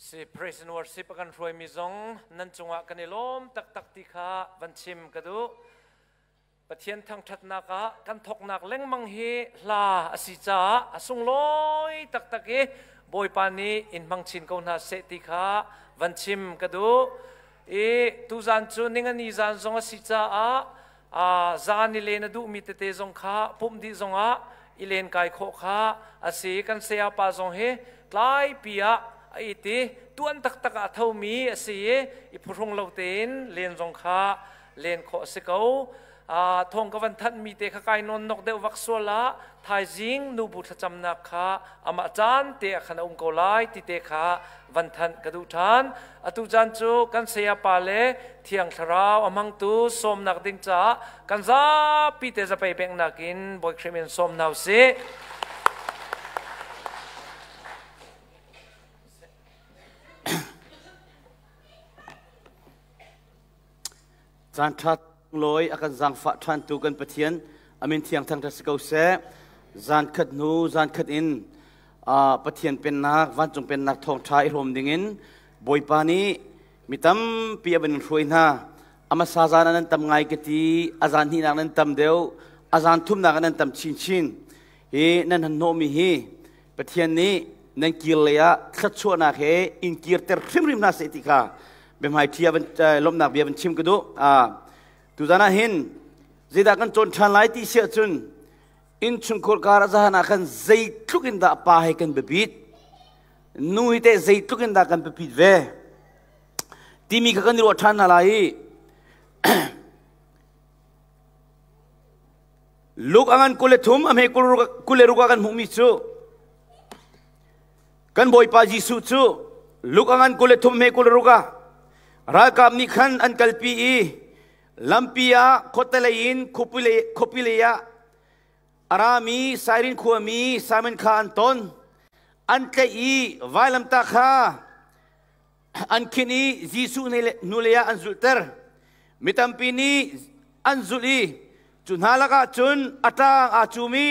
Si praise and worship a kan hruaimi zong nan cungah kan i lawm taktak ti kha van chim ka duh. Pathian thangṭhatnak ah kan thawknak lengmang hi hla a si caah a sunglawi taktak i Bawipa nih in hmang chin ko hna seh ti kha van chim ka duh. I tuzan cu ningani zan zong a si caah zan i len a duhmi tete zong kha pumh dih zongah i len kai khawh kha a si. Kan saya pa zong hi tlaipi ah a it i tuan taktak ah a thomi a si i i phuhrung lo tein len zong kha len khawh a si ko. Thawng ka van thanhmi te kha kai nawn nok deuh vak sual ah thaizing nubu thlacamnak kha amah caan te ah khan a um ko lai ti te kha van thanh ka duh ṭhan. Atu caan cu kan saya pa le Thiang Thlarau a hmangtu sawmnak ding caah kan zapi te zapei benghnak in Bawi Khrih min sawm hna usih. Caan ṭha lawi a kan zaangfah ṭhantu kan Pathian amin thiang thangṭhat si ko seh. Zan khat hnu zan khat in Pathian pennak vancung pennak thawngṭha i hrawm dingin Bawipa nih mi tampi a van in hruai hna. A hmasa zan ah nan tam ngai ka ti, a zan hnihnak nan tam deuh, a zan thumnak ah nan tam chinchin. Hi nan han hnawhmi hi Pathian nih nan kir lei ah thluachuahnak he in kirter hrimhrim hna seh ti kha biahmaiṭhi ah lawmhnak bia van chim ka duh. Tuzan ah hin zeidah kan cawn ṭhan lai ti si ahcun innchungkhar kar ah zahan ah khan zeitluk in dah pa he kan biapit, nu hi teh zeitluk in dah kan biapit ve timi kha kan i ruah ṭhan hna lai i Luke a ngan 23 a hme 26 ah kan hmuhmi cu kan Bawipa Jesuh cu Luke a ngan 23 hme 26 ah ralkap nih khan an kalpi i lampi ah khuatelei in khuapi lei ah a rami Sairin khuami Simon kha an ton. An tlaih i vailamtah kha an khin i Jesuh hnulei ah an zulhter. Mi tampi nih an zulh i cu hna lakah cun a ṭang aa cum i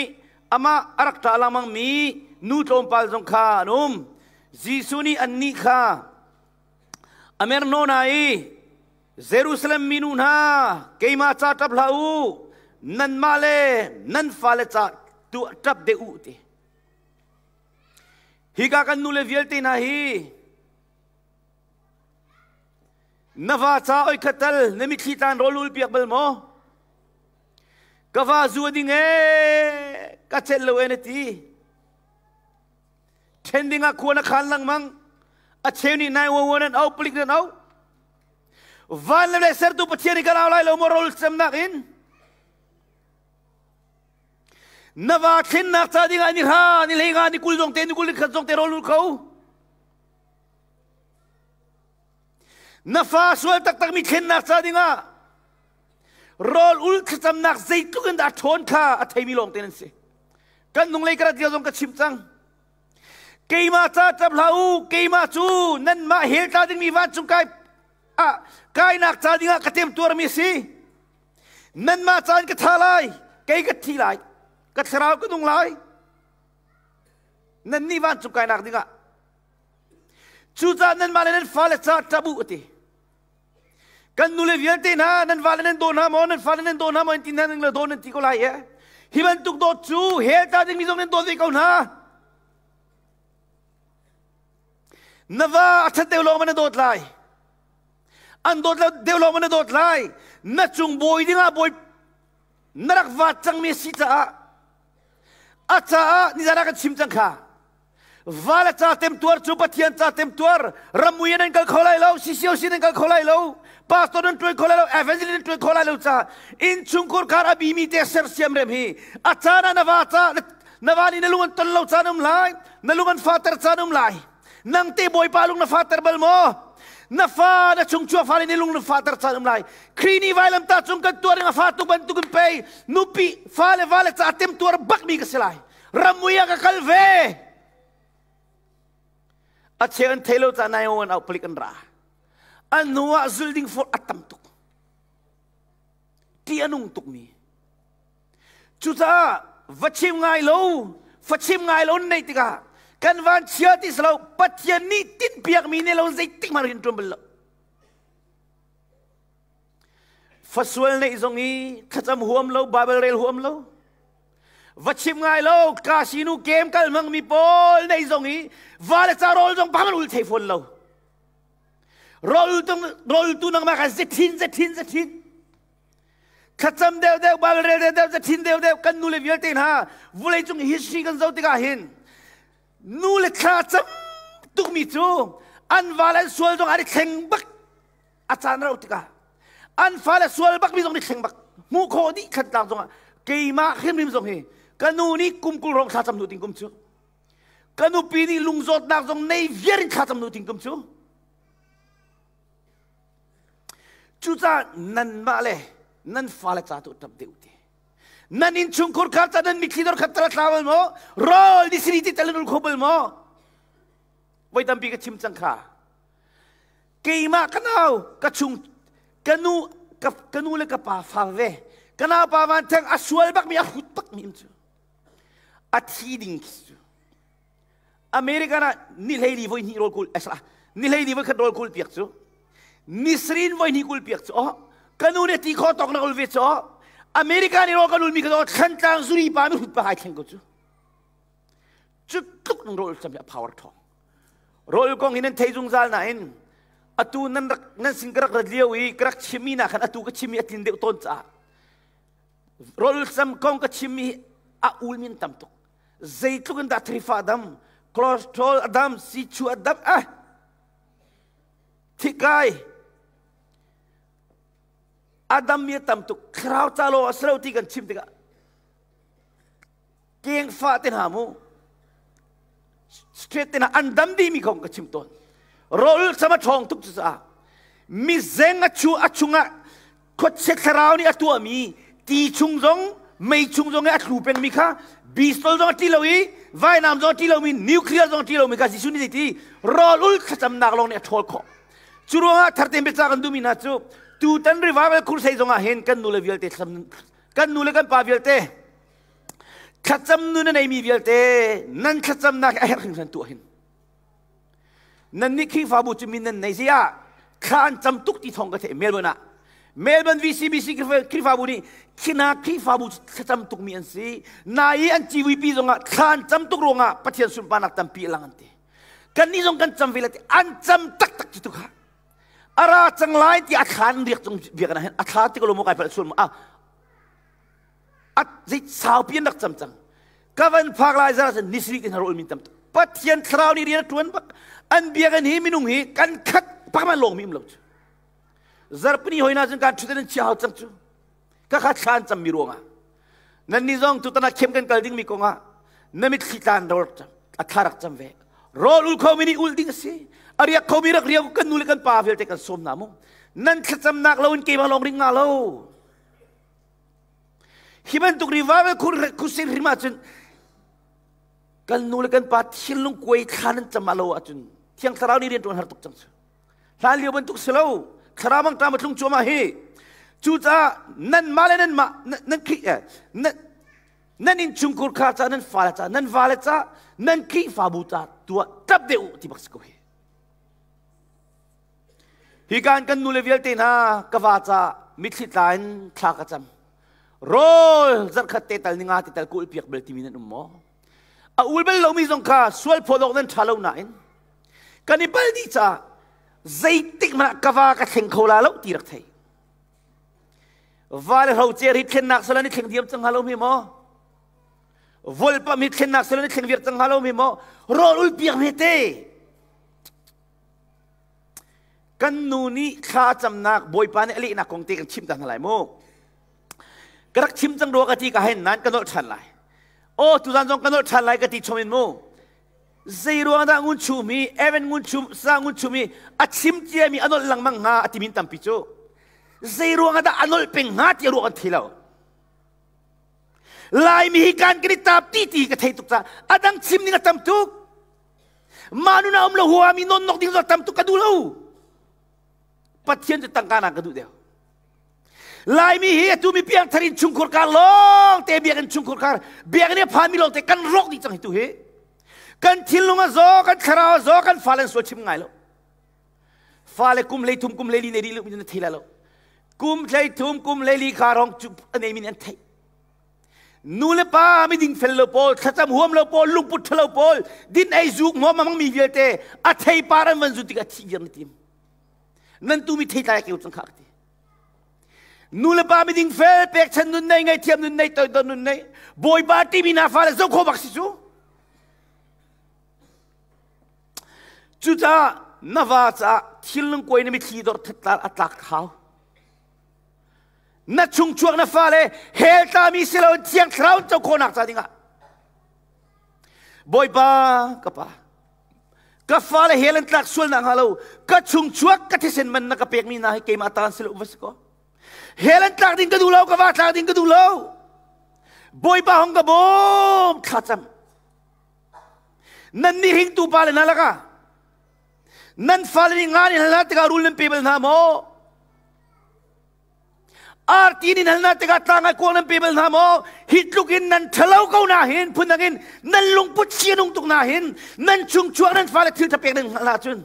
amah a rak ṭah lengmangmi nu tlawmpal zong kha an um. Jesuh nih annih kha a mernaw hna i Jerusalem minu hna, keimah ca ṭap hlah u, nanmah le nan fale ca tu ṭap deuh u ti. Hika kan nule vialte hna hi na va ca oi khat tal na mitthli tlan rawl ul piak bal maw? Ka va zu a ding ee, ka celh lo e na ti. Ṭhen ding ah khua na khan lengmang. A cheu nih nai uan an au, palik nan au. Van le sertu Pathian i kan au lai lo maw rawl cemnak in? Na va thlennak ca dingah ni hra, ni hlei nga, ni 20 zong te, ni 21 zong te rawl ul kho. Na fa sual taktakmi thlennak ca dingah rawl ul thlacamnak zeitluk in dah ṭhawn kha a theimi lawng te nan si. Kan nunglei ka rat lio zong ka chim cang. Keimah ca ṭap hlah u, keimah cu nanmah hell tla dingmi vancung kai ah kainak ca dingah ka temtuarmi a si. Nanmah caan ka tha lai, kei ka thi lai, ka thlarau ka nung lai. Nannih vancung kainak dingah. Cucaah nanmah le nan fale ca ṭap u a ti. Kan nule vialte hna nan vale nan daw hna maw, nan fale nan daw hna maw, in ti hna ning le daw nan ti ko lai e. Hi bantuk dawt cu hell ta dingmi zong nan dawt ve ko hna. Na va a ṭhat deuh lawng ma na dawt lai. An dawt lo deuh lawng ma na dawt lai. Na cung bawi dingah bawi na rak vaat cangmi a si caah a caah nizan ah kan chim cang kha. Val a ca temtuar cu Pathian ca temtuar ramui nan kal kho lai lo CCOC nan kal kho lai lo pastor nan tuan kho lai lo evangelist nan tuan kho lai lo ca innchungkhur kar a bimi te sersiam rem hi a caan ah na va ca na va nih na lung an ton lo caan um lai na lung an fater caan um lai nang te bawipa lung na fater bal maw na fa na chungchuak fa nih lung na fater caan um lai Khrih nih vailamtah cung kan tuar ing a fa tuk bantukin pei nupi fa le va le ca temtuar bakmi ka si lai ramui ah ka kal ve a cheu an thei lo ca nai an au palik an ra an hnu ah zul ding for a tam tuk ti a nung tuk mi cucaah va chim ngai lo fa chim ngai lo nei tikah. Kan van chia ti si lo, Pathian nih tinhpiakmi nih lo zeitik hmanh rian ṭuan bal lo. Fasual neih zong i thlacam huam lo, Bible rel huam lo. Va chim ngai lo, casino game kal hmangmi pawl neih zong i va le ca rawl zong bang ul thei fawn lo. Rawl tu rawl tu nangmah kha zethin zethin zethin. Thlacam deuh deuh, Bible rel deuh deuh, zethin deuh deuh kan nu le vialte hna vulei cung history kan zoh tikah hin nu le thla cam tukmi cu an val an sual zong an i thleng bak a caan rauh tikah an fale sual bak mi zong nih thleng bak hmuh khawh dih khat tlang zongah keimah hrimhrim zong hi ka nu nih kum kul rong thla cam nu ting kum cu ka nupi nih lungzawtnak zong nei viar in thla cam nu ting kum cu cucaah nanmah le nan fale ca tu ṭap deuh te nan innchungkhur kha ca nan mitthli dor khat tala thla bal maw rawl ni siri ti tal ul kho bal maw voi tampi ka chim cang kha keimah ka nau ka chung ka nu ka, ka nu le ka pa fa ve ka nau pa van theng a sual bak mi a hrut bak mi cu a thi ding khi cu American ah ni hlei li voi hnih rawl kul esla ni hlei li voi khat rawl kul piak cu ni srin voi hnih kul piak cu oh ka nu nih ti kho tok na ul ve cu oh America nih rawl kan ul mi ka thlantlang zuri pa mi hrut pa hai thleng ko cu cu tluk nang rawl cam hi a power thong Rawl kong hi nan thei zungzal nain atu nan rak nan sin ka rak rat lio i ka rak chimmi na khan atu ka chimmi a tlin deuh tawn caah rawl cam kong ka chimmi hi a ul min tam tuk zeitluk in dah thrifa dam cholesterol a dam sichu a dam ah thikai a dam mi a tam tuk thlarau ca lo a si lo ti kan chim tikah kengfa te hna mu straight te hna an dam dihmi kong ka chim tawn rawl sama ṭhawng tuk cucaah mizeng a chu a chungah khuachia thlarau nih a tuahmi ti chung zong mei chung zong i a thlu pengmi kha bistol zong a ṭi lo i vainam zong a ṭi lomi nuclear zong a ṭi lomi kha Jesuh nih zeiti rawl ul thlacamnak lawng nih a ṭhawl khawh cu ruangah thartem biaca kan duhmi hna cu tutan revival crusade zongah hin kan nu le vialte kan nu le kan pa vialte Thlacam nu na neimi vialte nan thlacamnak a herh hringhran tuah hin. Nan nih Khrihfabu cu min nan nei ziah thla an cam tuk ti thawng ka theih Melbourne ah. Melbourne VCBC Khrihfabu nih khina Khrihfabu cu thlacam tukmi an si. Nai an CVP zongah thla an cam tuk ruangah Pathian sunparnak tampi a lang an ti. Kannih zong kan cam ve la ti an cam taktak cu tu kha. Ara cang lai ti a thla an riak cung biak na hin a thla ti ko lo maw kai palh sual ma a zei saupi an rak cam cang ka van phak lai zara cun nisri tin harul min tam pathian thlarau nih rian a tuan bak an biakinn hi minung hi kan khat pakman lawng mi um lo cu zarpini hoi na cun kan thutan an chia hau cang cu ka kha thlan cam mi ruangah nan ni zong tutan ah khem kan kal ding mi kongah na mitthli tlan ro a thla rak cam ve rawl ul kho mi nih ul ding a si a riak kho mi rak riak kan nu le kan pa vialte kan sawm na mu nan thlacamnak lo in keimah lawng ring nga lo Hi bantuk revival crusade hrim ahcun kan nu le kan pa thinlung kuai thla nan cam lo ahcun thiang thlarau nih rian ṭuan har tuk cang cu. Hlan lio bantuk si lo thlarau mang ṭam a tlung cuahmah hi. Cucaah nanmah le nanmah nan Khrih nan nan innchungkhur kha ca nan fale ca nan vale ca nan Khrihfabu ca tuah ṭap deuh u ti bak si ko hi. Hi kan kan nule vialte hna ka va ca mitthli tla in thla ka cam. Rawl zarhkhat te tal ninga te tal ka ul piak bal timi nan um maw? A ul bal lomi zong kha sual phawt awk nan ṭha lo nain kan i pal dih caah zeitik hmanh ah ka va ka thleng kho la lo ti rak thei. Va le hrocer hi thlennak sal an i thleng diam cang hnga lo hme maw? Volpam hi thlennak sal an i thleng viar cang hnga lo hme maw? Rawl ul piak hme te. Kan nu nih thla camnak Bawipa nih a lehnak kong te kan chim ta hna lai mu. Ka rak chim cang rua ka ti ka hen nan ka nolh ṭhan lai. Aw tuzan zong ka nolh ṭhan lai ka ti chom in mu. Zei ruang dah ngun chum hi Evan ngun chum sa ngun chum hi a chim cia mi a nolh lengmang hnga a ti min tampi cu. Zei ruang dah a nolh peng hnga ti ruah kan thei lo. Laimi hi kan kan i tap ti ti ka thei tuk ca adang chim ning a tam tuk. Mah nun a um lo huami non nok ding tam tuk ka duh lo. Pathian cu tangka na ka duh deuh. Laimi hi atu mi piang thar in chungkhur kar lawng te biakinn chungkhur kar biakinn i phan mi lawng te kan rawk dih cang hi tu hi. Kan thinlung a zaw, kan thlarau a zaw, kan fale an sual chim ngai lo. Fale kum hlei thum kum hlei li nei rih lo na thei lai lo. Kum hlei thum kum hlei li kha rong cu a nei min an theih. Nu le pa miding fel lo pawl, thlacam huam lo pawl, lungput ṭha lo pawl, din ei zuk hmawm a hmangmi vialte a theipar an van zu tikah thih viar na tim. Nan tu mi theitlai a keu cang kha ka ti. Nu le pa miding fel pekchan nun nei ngaihthiam nun nei toidor nun nei Bawipa timi na fale zoh khawh bak si cu. Cucaah na va caah thil kuai na mithli dor thatlar a tlak hau. Na chungchuak na fale hell tlami si lo thiang thlarau co khawhnak ca dingah Bawipa ka pa ka fale hell an tlak sual nak hnga lo ka chungchuak ka thisen man na ka pekmi hna hi keimah ta an si lo va si ko hell an tlak ding ka duh lo ka va tlak ding ka duh lo Bawipa hong ka bawm thlacam nan nih hringtu pa le hna lakah nan fale nih nga nih hal hna tikah rul nan pe bal hna maw Arti nih hal hna tikah tlang ah kuang nan pe bal hna maw hi tluk in nan ṭhalo ko na hin phundang in nan lungput si a nung tuk na hin nan chungchuak nan fale thil ṭha pek nan hngalh ahcun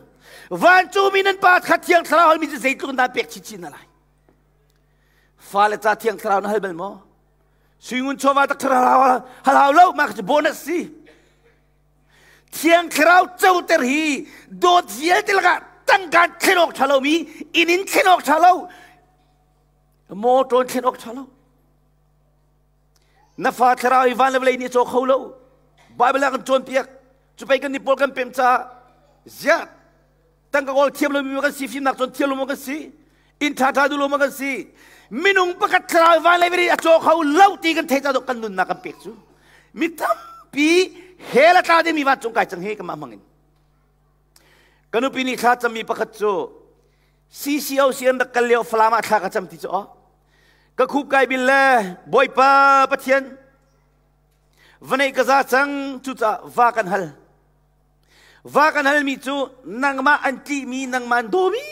vancungmi nan pa kha thiang thlarau halmi cu zeitluk in dah pek chinchin hna lai fale ca thiang thlarau na hal bal maw Suingun chawva tak hal hau lo mah cu bonus si. Thiang Thlarau coter hi dawt vialte lakah tangka thlen awk ṭha lomi inn in thlen awk ṭha lo motor in thlen awk ṭha lo na fa thlarau hi van le vawlei nih a caw kho lo Bible ah kan cawnpiak cu pei kan ni pawl kan pem caah ziah tangka kawl thiam lomi kan si fimnak cawn thiam lo kan si inn ṭha ṭha duh lo kan si minung pakhat thlarau van lei veri a caw kho lo ti kan thei ca kan nunnak kan pek cu mi tampi hell a tla dingmi vancung kai cang he kamah hmang in ka nupi nih thla cammi pakhat cu CCOC an rak kal lio Falam ah thla ka cam ti cu aw ka khup kai bil le Bawipa Pathian vanei ka za cang cucaah va kan hal Va kan halmi cu nangmah an ṭihmi nangmah an dawmi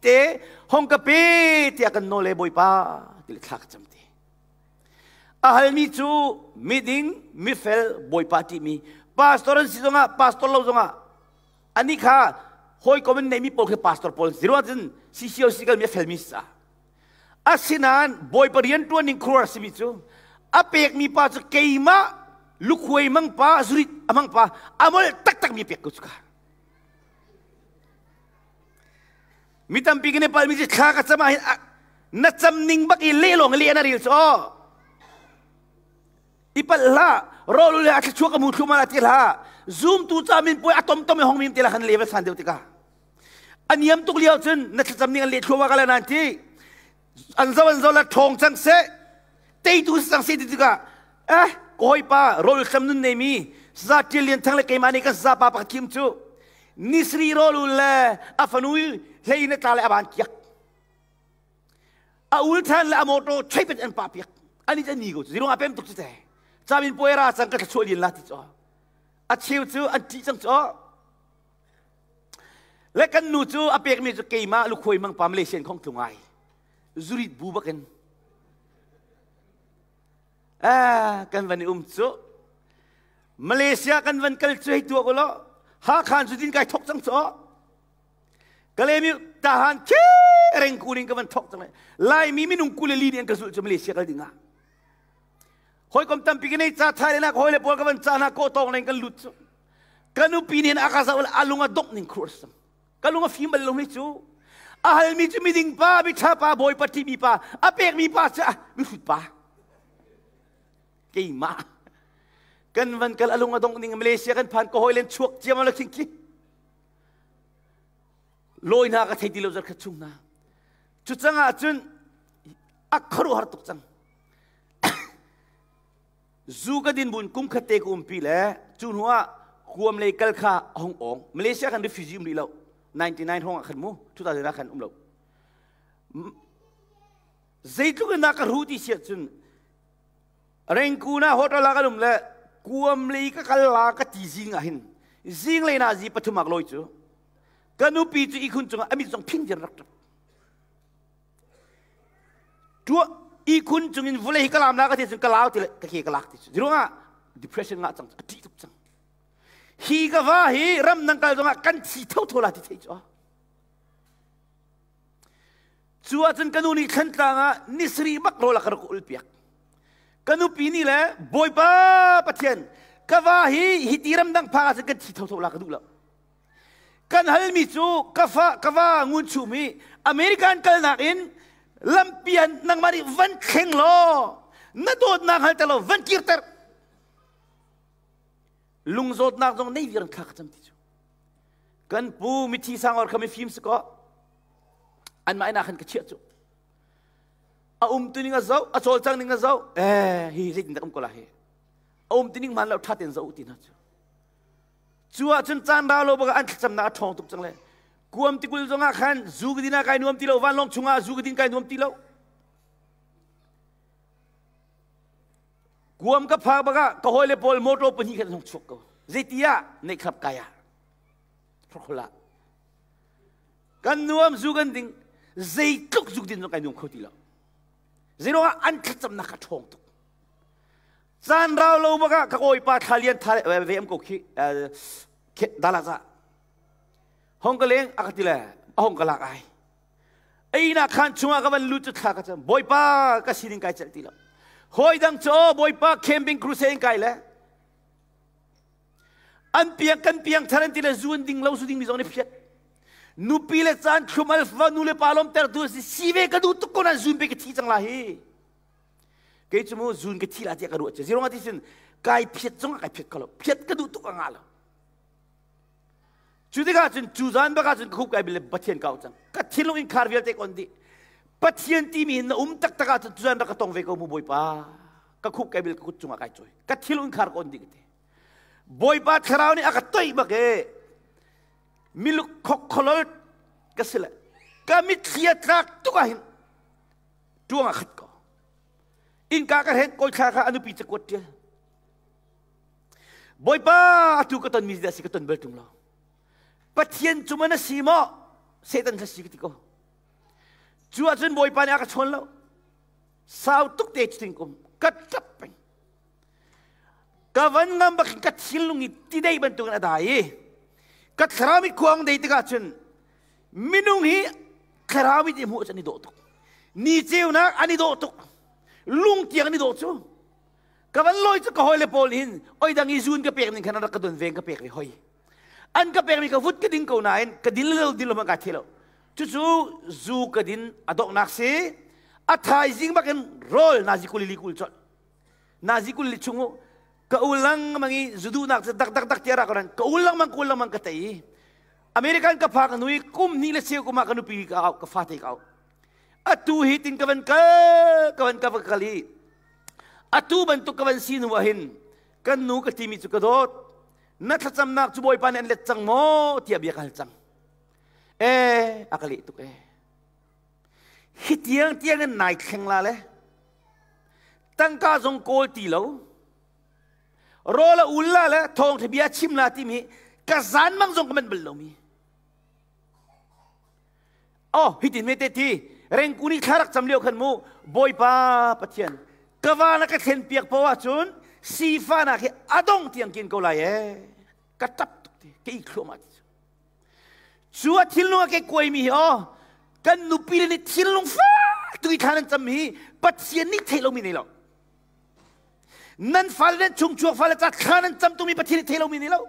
te hong ka pe tiah kan nawl e Bawipa ti le thla ka cam te. A halmi cu miding, mifel, Bawipa ṭihmi pastor an si zongah pastor lo zongah ani kha hawikom in neimi pawl khi pastor pawl si ruang cun CCOC kalmi a felmi si caah Asinain Bawipa rian ṭuan ning khuaruahhar simi cu a pekmi pa cu keimah lukhuai mang pa zurit a mang pa a molh taktakmi pek ko cu ka. Mi tampi kan i palmi cu thla ka cam ah hin na cam ning bak i leh lawng leh na ril cu aw. I palh hlah rawlu le a thluachuak a mu thlu ma ti hlah zoom tu ca min puai a tom tom i hong mim te la khan level san deuh tikah A niam tuk lio cun na thlacam ning an leh thluahmah ka le nan ti. An zo an zo la ṭhawng cang seh. Teitu si cang seh ti tikah eh ka hawipa rawl hlam nun nei mi saza ṭial lian thang le keimah nih kan saza pa pakhat kim cu nisri rawl ul le a fanu hlei in a tla le a ban kiak. A ul ṭhan le a motor choi an pa piak. Ani cu ni ko cu zirung a pem tuk cu te. Camin puai ra cang ka thluachuah lian la ti cu. A cheu cu an ṭih cang cu. Le kan nu cu a pekmi cu keimah lukhuai mang pa Malaysian khong tlung ai. Zurit bu bakin. Ah, kan van i um cu. Malaysia kan van kal cu hei tuak ulaw. Hakhan cu din kai thok cang cu. Kalemi tahan khi reng kuling ka van thok cang. Laimi minung kule li nih an ka zulh cu Malaysia kal ding ah. Hawikom tampi ka nei ca Thailand ah hawi le pawl ka van ca hna ko tawng leng kan lut cu. Ka nupi nih a ka zoh a lung a dongh ning khur sam. Ka lung a fim bal lo mi cu. A halmi cu miding pa, miṭha pa, bawipa ṭihmi pa, a pekmi pa cu mihrut pa. Keimah. Kan van kal a lung a dongh ning Malaysia kan phan ka hawi len chuak ciam la khing khi. Lawi hna ka thei ti lo zar khat chung hna. Cu cang ah cun a khuaruahhar tuk cang. Zu ka din bun kum khat te ka umpi le cu hnu ah kuam lei kal kha a hung ong. Malaysia kan refugee um rih lo. 99 hong ah khan mu 2000 ah khan um lo. Zeitluk in dah ka ru ti siah cun Rengkun ah hotel ah kan um le kuam lei ka kal la ka ti zing ah hin zing lei na zi pathum ak loi cu ka nupi cu ihkhun cungah a mit zong phing dian rak ṭap. Tua ihkhun cungin vulei hi ka lam la ka ti cun ka lau ti le ka ke ka lak ti cu. Ziruangah depression ngah cang a ṭih tuk cang. Hi ka va hi ram nang kal zongah kan thi thotho la ti thei cu. Cu ahcun ka nu nih Thlantlang ah nisarih bak rawl a ka rak ul piak. Ka nupi nih le Bawipa Pathian ka va hi hi ti ramdang phak ahcun kan thi thotho la ka duh lo. Kan halmi cu ka fa ka va ngun chum hi American kalnak in lampian nangmah nih van thleng law na dawtnak hal te law van kirter. Lungzawtnak zong nei viar thla ka cam ti cu. Kan pu mithi sangor kha mifim si kaw anmah inn ah khan ka chiah cu. A um tu ning a zoh, a cawlcang ning a zoh, eh hi zeitin dah um ko la hi. A um tu ning hman lo ṭha tein zoh u ti hna cu. Cu ahcun caan rau lo bak an thlacamnak a ṭhawng tuk cang le kuam tikul zongah khan zu ka din ah kai nuam ti lo, vanlawng chungah zu ka din kai nuam ti lo. Guam ka phak bak ah ka hawile pawl motor pahnih khan hung chuak ko. Zeiti ah neihkhlap kai ah. Phurkhul ah. Kan nuam zu kan ding zeitluk zuk din zong kai nuam kho ti lo. Zeiruangah an thlacamnak ka ṭhawng tuk. Caan rau lo bak ah ka kawipa thla lian tha ve am ko khi dala za. Hong ka leng a ka ti le a hong ka lak ai. Einak khaan chungah ka van lut cu thla ka cam. Bawipa ka sining kai celh ti lo. Hawi dang cu Bawipa camping crusade in kai le an piang kan piang thar an ti le zu an ding lo zu ding mi zong nih phiat. Nupi le caan thlum alfa nu le pa lom ter tu si si ve ka duh tuk ko nan zun pe ka thi cang la hi. Kei cu mu zun ka thi la tiah ka ruah che. Zirong ati sin kai phiat zong kai phiat ko lo. Phiat ka duh tuk a nga lo. Cu tikah cun cu zan bak ah cun ka khup kai bil le Pathian ka auh cang. Ka thinlung innkhar vialte ka on dih. Pathian timi hin na um taktak ahcun cu zan rak ka tong ve ko mu Bawipa. Ka khup kai bil ka kut cungah kai cawi. Ka thinlung innkhar ka on dih ka ti. Bawipa thlarau nih a ka toih bak e. Miluk khokholol ka si le. Ka mitthli a tlak tuk ah hin tuang a khat ko. Innka ka hren kawi thla kha a nupi cakuat ṭial. Bawipa atu ka tonmi dah si ka ton bal ṭung lo. Pathian cu man a si maw? Satan kha si ka ti ko. Cu ahcun Bawipa nih a ka chawn lo. Sau tuk te cutin kum ka ṭap peng. Ka van ngam bak ka thinlung i tidei bantukin a dai i ka thlarau i khuang dei tikah cun minung hi thlarau i hmuh cu an i dawh tuk. Ni ceunak an i dawh tuk. Lung tiang an i dawh cu. Ka van lawi cu ka hawile pawl hin oi dang i zun ka pek ning khan an rak ka don veng ka pek ve hoi. An ka pekmi ka vut ka ding ko nain ka dil lo dil lo hmanh kai thei lo. Cucu zu ka din a donghnak si. A thaizing bak in rawl nazi kulili kul colh. Nazi kulili chung u ka u lengmang i zu duhnak cu dak dak dak tiah rak ran ka u lengmang ka u lengmang ka tei i American ka phak hnu i kum hnih le cheu kum ah ka nupi ka au ka fate ka au. Atu hi tin ka van kal ka van ka van kal i Atu bantuk ka van si hnu ah hin kan nu ka timi cu ka dawt. Na thlacamnak cu Bawipa nih an let cang maw tiah bia ka hal cang. Eh, a ka leh tuk eh. Hi tiang tiang in nai thleng la le. Tangka zong kawl ti lo. Rawl a ul la le thawngtha bia chim la timi ka zan mang zong ka manh bal lomi. Oh, hitin me te ti rengku nih thla rak cam lio khan mu Bawipa Pathian ka va na ka thlen piak po ahcun sifanak hi adong tiang kin ko lai e ka tap tuk ti ka i thluahmah ti cu a thinlung a ke kuai mi hi oh kan nupi le nih thinlung fak tuk i thla nan cam hi Pathian nih theih lomi nei lo nan fale nan chungchuak fale ca thla nan cam tungmi Pathian nih theih lomi nei lo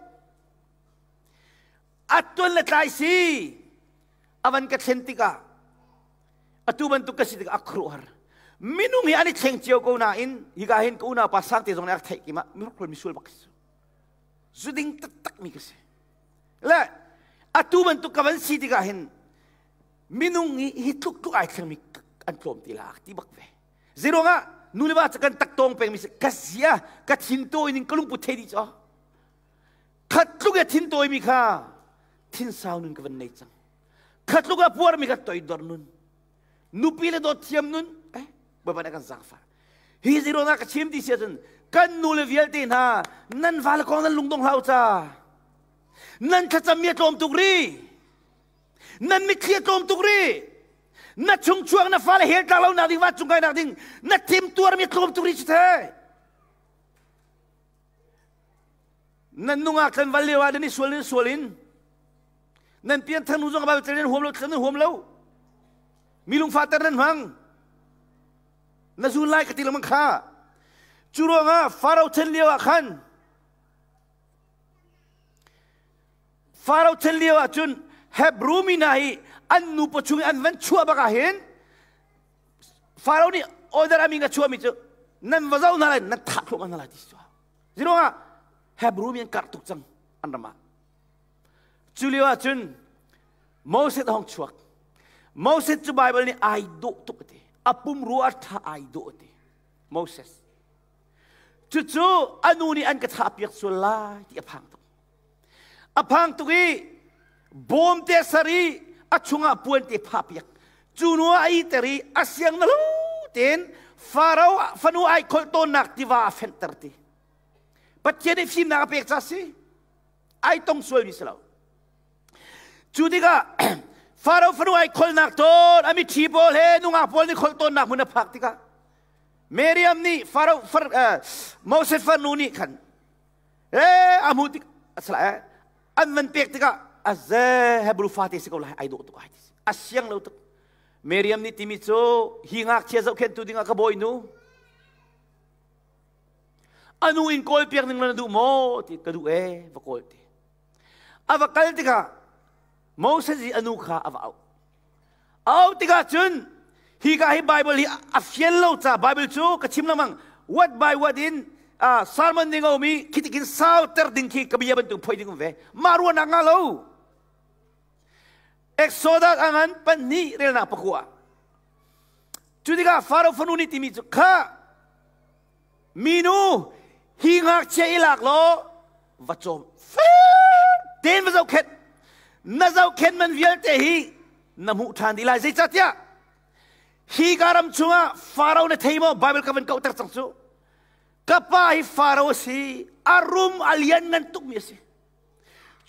a tuan le tlai si a van ka thlen tikah atu bantuk ka si tikah a khuaruahhar minung hi an i thleng cio ko nain hika hin ka unau pa sangte zong nih a theih kima mihrokhrol misual bak si zuding taktak mi ka si le atu bantuk ka van si tikah hin minung hi hi tluk tluk ai thleng mi an tlawm ti la ti bak ve zeiruangah nu le va cu kan taktawng peng mi si ka zia ka thin tawi ning ka lungput thei dih cu Khat tluk i thin tawimi kha thinsau nun ka van nei cang. Khat tluk a puarmi kha toidor nun. Nupi le dawt thiam nun. Eh, Bawipa nih a kan zaangfah. Hi zeiruangah ka chim ti si ahcun kan nu le vialte hna nan vale kong nan lungdong hlah u ca. Nan thlacammi a tlawm tuk rih. Nan mitthli a tlawm tuk rih. Na chungchuak na fale hel tlak lo nak ding vancung kai nak ding na thim tuarmi a tlawm tuk rih cu the. Nan nungak tlanval lio ah nan i sual nan sual in nan pianthar nu zong Bible nan huam lo nan huam lo. Mi lungfahter nan hmang. Na zul lai ka ti lengmang kha. Cu ruangah Faro chan lio ah khan Faro chan lio ah cun Hebrew mi hna hi an nupa chung i an van chuah bak ah hin Faro nih order a min a chuahmi cu nan va zoh hna lai nan thah thluahmah hna lai ti si Ziruangah Hebrew mi an karh tuk cang an ram ah. Cu lio ah cun Moses a hong chuak. Moses cu Bible nih ai dawh tuk a ti. A pumrua a ṭha ai dawh a ti. Moses. Cucu a nu nih an ka thahpiak sual lai ti a phang tuk. A phang tuk i bawm te ser i a chungah puan te phahpiak. Cu nu ah a iter i a siang na lo tein Faro fanu ai kholh tawnnak tiva a fenhter ti. Pathian nih fimnak a pek ca si. Ai tong sualmi si lo. Cu tikah Faro fanu ai kholnak tawn a mithi pawl he nungak pawl nih kholh tawnnak hmun a phak tikah Miriam nih Faro far, Moses farnu nih khan eh a hmuh tik asala eh an van pek tikah aze Hebrew fate si ko lai ai dawh tuk ai ti a siang lo tuk Miriam nih timi cu hi ngakchia zohkhenhtu dingah ka bawinu anu in kawl piak ning na duh maw ti ka duh e va kawl ti A va kal tikah Moses i a nu kha a va auh. A auh tikah cun hika hi Bible hi a fian lo ca Bible cu ka chim lengmang word by word in sermon ding a um i khi tikin sauter ding khi ka bia bantuk phoi ding um ve. Mah ruahnak nga lo. Exodus a ngan pahnih relnak pakua. Cu tikah Faro fanu nih timi cu kha Minu, hi ngakchia i lak law va cawm tein va zohkhenh. Na zohkhenh man vialte hi na hmuh ṭhan dih lai. Zeicahtiah hi ka ram chungah Faro na thei maw? Bible ka van kauhter cang cu. Ka pa hi Faro a si, a rum a lianngan tukmi a si.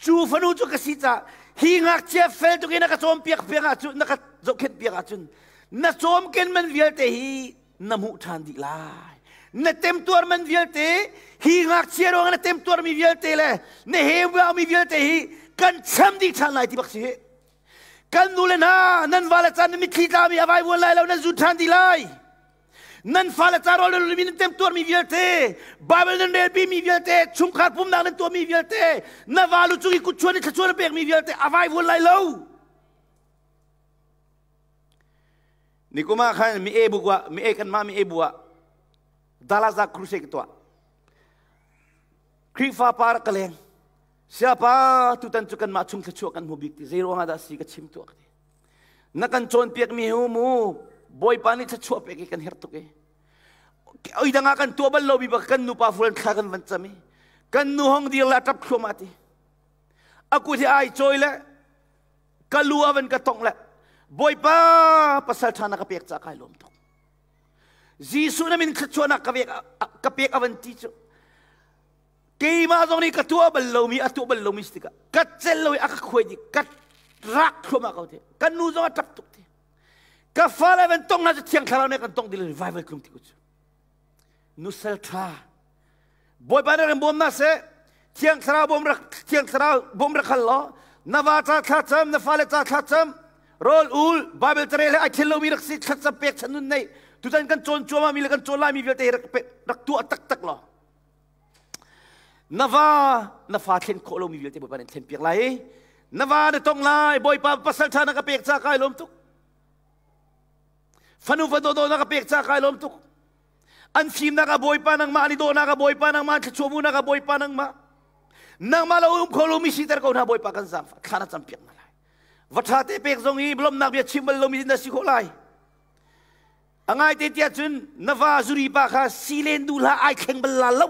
Cu fanu cu ka si caah hi ngakchia fel tuk in na ka cawmpiak piak ahcun na ka zohkhenh piak ahcun na cawmken man vialte hi na hmuh ṭhan dih lai. Na temtuar man vialte hi ngakchia ruangah na temtuarmi vialte le na heumi vialte hi kan cham dih ṭhan lai ti bak si hi. Kan nu le hna nan vale caan na mitthli tlami a vaivuan lai lo nan zun ṭhan dih lai. Nan fale ca rawl nan nan temtuarmi vialte, Bible nan relpimi vialte, chungkhar pumnak nan tuahmi vialte, na valu cung i kutchuan i thluachuah na pekmi vialte a vaivuan lai lo. Nikum ah khan mi e bu mi e kan mah mi e bu ah Dalaza crusade ka tuah. Khrihfa pa rak ka leng. Siapa tutan cu kanmah chung thluachuah kan hmu bik ti zei ruangah dah si ka chim tuah ka ti. Na kan cawnpiakmi hi mu Bawipa nih thluachuah pek i kan herh tuk i oi dang ah kan tuah bal lomi bak kan nupa fulan thla kan van cam i kan nu hong dir le a ṭap thluahmah ti a kut hi ai cawi le ka lu a van ka tongh le Bawipa pasal ṭha na ka pek ca kai lawm tuk Jesuh na min thluachuahnak ka pek ka pek a van ti cu Keimah zong nih ka tuah bal lomi a tuah bal lomi si tikah ka cel lo i a ka khuai dih ka rak thluahmah ko ti kan nu zong a ṭap tuk ti ka fale van tong hna cu thiang thlarau nih kan tong dil revival tlung ti ku cu nusal ṭha bawipa nih ran bawm na seh thiang thlarau bawm rak thiang thlarau bawm rak hal law na va ca thla cam na fale ca thla cam rawl ul bible carel he ai thil lomi rak si thlacam pek chan nun nei tutan kan cawn cuahmah mi le kan cawn lai mi vialte rak rak tuah taktak law Na va na fa thlen khawh lomi vialte Bawipa nih thlen piak lai. Na va na tong lai Bawipa pasal ṭha na ka pek ca kai lawm tuk. Fanu fa dawdawh na ka pek ca kai lawm tuk. An fimnak ah Bawipa nangmah an i dawhnak ah Bawipa nangmah an thluachuah nak ah Bawipa nangmah. Nangmah lo um kho lomi siter ko hna Bawipa kan zaangfah thla na cam piak hna lai. Va ṭha te pek zong i lawmhnak bia chim bal lomi na si khawh lai. A ngaite tiah cun na va zuri pa kha silen duh hlah ai thleng bal la lo.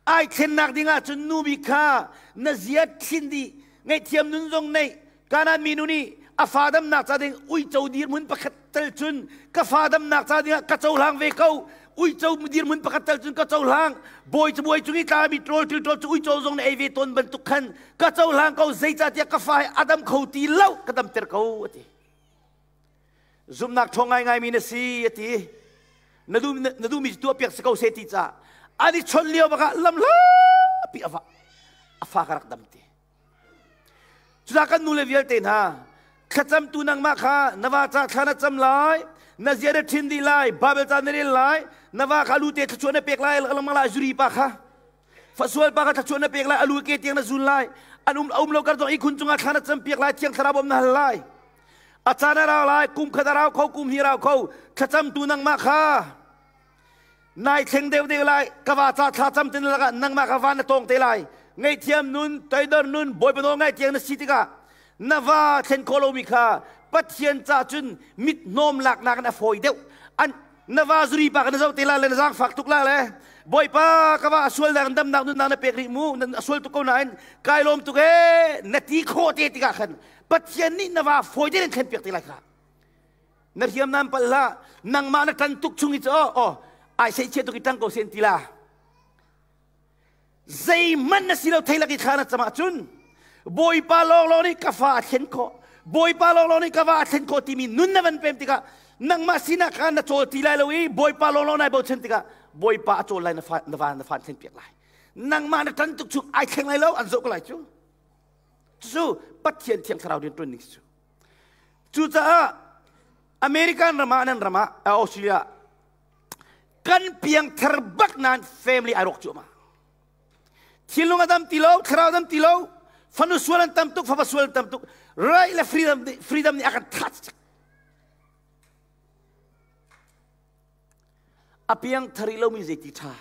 Ai thlennak ding ah cun nu bik kha na zia thin dih ngaihthiam nun zong neih Kanaan minu nih a fa damnak ca ding uico dirhmun pakhat tel cun ka fa damnak ca dingah ka cohlang ve ko uico dirhmun pakhat tel cun ka cohlang bawi cabuai cung i tlami ṭawl ṭil ṭawl cu uico zong na ei ve tawn bantuk khan ka cohlang ko zeicahtiah ka fa hi a dam kho ti lo ka damter ko a ti Zumhnak ṭhawng ngaingaimi na si a ti. Na duhmi cu tuahpiak si ko seh ti caah. An i chawnh lio bakah lamhlapi a va a fa ka rak dam ti. Cudah kan nu le vialte hna, thlacamtu nangmah kha na va ca thla na cam lai, na zia na ṭhin dih lai, Bible ca na rel lai, na va kha lu te thluachuah na pek lai, lengmang lai zuri pa kha. Fasual pa kha thluachuah na pek lai, alu ke tiang na zun lai, an um um lo kar zong ihkhun cungah thla na cam piak lai, thiang thlarau bawm na hal lai. A caan a rau lai, kum khat a rau kho, kum hnih a rau kho, thlacamtu nangmah kha nai thleng deuh deuh lai ka va ca thla cam tin lakah nangmah ka van na tawng te lai ngaihthiam nun toidor nun bawipa nawl ngai tiang na si tikah na va thlen khawh lomi kha pathian ca cun mit hnawm laknak in a fawi deuh an na va zuri pa ka na zoh te la le na zaangfak tuk la le bawipa ka va a sual nak damnak nunnak na pek rih mu na sual tuk ko nain kai lawm tuk e na ti khawh te tikah khan pathian nih na va fawi te in thlen piak te lai kha na hriamnam pal hlah nangmah na ṭan tuk chung i cu aw ai sei chia tuk i ṭang ko sen ti la zeihmanh na si lo theilak i thla na cam ahcun bawipa lawnglawng nih ka fa a thlen khawh bawipa lawnglawng nih ka va a thlen khawh timi nun na van pem tikah nangmah sinak kha na cawl ti lai lo i bawipa lawnglawng nai bochan tikah bawipa a cawl lai na fa na va na fa an thlen piak lai nangmah na ṭan tuk chung ai thleng lai lo an zoh ko lai cu cu Pathian thiang thlarau rian ṭuan ning cu Cucaah American ram ah nan ram ah Australia kan piangthar bak nain family ai rawk cuahmah. Thinlung a dam ti lo, thlarau dam ti lo, fanu sual an tam tuk, fapa sual an tam tuk, right le freedom, freedom nih a kan that cak. A piangthar i lomi zeiti ṭha.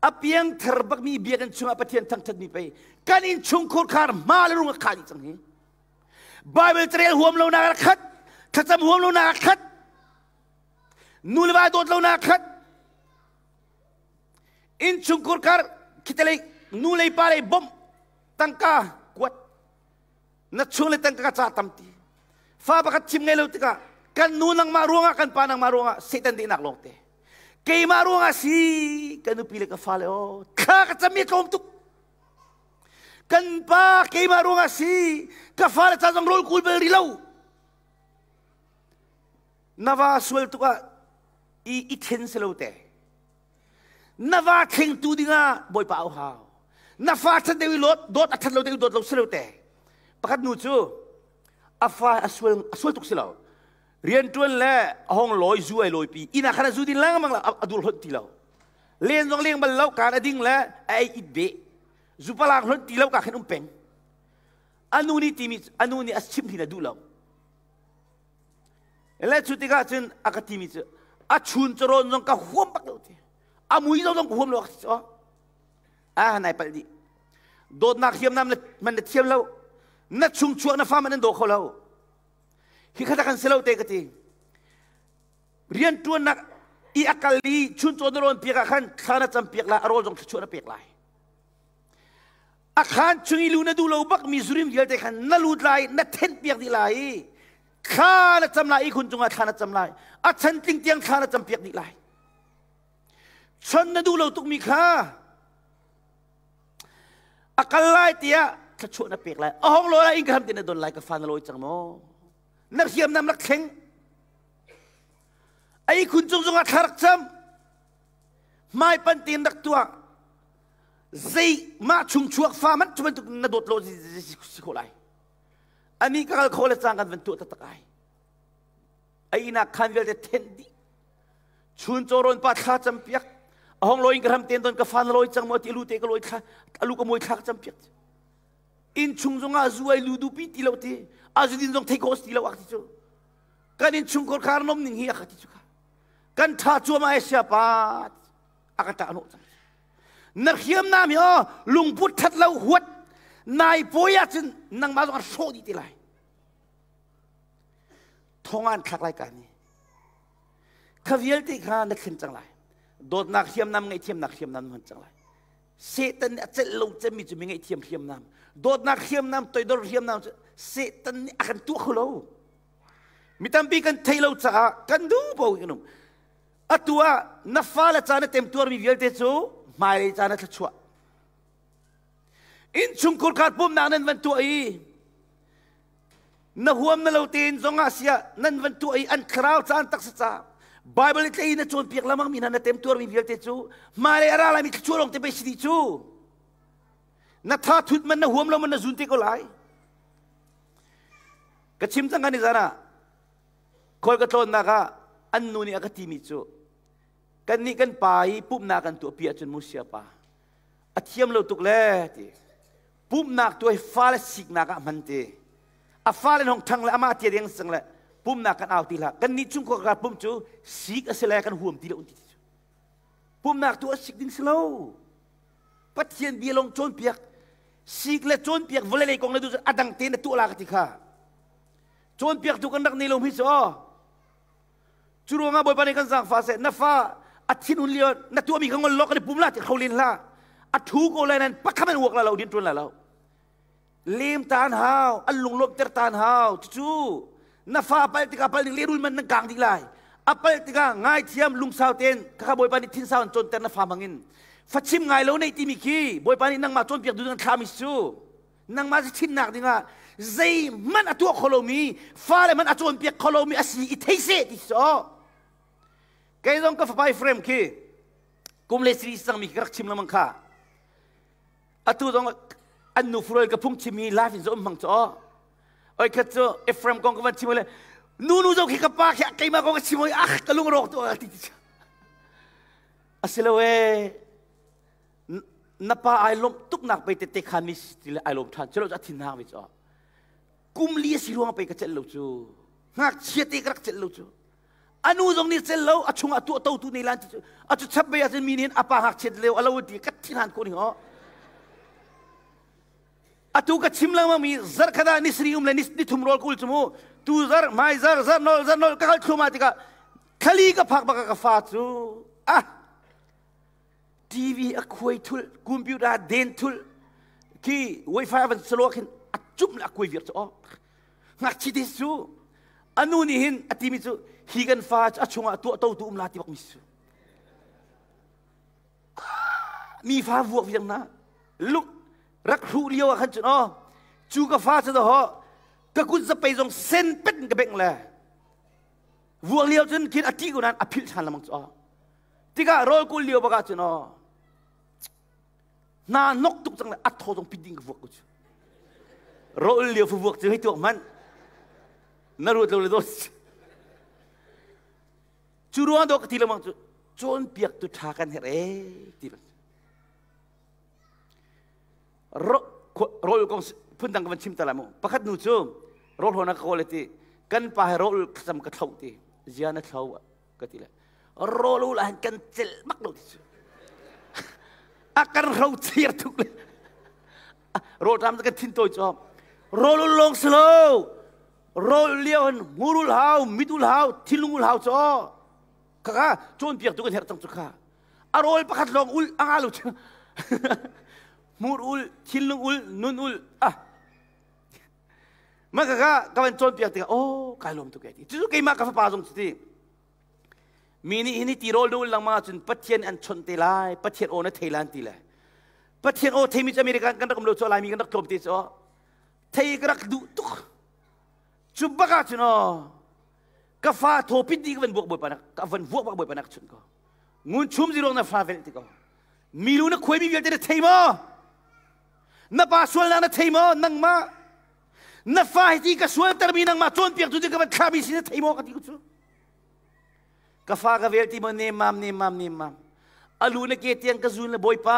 A piangthar bakmi biakinn chungah Pathian thangṭhatmi pei kan inn chungkhur khar hma le rung a khah dih cang hi. Bible carel huam lo nak khat, thlacam huam lo nak khat, nu le va dawt lo nak khat, inn chungkhur kar khitalei nu lei pa lei bawmh tangka kuat na chung le tangka ca tam ti fa pakhat chim ngei lo tikah kan nu nangmah ruangah kan pa nangmah ruangah Satan dehnak lawng te keimah ruangah si ka nupi le ka fale aw thla ka cam i tlawm tuk kan pa keimah ruangah si ka fale ca zong rawl kul bal ri lo na va sual tuk ah i i then si lo te na va thlengtu dingah bawipa au hau na fa that deuh i lot dawt a that lo deuh dawt lo si lo te pakhat nu cu a fa a sual a sual tuk si lo riantuan le a hong lawi zu ai lawi pi ina khan a zu din lengmang la a dur hlot ti lo len zong leng bal lo kaan a ding le a ei it be zu palang hlot ti lo ka khin um peng anu nih timi anu nih a chim hin a duh lo Le cu tikah cun a ka timi cu a chun carawn zong ka huam bak lo ti. A mui zong ka huam lo ka ti Ah nai palh dih. Dawtnak hriamnam na man na thiam lo. Na chung chuak na fa man an daw kho lo. Hi kha kan si lo te ka ti. Rian tuannak i a kal i chun cawn na rawn piak ah khan thla na cam piak lai a rawl zong thluachuah na pek lai. A khaan chung i lu na duh lo bak mi zurim vialte khan na lut lai na thenh piak dih lai i thla na cam lai ihkhun cungah thla na cam lai a chan tling tiang thla na cam piak dih lai chon na duh lo tukmi kha a kal lai tiah thluachuah na pek lai a hong lo lai in ka ham tin na don lai ka fa na lawi cang maw na hriamnam rak thleng a ihkhun cung zongah thla rak cam hmai pan tein rak tuah zei mah chung chuak fa man cu bantuk na dawt lo si khawh lai ani ka kal kho le cang kan van tuah taktak ai a inak khan vialte thenh dih chun cawrawn pa thla cam piak a hong loin ka ram ten don ka fa na loi cang mo ti lu te ka loi thla alu ka moi thla ka cam piak in chung zongah zu ai lu du pi ti lo ti a zu din zong thei ko ti lo ak ti cu kan in chung khor khar nom ning hi ak ti cu kan tha chuam ai sia pa a ka ṭah hnawh cang na hriamnam hi aw lungput ṭhat lo huat nai pawi ahcun nangmah zong an hrawh dih te lai thong an thlak lai ka ni kha vialte kha na thlen cang lai dawtnak hriamnam ngaihthiamnak hriamnam na hman cang lai Satan nih a celh lo cemmi cu mi ngaihthiam hriamnam dawtnak hriamnam toidor hriamnam cu Satan nih a kan tuah kho lo mi tampi kan thei lo caah kan duh po kan um Atu ah na fale ca na temtuarmi vialte cu hmailei ca na thluachuah. Innchungkhur kha pumhnak nan van tuah i na huam na lo tein zong ah siah nan van tuah i an thlarau ca an taksa ca. Bible tlei na cawnpiak lamang mi hna na temtuarmi vialte cu hmailei a ra laimi thluachuah lawng te pei si dih cu. Na tha thut man na huam lo man na zun te ko lai. Ka chim cang kan i zan ah khawl ka tlawnnak ah an nu nih a ka timi cu kan nih kan pa i pumhnak kan tuah pi ahcun mu sia pa a thiam lo tuk le ti pumhnak tuah hi fale siknak ah hman ti a fale hong ṭhang le amah tia deng sang le pumnak kan au ti hlah kan nih chung ka pum cu sik a si le kan huam ti lo ti cu pumnak tu a sik ding si lo Pathian bia lawng cawnpiak sik le cawnpiak vawlei lei kong le du a dang te na tuah la ka ti kha cawnpiak tu kan rak nei lo mi cu aw cu ruangah Bawipa nih kan zaangfah seh na fa a thin hun lio na tuahmi kha ngol lo kan i pum la ti kho len hlah a thu ko lai nan pakhat an uak la lo din ṭuan la lo Lem tan hau, an lunglawmhter tan hau. Cucu na fa pal tikah pal ding lehrul man nan kang dih lai. A pal tikah ngaithiam lungsau tein khakha Bawipa nih thinsau an cawnter na fa hmangin. Fachim ngai lo neih timi khi Bawipa nih nangmah cawnpiak duh ding thlami cu. Nangmah si thinnak dingah zeihmanh a tuah kho lomi fale hmanh a cawnpiak kho lomi a si i thei seh ti so. Kei zong ka fapa Ephraim khi kum le siri cangmi khi ka rak chim lengmang kha. Atu zong an nu furel ka phung chim hi live in zo hmang cu aw. Oi khat cu Ephraim kong ka van chim le nu nu zo khi ka pa khi keimah kong ka chim oi ah ka lung rawk tu ti ti. Asilo e na pa ai lom tuk nak pe te te khan mi ti le ai lom than chelo a thin hang mi chu kum li si ruang pe ka cel lo cu ngakchia te ka rak cel lo cu anu zong nih cel lo a chungah tuah to tu nei lan ti cu a cu chap ve ahcun mi nih a pa ngakchiat leo a lo ti ka thin han ko ning ho atu ka chim lengmang mi zarh khat ah ni sari um le ni thum rawl kul cu mu tu zar mai zar zar nol zar nol ka kal thluma tikah khali ka phak baka ka fa cu ah TV a khuai thul computer den thul khi wifi van salo khin a cum le a kuai vir cu oh ngakchi te cu anu nih hin a timi cu hi kan fa a chungah tuah to tu um la ti bak mi su mi fa vuak viang na luk rak hruh lio ah khan cun oh cu ka fa cu ho ka kut zapei zong sen pet in ka bengh le vuak lio cun khin a ṭih ko nain a philh ṭhan lamang cu oh tikah rawl kul lio bakah cun oh hna nok tuk cang le a thaw zong pit ding ka vuak ko cu rawl lio fu vuak cu hei tuak hmanh na ruat lo le dawt cu ruang dawh ka ti lengmang cu cawnpiak tu ṭha kan herh ee ti rawl kong phundang ka van chim ta lai mu pakhat nu cu rawl hona ka kawl ti kan pa he rawl thlacam ka thlo ti zia na thlo ka ti le rawl ul ah kan celh bak lo ti cu a kan ro chir tuk le rawl ṭam kan thin tawi cu rawl ul lawng si lo rawl lio hin hmur ul hau mit ul hau thinlung ul hau cu kha cawnpiak tu kan herh cang cu kha a rawl pakhat lawng ul a nga lo cu hmur ul thinlung ul nun ul ah mah kha ka van cawnpiak tikah oh kai lawm tuk e ti cucu keimah ka fapa zong cu ti mi nih hi ni ti rawl dul lengmang ahcun Pathian an chawnh te lai Pathian aw na thei lan ti le Pathian aw theimi cu American kan rak um lo cu Laimi kan rak tlawm te cu thei ka rak duh tuk cu bak ahcun aw ka fa thawpit di ka van buak bawipa nak ka van vuak bak bawipa nak chun ko ngun chum zirong na fa vel ti ko milu na khuai mi vialte na thei maw na pa sualnak na thei maw nangmah na fa hi ti ka sualtermi nangmah cawnpiak tu ka van thlami si na thei maw ka ti ku cu ka fa ka vel ti maw nem mam nem mam nem mam alu na ke tiang ka zun le bawipa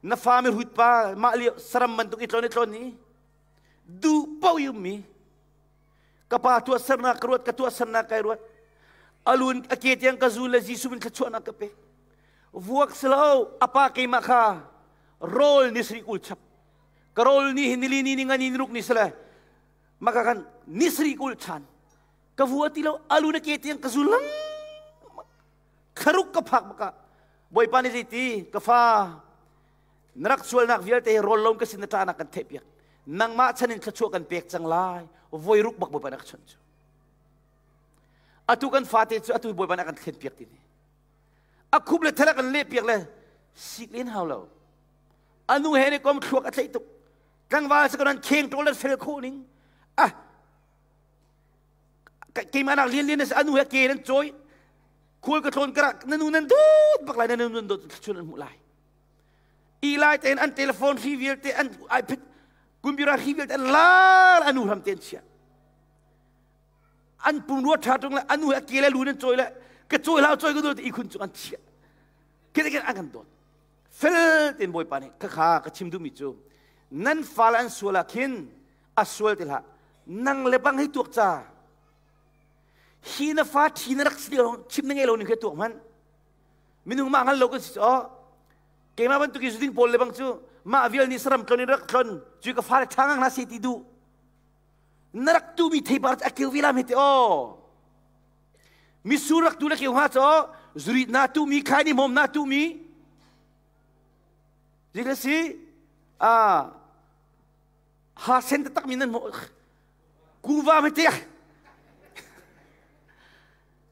na fa mi rut pa mah lio saram bantuk i tlon i tlon ni du pau yum mi ka pa tuah sernak ka ruat ka tuah sernak kai ruat alun a ke tiang ka zun le Jesuh min thluachuahnak ka pek vuak silo apa keimah kha rawl ni sri kul chap ka rawl ni hi nili ni ni nga ni ruk ni sile maka kan ni sri kul chan ka vua ti lo alu na ke tiang ka zul lang kharuk ka phak maka bawipa ni zeiti ka fa na rak sualnak vialte hi rawl lom ka sin na ṭahnak kan theih piak nangmah chan in thluachuah kan pek cang lai voi ruk bak bawipa na ka chawnh cu atu kan fate cu atu bawipa na kan thlen piak ti ni a khup le thel a kan leh piak le sik len hau lo anu he ne kom thluak a tleih tuk tlangval se kan kheng ṭol le fel khawh ning ah keimah nak lian lian anu he ke nan cawi. Khual ka tlawn karah na nu nan dawt bak lai, na nu nan dawt thluachuah nan hmuh lai. I lai tein an telephone hri vialte, an iPad, computer hri vialte an la, anu hram te an chiah. An pumrua ṭha ṭung le anu he a ke le lu nan cawi le ka cawi hlah, cawi ka dawt i khun cung an chiah. Khin khin an kan dawt. Fel tein Bawipa nih khakha ka chim duhmi cu nan fale an sual ah khin a sual ti hlah. Nang le bang hi tuak ca. Hi na fa ṭhi na rak si lio chim na ngei lo ning khi tuak hmanh. Minung mah hngal lo kan si cu keimah bantuk i zuding pawl le bang cu mah vial nih saram tlon in rak tlon cu ka fale ṭha ngang hna se ti duh. Na rak tumi theipar cu a keu ve lam he te aw. Misur rak tu le keu hnga caw zurit na tumi khai ni hmawm na tumi zikla si a ha sen taktak mi nan hmuh kuva me te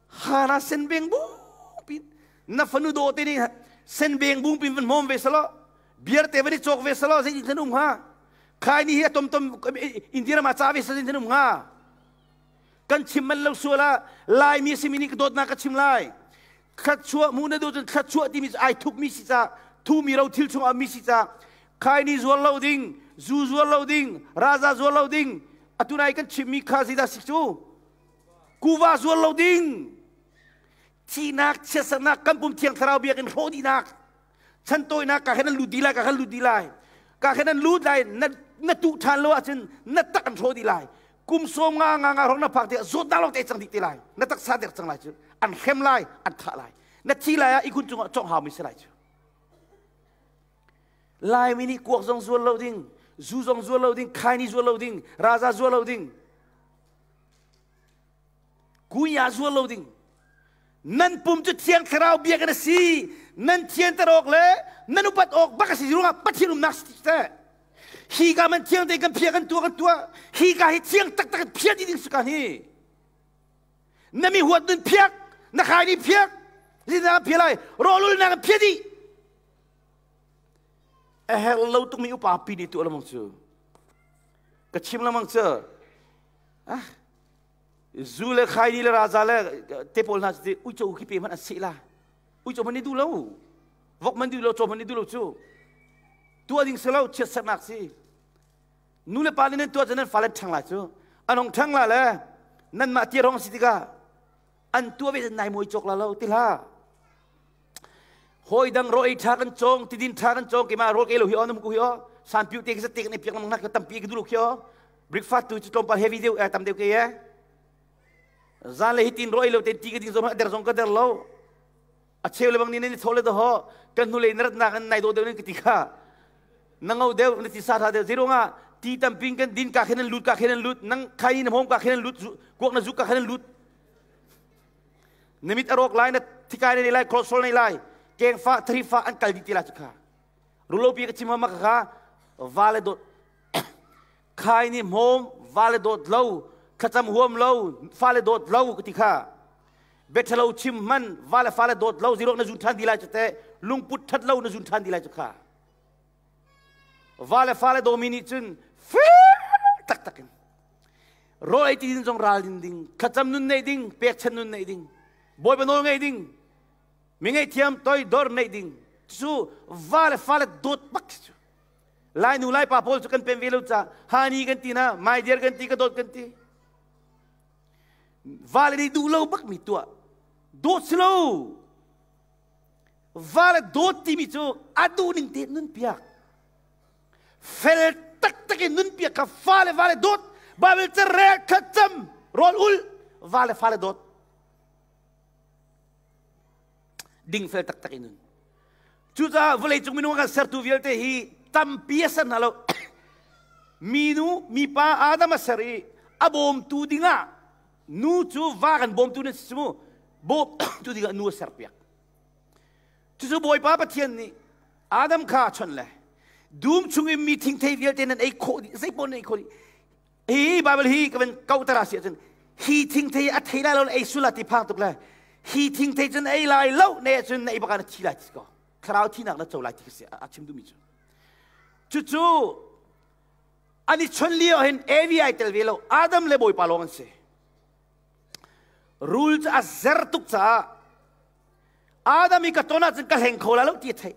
ha na sen beng bu pin na fanu do te ni sen beng bung pin van hmawm ve salo biar te van i chok ve salo zei tin um ha khai ni hi atom tom India ram ah ca ve sa tin um ha. Kan chim man lo sual ah Laimi simi nih ka dawtnak ka chim lai. Thluachuah mu na duh cun thluachuah timi cu ai thukmi si ca, thumi ro thil chungah mi si ca, khaini zuar lo ding, zu zuar lo ding, raza zuar lo ding, atu nai kan chimmi kha zeidah si cu? Kuva zuar lo ding, thihnak, chiatsernak, kan pum thiang thlarau biakinn hrawh dihnak, chantawinak ka khan an lut dih lai, ka khan lut dih lai, ka khan an lut lai, na na tuh ṭhan lo ahcun na tak an hrawh dih lai. Kum sawm nga nga nga rong na phak tikah zawtnak lawng te cang dih te lai, na taksa der cang lai cu, an hrem lai, an thah lai, na thi lai ah ihkhun cungah cawng haumi si lai cu. Laimi nih kuak zong zual lo ding, zu zong zual lo ding, khaini zual lo ding, raza zual lo ding, kunya zual lo ding. Nan pum cu Thiang Thlarau biakinn a si, nan thianter awk le nan upat awk bak a si ruangah Pathian umnak si teh. Hi ka man thiang te kan phia kan tuah kan tuah, hi ka hi thiang taktak in phia ding si ka hi. Na mi huat nun phiak, na khai ni phiak, zina phia lai, rawlul na kan phia dih. A herh lo tukmi upa pi nih tuah lamang cu. Ka chim lamang cu. Ah, zu le khaini le raza le te pawl hna cu uico khi pe hmanh an seh la. Uico hmanh ni duh lo, vok man duh lo, caw hmanh ni duh lo cu. Tuah ding si lo, chiatsernak si. Nu le pa nih nan tuah cu nan fale ṭhang lai cu. An hong ṭhang la le nanmah ti rong si tikah an tuah ve nai muai cawk la lo ti hlah. Hawi dang ro ei ṭha kan cawng, tidin ṭha kan cawng, keimah rawl ke lo hi aw, nam ku hi aw, san piu te ki te kan piak lam nak tampi ka duh lo khi aw. Breakfast tu cu tlawmpal heavy deuh eh tam deuh ke ye. Zan le hitin ro ei lo te ti ka ding zong der zong ka der lo. A cheu le bang ni ni tho le do kan hnu le na rat nak an nai do deuh ka ti kha. Na ngau deuh na ti sa tha deuh zirunga ti tamping kan din ka khen an lut ka khen an lut nang khai na hom ka khen an lut kuak na zuk ka khen an lut. Na mit a rawk lai, na thikai na nei lai, cholesterol nei lai, kengfa, tharifa an kal dih ti lai cu kha. Rulo pi ka chim ma kha va le dawt khai ni hmawm va le dawt lo, thlacam huam lo, fa le dawt lo ka ti kha. Bethelo chim hman va le fa le dawt lo zirok na zun ṭhan di lai cu te, lungput ṭhat lo na zun ṭhan di lai cu kha. Va le fa le dawmi nih cun fir taktak in rawl ei ti din zong ral din ding, thlacam nun neih ding, pekchan nun neih ding, Bawipa nawl ngeih ding, mi ngaihthiam toi dor neih ding, cu va le fa le dawt bak cu. Lai nu lai pa pawl cu kan pem ve lo ca hani kan ti na, my dear kan ti, ka dawt kan ti. Va le nih duh lo bak mi tuah dawt si lo. Va le dawt timi cu a duh ning te nun piak, fel taktak in nun piak kha fa le va le dawt. Bible ca rel, thlacam, rawl ul, va le fa le dawt, ding fel taktak in nun. Cucaah vawlei cung minung kan sertu vialte hi tampi a ser hna lo. Minu mipa Adam a ser i a bawmtu dingah nu cu, va kan bawmtu nan si mu, bawmtu dingah nu a ser piak. Cucu Bawipa Pathian nih Adam kha a chawnh le dum chung in mi thingthei vialte nan ei khawh dih, zei paoh nan ei khawh dih. Hi Bible hi ka van kauh si ahcun hi thingthei a thei lai lo, ei sula ti phang tuk le hi thingthei cun ei lai lo ne cun na ei baka na thi lai ti ko, thlarau thinak na co lai ti si a chim duhmi cu. Cucu an i chon lio hin Evi ai tel ve lo, Adam le Bawipa lawng an si. Rul cu a zer tuk caah. Adam i ka ton ahcun ka hleng kho la lo ti a theih.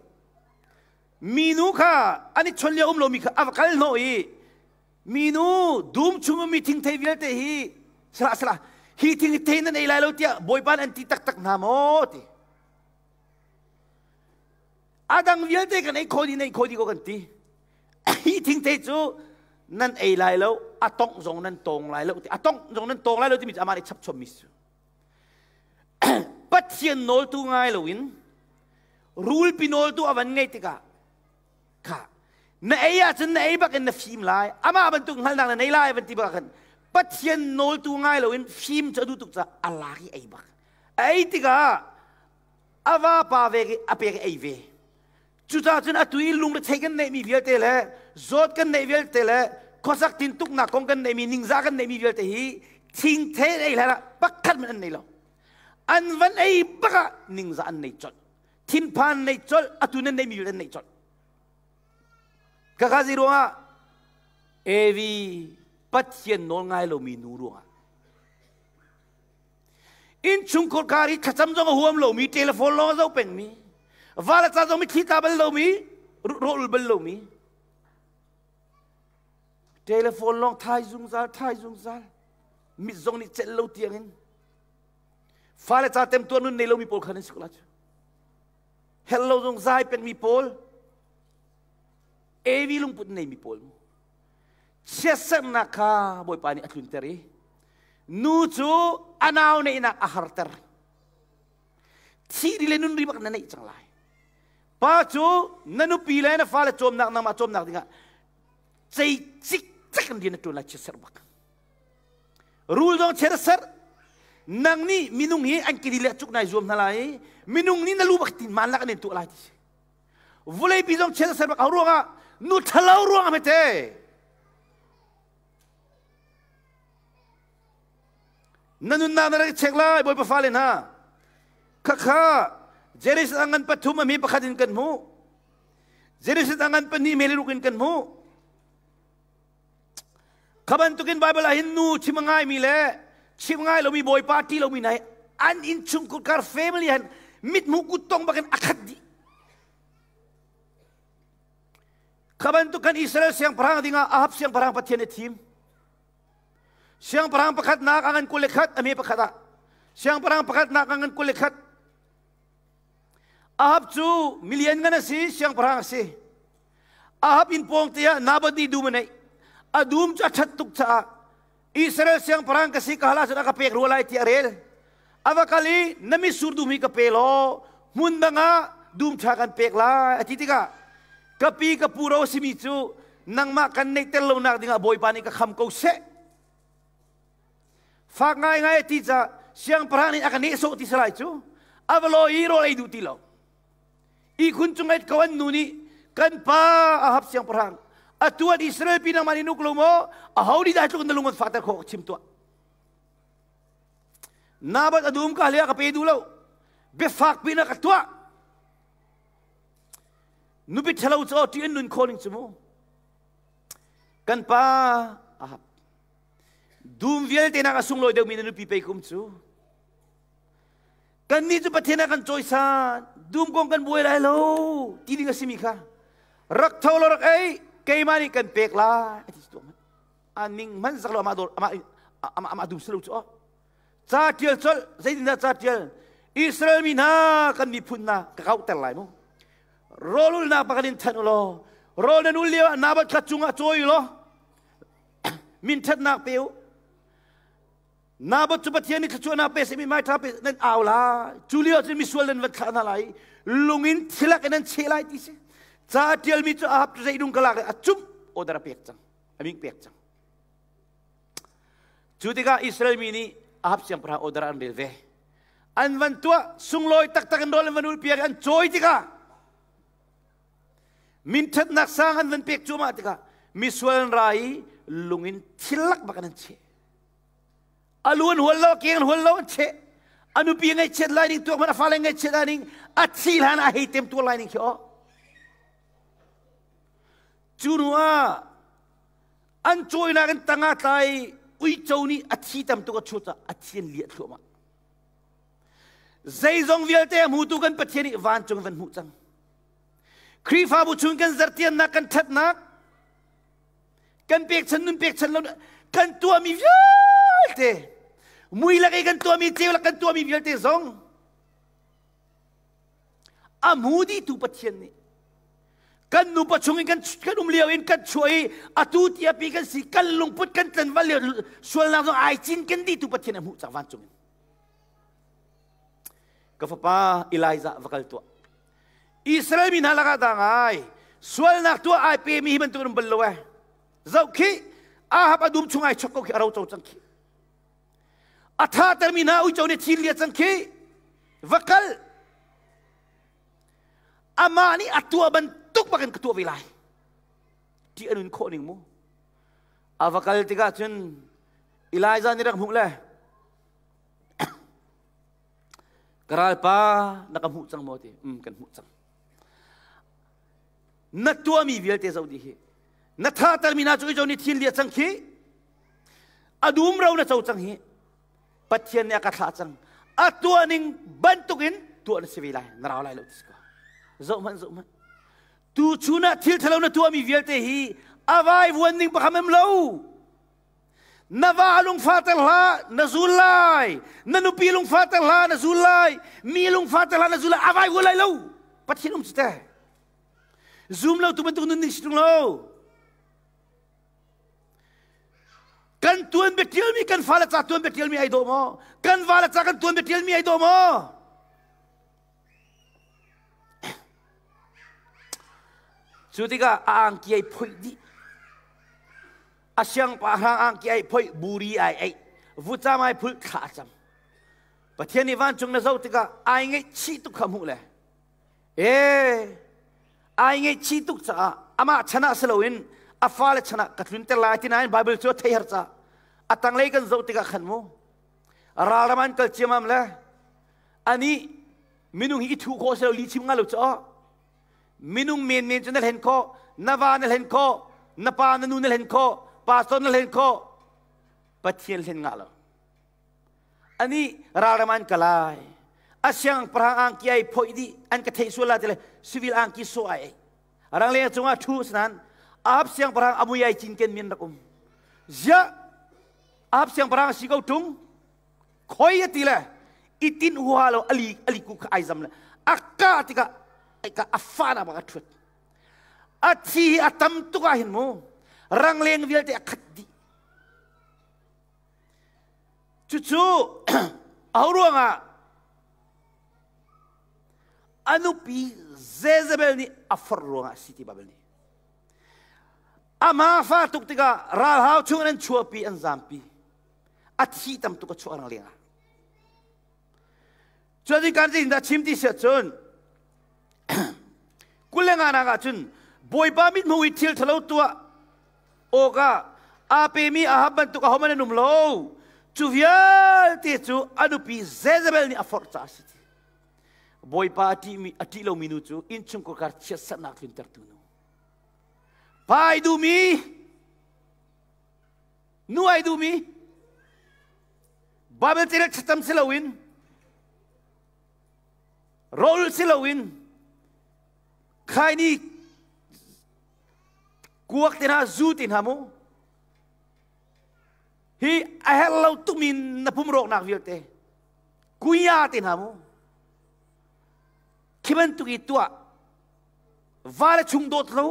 Minu kha an i chon lio um lomi kha a va kal hnawh i minu dum chung ummi thingthei vialte hi salah salah hi thing thei nan ei lai lo tiah Bawipa an ti taktak hna maw ti. A dang vialte kan ei kho dih nei kho dih ko kan ti. Hi thingthei cu nan ei lai lo a tongh zong nan tawng lai lo ti a tongh zong nan tawng lai lo timi cu amah nih chapchommi si. Pathian nawltu ngai loin rulpi nawltu a van ngeih tikah kha na ei ahcun na ei bak in na fim lai amah bantuk hngalhnak na nei lai van ti bak khan Pathian nawltu ngai loin fim cu a duh tuk caah a lak i ei bak a ei tikah a vapa ve i a pek i ei ve cucaah cun atu i lungrethei kan neihmi vialte le zawt kan neih vialte le khuasak tintuknak kong kan neihmi ningzah kan neihmi vialte hi thingthei ei hlan ah pakhat hmanh an nei lo an van ei bak ah ningzah an nei colh thinphan nei colh atu nan neihmi vialte an neih colh kaka zi ruangah Evi Pathian nawl ngai lomi nu ruangah Innchungkhar kar i thlacam zong a huam lomi, telephone lawng a zoh pengmi, va le ca zong mitthli tla bal lomi, rawlul bal lomi, telephone lawng thai zungzal, thai zungzal, mit zong nih celh lo tiangin fale ca temtuar nun nei lomi pawl khan an si ko la cu. Hell lo zong zai pengmi pawl, AV lungput neimi pawl mu. Chiatserhnak kha Bawipa nih a tlunter i nu cu a nau neihnak a harter. Thih ri le nun ri bak na neih cang lai. Pa cu na nupi le na fale cawmnak nangmah cawmnak dingah cei cikcek in rian na ṭuan lai chiatserh bak. Rul zong chiat a serh. Nang nih minung hi an kiri le cuk nai zuam hna lai. Minung nih na lu bak tin man lak an in tuah lai ti si. Vawleipi zong chiat a ser bak ruangah nu ṭhalo ruangah hmete. Na nunnak na rak i check lai Bawipa fale hna. Khakha Jerusalem ngan pathum a mi pakhat in kan hmuh. Jerusalem ngan pahnih meli ruk in kan hmuh. Kha bantukin Bible ah hin nu chim a ngaimi le chim ngai lomi Bawipa ṭih lomi hna hi an innchungkhar kar family han mithmuh kuttong bakin a khat dih. Kha bantuk kan Israel siangpahrang dingah Ahab siangpahrang Pathian a thim. Siangpahrang pakhatnak a ngan 21 a me pakhat ah. Siangpahrang pakhatnak a ngan 21. Ahab cu milian ngan a si, siangpahrang a si. Ahab inn pawng te ah Naboth nih dum a neih. A dum cu a ṭhat tuk caah Israel siangpahrang ka si ka hal ahcun a ka pek rua lai tiah a rel. A va kal i na mitsur dum hi ka pe law hmun dang ah dum ṭha kan pek lai a ti tikah ka pi ka pu ro a simi cu nangmah kan neihter lonak dingah Bawipa nih ka kham ko seh. Fak ngaingai a ti caah siangpahrang nih a ka nehsawh ti salai cu a va lawi i rawl ei duh ti lo. Ihkhun cung ait ko an nu nih kan pa Ahab siangpahrang atu an Israel pi nangmah nih nuk lo maw aho nih dah tluk na lung an fahter khawh chim tuah Nabat a dum ka hle ka pe duh lo biafak pi na ka tuah nupi ṭhalo cu ṭih an nun kho ning cu mu kan pa Ahab dum vialte nak a sunglawi deuhmi na nupi pei kum cu Kannih cu Pathian ah kan cawisan, dum kong kan buai lai lo ti ding a simi kha rak tho law rak ei, keimah nih kan pek lai a ti tuah man. A ning man zak lo amah dawr amah amah amah dum silo cu ca tial colh zeitindah ca tial Israel mi hna kan miphun hna ka kauhter lai mu rawlulnak pakhat in thanh u law rawl nan ul lio ah Naboth kha cungah cawi u law min ṭhatnak pe u Naboth cu Pathian nih thluachuahnak pe seh mithmai ṭha pe nan au lai. Cu lio cun misual nan van thlah hna lai. Lung in thilak in nan cheh lai ti si. Ca a ṭialmi cu Ahab cu zeidung ka lak i a cumh order a pek cang. A ming pek cang. Cu tikah Israel mi nih Ahab siangpahrang order an rel ve. An van tuah sunglawi taktak in rawl an van ulpiak i an cawi tikah minṭhatnak sang an van pek cuahmah tikah misual an ra i lung in thilak bak in an cheh. A lu an hual lo, a keng an hual lo, an cheh. A nupi ngaihchiat lai ning tuak hmanh a fale ngaihchiat lai ning a thi hlan a hei tem tuar lai ning khi aw. Cu hnu ah an cawinak in tangah tlai uico nih a thi tam tuk a chut a thi an liah thluahmah. Zeizong vialte a hmutu kan Pathian nih vancung van hmuh cang. Khrihfabu chung kan zartiannak kan ṭhatnak kan pekchan nun pekchan lo kan tuahmi vialte mui lak i kan tuahmi ceu lak kan tuahmi vialte zong a hmu dihtu Pathian nih kan nupa chung in kan kan um lio in kan chuah i atu tia pi kan si kan lungput kan tlanval lio sualnak zong ai cin kan dihtu Pathian a hmuh cang vancung in ka fapa Elijah va kal tuah Israel mi hna lakah dah ngai sualnak tuah ai pe mi hi bantuk in bal lo eh zoh khi Ahab a dum chung ai chok ko khi a ro co cang khi a tha ter mi hna uico nih thil lia cang khi va kal amah nih a tuah bantuk bakin ka tuah ve lai ti a nun khawh ning mu a va kal tikah cun Elijah nih rak hmuh le ka ralpa na ka hmuh cang maw ti um kan hmuh cang na tuahmi vialte zoh dih hi na thahtermi hna cu i nih thil lia cang khi a dum ro na co cang hi Pathian nih a ka thlah cang a tuah ning bantukin tuah na si ve lai na rau lai lo ti ko zoh hmanh zoh hmanh tu chun ah thil thalo na tuahmi vialte hi a vai vuan ning pakhat em lo na va lungfahter hlah na zul lai na nupi lungfahter hlah na zul lai mi lungfahter hlah na zul lai a vai vuan lai lo Pathian um te zum lo tu bantuk nun ning si tung lo kan tuan bia tialmi kan fale ca tuan bia tialmi ai dawh maw kan vale ca kan tuan bia tialmi ai dawh maw cu tikah a angki ai phoih dih a siangpahrang angki ai phoih buri ai eih vucam ai phulh thla a cam Pathian nih vancung na zoh tikah ai ngaihchih tuk kha hmuh le ee ai ngaihchih tuk caah amah chan ah si loin a fale chan ah ka tlunter lai ti nain Bible cu a thei har caah a tanglei kan zoh tikah khan mu ralram an kal ciamam le ani minung hi i thu khawh si lo li chim nga lo caah minung menmen cu na hlen khawh na va na hlen khawh na pa na nu na hlen khawh pastor na hlen khawh Pathian hlen ngah lo ani ralram an kalai a siangpahrang angki ai phoih dih an ka theih sual la tile civil angki so ai rangleng cungah thu sanan Ahab siangpahrang amui ai cinken min rak um zia Ahab siangpahrang si ko tung khoi ati le itin huha lo ali ali ku kha ai zam le akka tikah ka afa na bang a thut a thi hi a tam tuk ah hin mu rangleng vialte a khat dih Cucu aho ruangah a nupi Jezebel nih a forh ruangah a si ti Baibal nih. Amah fa tuk tikah ralhau chung in an chuahpi an zampi. A thi tam tuk a chuah rang lengah. Cutin kan dah chim ti siah cun 29 ah cun Bawipa mithmuh i thil ṭhalo tuah awkah aa pemi Ahab bantuk ahohmanh an um lo. Cu vialte cu a nupi Jezebel nih a forh caah a si. Bawipa a ṭihmi a ṭih lomi nu cu innchungkhar chiatserhnak tluntertu nu. Pa ai duhmi, nu ai duhmi, Bible carel thlacam si loin rawl si loin khaini kuak te hna zu te hna mu hi a herh lo tukmi na pum rawknak vialte kuya te hna mu khi bantuk i tuah va le chung dawt lo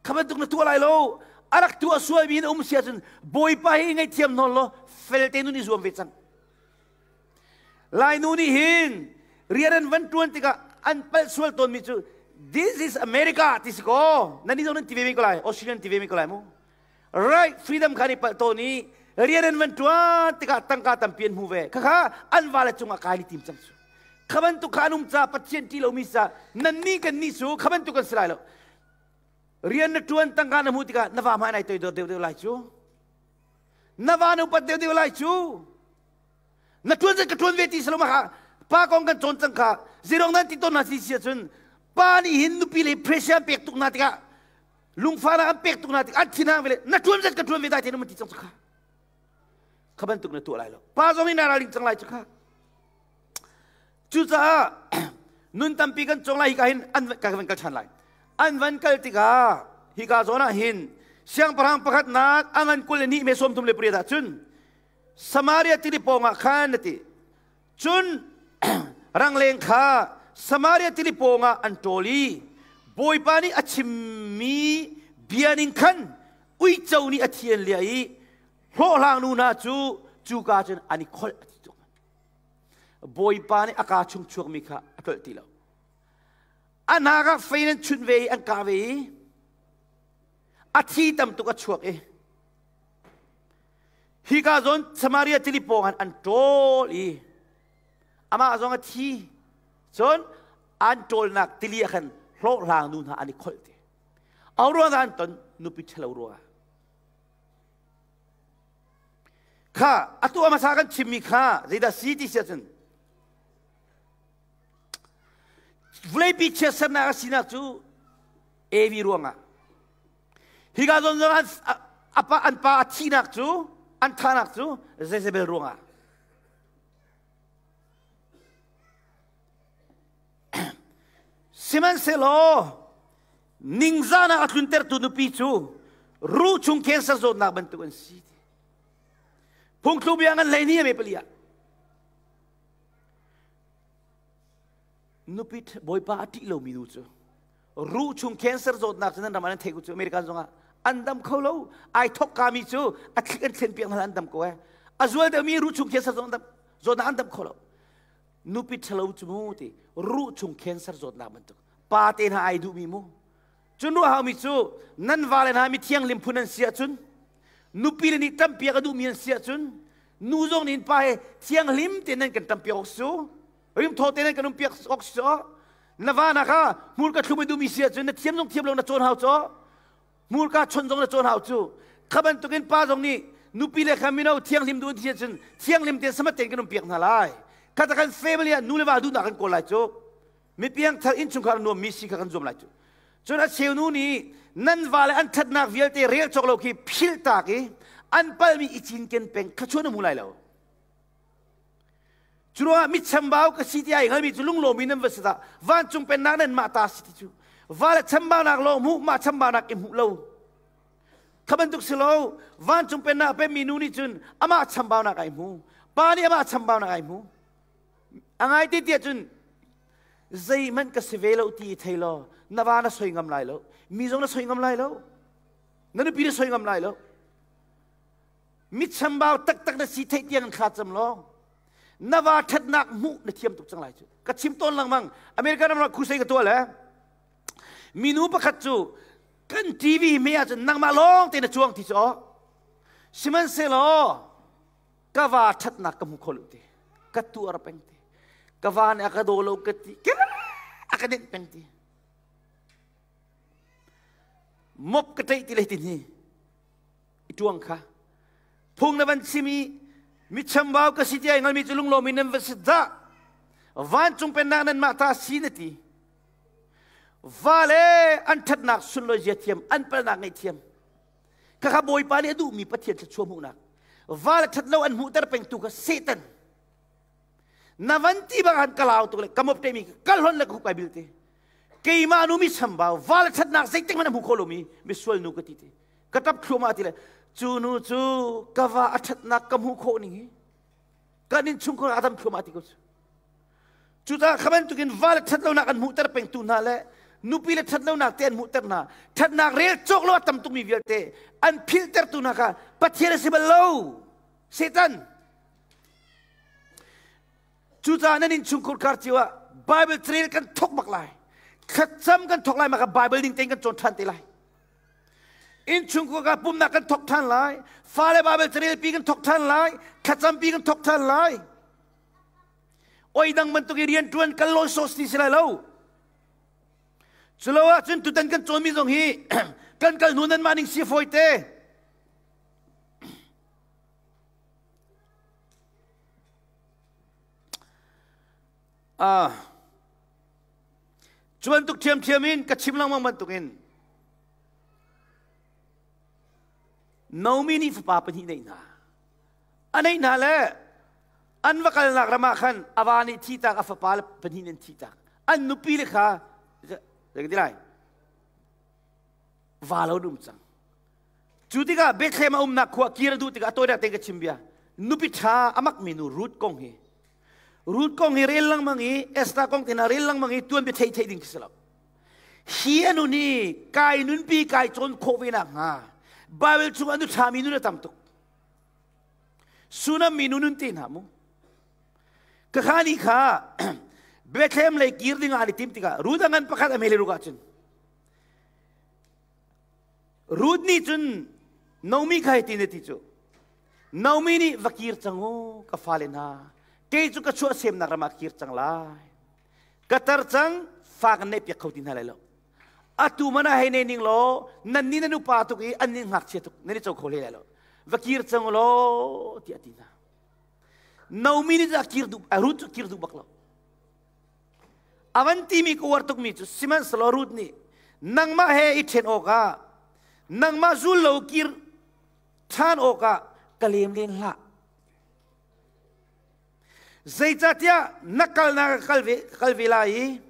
kha bantuk na tuah lai lo a rak tuah sualmi na um si ahcun bawipa hi ngaihthiam nawl law felte nun i zuam ve cang Lainu nih hin rian an van ṭuan tikah an palh sual tawnmi cu this is America ti si kaw nan nih zong nan ti ve men ko lai Australian ti ve men ko lai mu right freedom kha ni palh tawn i rian an van ṭuan tikah tangka tampi an hmu ve khakha an vale cungah kai ni tim cang cu kha bantuk kha an um ca Pathian ṭih lomi ca nan nih kan nih cu kha bantuk kan si lai lo rian na ṭuan tangka na hmuh tikah na va hmai nai toidor deuh deuh lai cu na va na upat deuh deuh lai cu na ṭuan zat ka ṭuan ve ti si lo ma kha pa kong kan cawn cang kha zirong nan ti tawn hna si si ahcun pa nih hin nupi le pressure an pek tuk hna tikah lungfahnak an pek tuk hna tikah an thinhang ve le na ṭuan zat ka ṭuan ve dai te na ti cang cu kha kha bantuk na tuah lai lo pa zong nih na ralring cang lai cu kha. Cucaah nun tampi kan cawng lai hika hin an ka van kal ṭhan lai. An van kal tikah hika zawn ah hin siangpahrang pakhatnak a ngan 22 me 38 ah cun Samaria tili pawngah khan a ti. Cun rangleng kha Samaria tili pawngah an ṭawl i Bawipa nih a chimmi bia ning khan uico nih a thi an liah i hlawhhlang nu hna cu cuka cun an i kholh a ti tuk. Bawipa nih a kaa chung chuakmi kha a tlolh ti lo. A hnak ah fei an chunh ve i an kah ve i a thi tam tuk a chuak i hika zawn Samaria tili pawng an ṭawl i amah zong a thi. Cun an ṭawlnak tili ah khan hlawhhlang nu hna an i kholh te. Au ruangah an ton nupi ṭhalo ruangah. Kha atu a hmasa kan chimmi kha zeidah si ti si ahcun vawleipi chiatsernak a sinak cu Evi ruangah hika zawn zong an apa an pa a thihnak cu an thahnak cu Jezebel ruangah Sihmanhsehlaw ningzahnak a tluntertu nupi cu ruh chung cancer zawtnak bantuk an si. Phungthluk bia ngan hlei ni a me pali ah. Nupi bawipa a ṭih lomi nu cu ruh chung cancer zawtnak cu nan ram ah nan theih ko cu American zongah an dam kho lo ai thok kami cu a thlik an thlen piak hna an dam ko eh a zual deuhmi ruh chung cancer zawtnak an dam kho lo nupi ṭhalo cu mu ti ruh chung cancer zawtnak bantuk pa te hna ai duhmi mu cun ruah haumi cu nan vale hna mi thianghlim phun an si ahcun nupi le nih ṭampiak a duhmi an si ahcun nu zong nih pa he thianghlim te nan kan ṭampiak awk su rimthaw te nan kan umpiak awk su na va na kha hmurka thlum a duhmi si ahcun na thiam zong thiam lo na cawn hau caw hmurka chon zong na cawn hau cu kha bantukin pa zong nih nupi le kha mino thianghlim duh ti cun thianghlim te samat tein kan um piak hna lai kha ta kan family ah nu le va duhnak kan kawl lai cu mipiang thar innchungkhar nuam mi si kha kan zuam lai cu cun a cheu nu nih nan va le an ṭhatnak vialte rel cawk lo khi philh tak i an palmi i cinken peng kha chuan mu lai lo Curuangah mi chambau ka si ti ai hngalmi cu lunglawmi nan va si dah. Vancung pennak nan mah ta si ti cu. Va le chambaunak lawng hmuh, mah chambaunak i hmuh lo. Kha bantuk si lo, vancung pennak pemmi nu nih cun amah chambaunak ai hmu. Pa nih amah chambaunak ai hmu. A ngai te tiah cun zeihmanh ka si ve lo ti i thei law na va na soi ngam lai lo. Mi zong na soi ngam lai lo. Na nupi na soi ngam lai lo. Mi chambau taktak na si theih tiang in thla cam law na va ṭhatnak hmuh na thiam tuk cang lai cu. Ka chim tawn lengmang. American ram ah crusade ka tuah le minu pakhat cu kan TV me ahcun nangmah lawng te na cuang ti cu aw. Sihmanhsehlaw ka va ṭhatnak ka hmu kho lo ti. Ka tuar peng ti. Ka va nih a ka daw lo ka ti. A ka nenh peng ti. Mop ka ṭeih ti le tin hi. I ṭuang kha phung na van chim i mi chambau ka si tiah ngalmi cu lunglawm in nan va si dah vancung pennak nan mah ta si na ti va le an ṭhatnak sunlawi zia thiam an palnak ngaih thiam khakha bawipa nih a duhmi pathian thluachuah hmuhnak va le ṭhat lo an hmuhter pengtu kha satan na van ti bang han ka lau tuk le ka mop te mi kal hon le ka huk ai bil te keimah nu mi chambau va le ṭhatnak zeitik hmanh a hmu kho lomi misual nu ka ti te ka ṭap thluahmah ti le cu nu cu ka va a ṭhatnak ka hmuh khawh ning hi kan innchungkhar a dam thluahmah ti ko cu cucaah kha bantukin va le ṭhat lonak an hmuhter pengtu hna le nupi le ṭhat lonak te an hmuhter hna ṭhatnak rel cawk lo a tam tukmi vialte an philhtertu hna kha Pathian a si bal lo Satan Cucaah nan innchungkhar kar cio ah Bible trail kan thok bak lai. Thlacam kan thok lai maka Bible ning tein kan cawn ṭhan te lai. Innchungkhar ka pumnak kan thok ṭhan lai. Fale Bible carel pi kan thok ṭhan lai. Thlacam pi kan thok ṭhan lai. Oi dang bantuk i rian ṭuan kan lawi sos ti si lai lo. Culo ahcun tutan kan cawnmi zong hi kan kal hnu nan mah ning si fawi te. Ah, cu bantuk ṭhiamṭhiam in ka chim lengmang bantukin Naomi nih fapa pahnih neih hna. A neih hna le An va kalnak ram ah khan a va nih thihtak, a fapa le pahnih an thihtak. An nupi le kha zei ti lai? Va lo um cang. Cu tikah Bethlehem a umnak khua kir a duh tikah a tawinak tein ka chim bia. Nupi ṭha a makmi nu Ruth kong hi Ruth kong hi rel lengmang i Esther kong te hna rel lengmang i tuanbia thei thei ding khi si lo. Hi anu nih kai nunpi kai cawn khawh ve nak hnga Bible chung anu ṭhami nun a tam tuk. Sunam mi nu nun te hna mu. Ka kha ni kha Bethlehem lei kir ding ah an i tim tikah Ruth a ngan pakhat a mele ruk ahcun Ruth nih cun Naomi kha hitin a ti cu Naomi nih va kir cang u ka fale hna kei cu ka chuah semnak ram ah kir cang lai ka tar cang fa kan neih piak kho ti hna lai lo atu mana hei nei ning law nan ni nan upa tuk i an ni ngakchia tuk nan i co kho hlei lai lo va kir cang u law tiah a ti hna Naomi nih a kir duh Ruth cu kir duh bak lo Avan timi ka uar tukmi cu sihmanhsehlaw Ruth nih nangmah he i ṭhen awkah nangmah zul lo kir ṭhan awkah ka lem len hlah. Zeicahtiah na kalnak ka kal ve, ka kal ve lai i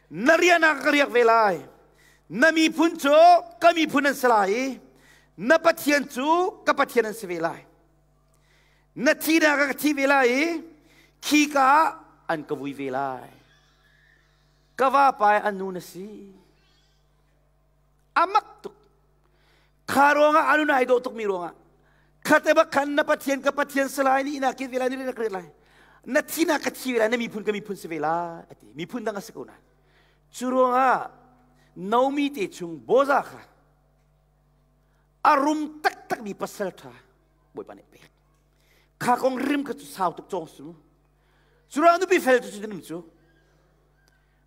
na riahnak ka riak ve lai. Na miphun cu ka miphun an si lai i na Pathian cu ka Pathian an si ve lai. Na thihnak ah ka thi ve lai i khika ah an ka vui ve lai. Ka vapa i an nu na si. A mak tuk. Kha ruangah a nun ai dawh tukmi ruangah khate bak khan na Pathian ka Pathian si lai ni ina kit ve lai ni na ka lai na thi na ka thi ve lai na miphun ka miphun si ve lai ati miphun dang a si ko na cu ruangah Naomi te chung Boza kha a rum taktakmi pasal ṭha Bawipa nih pek. Kha kong rim kha cu sau tuk cawng su. Cu ruang nupi fel cu cu cu.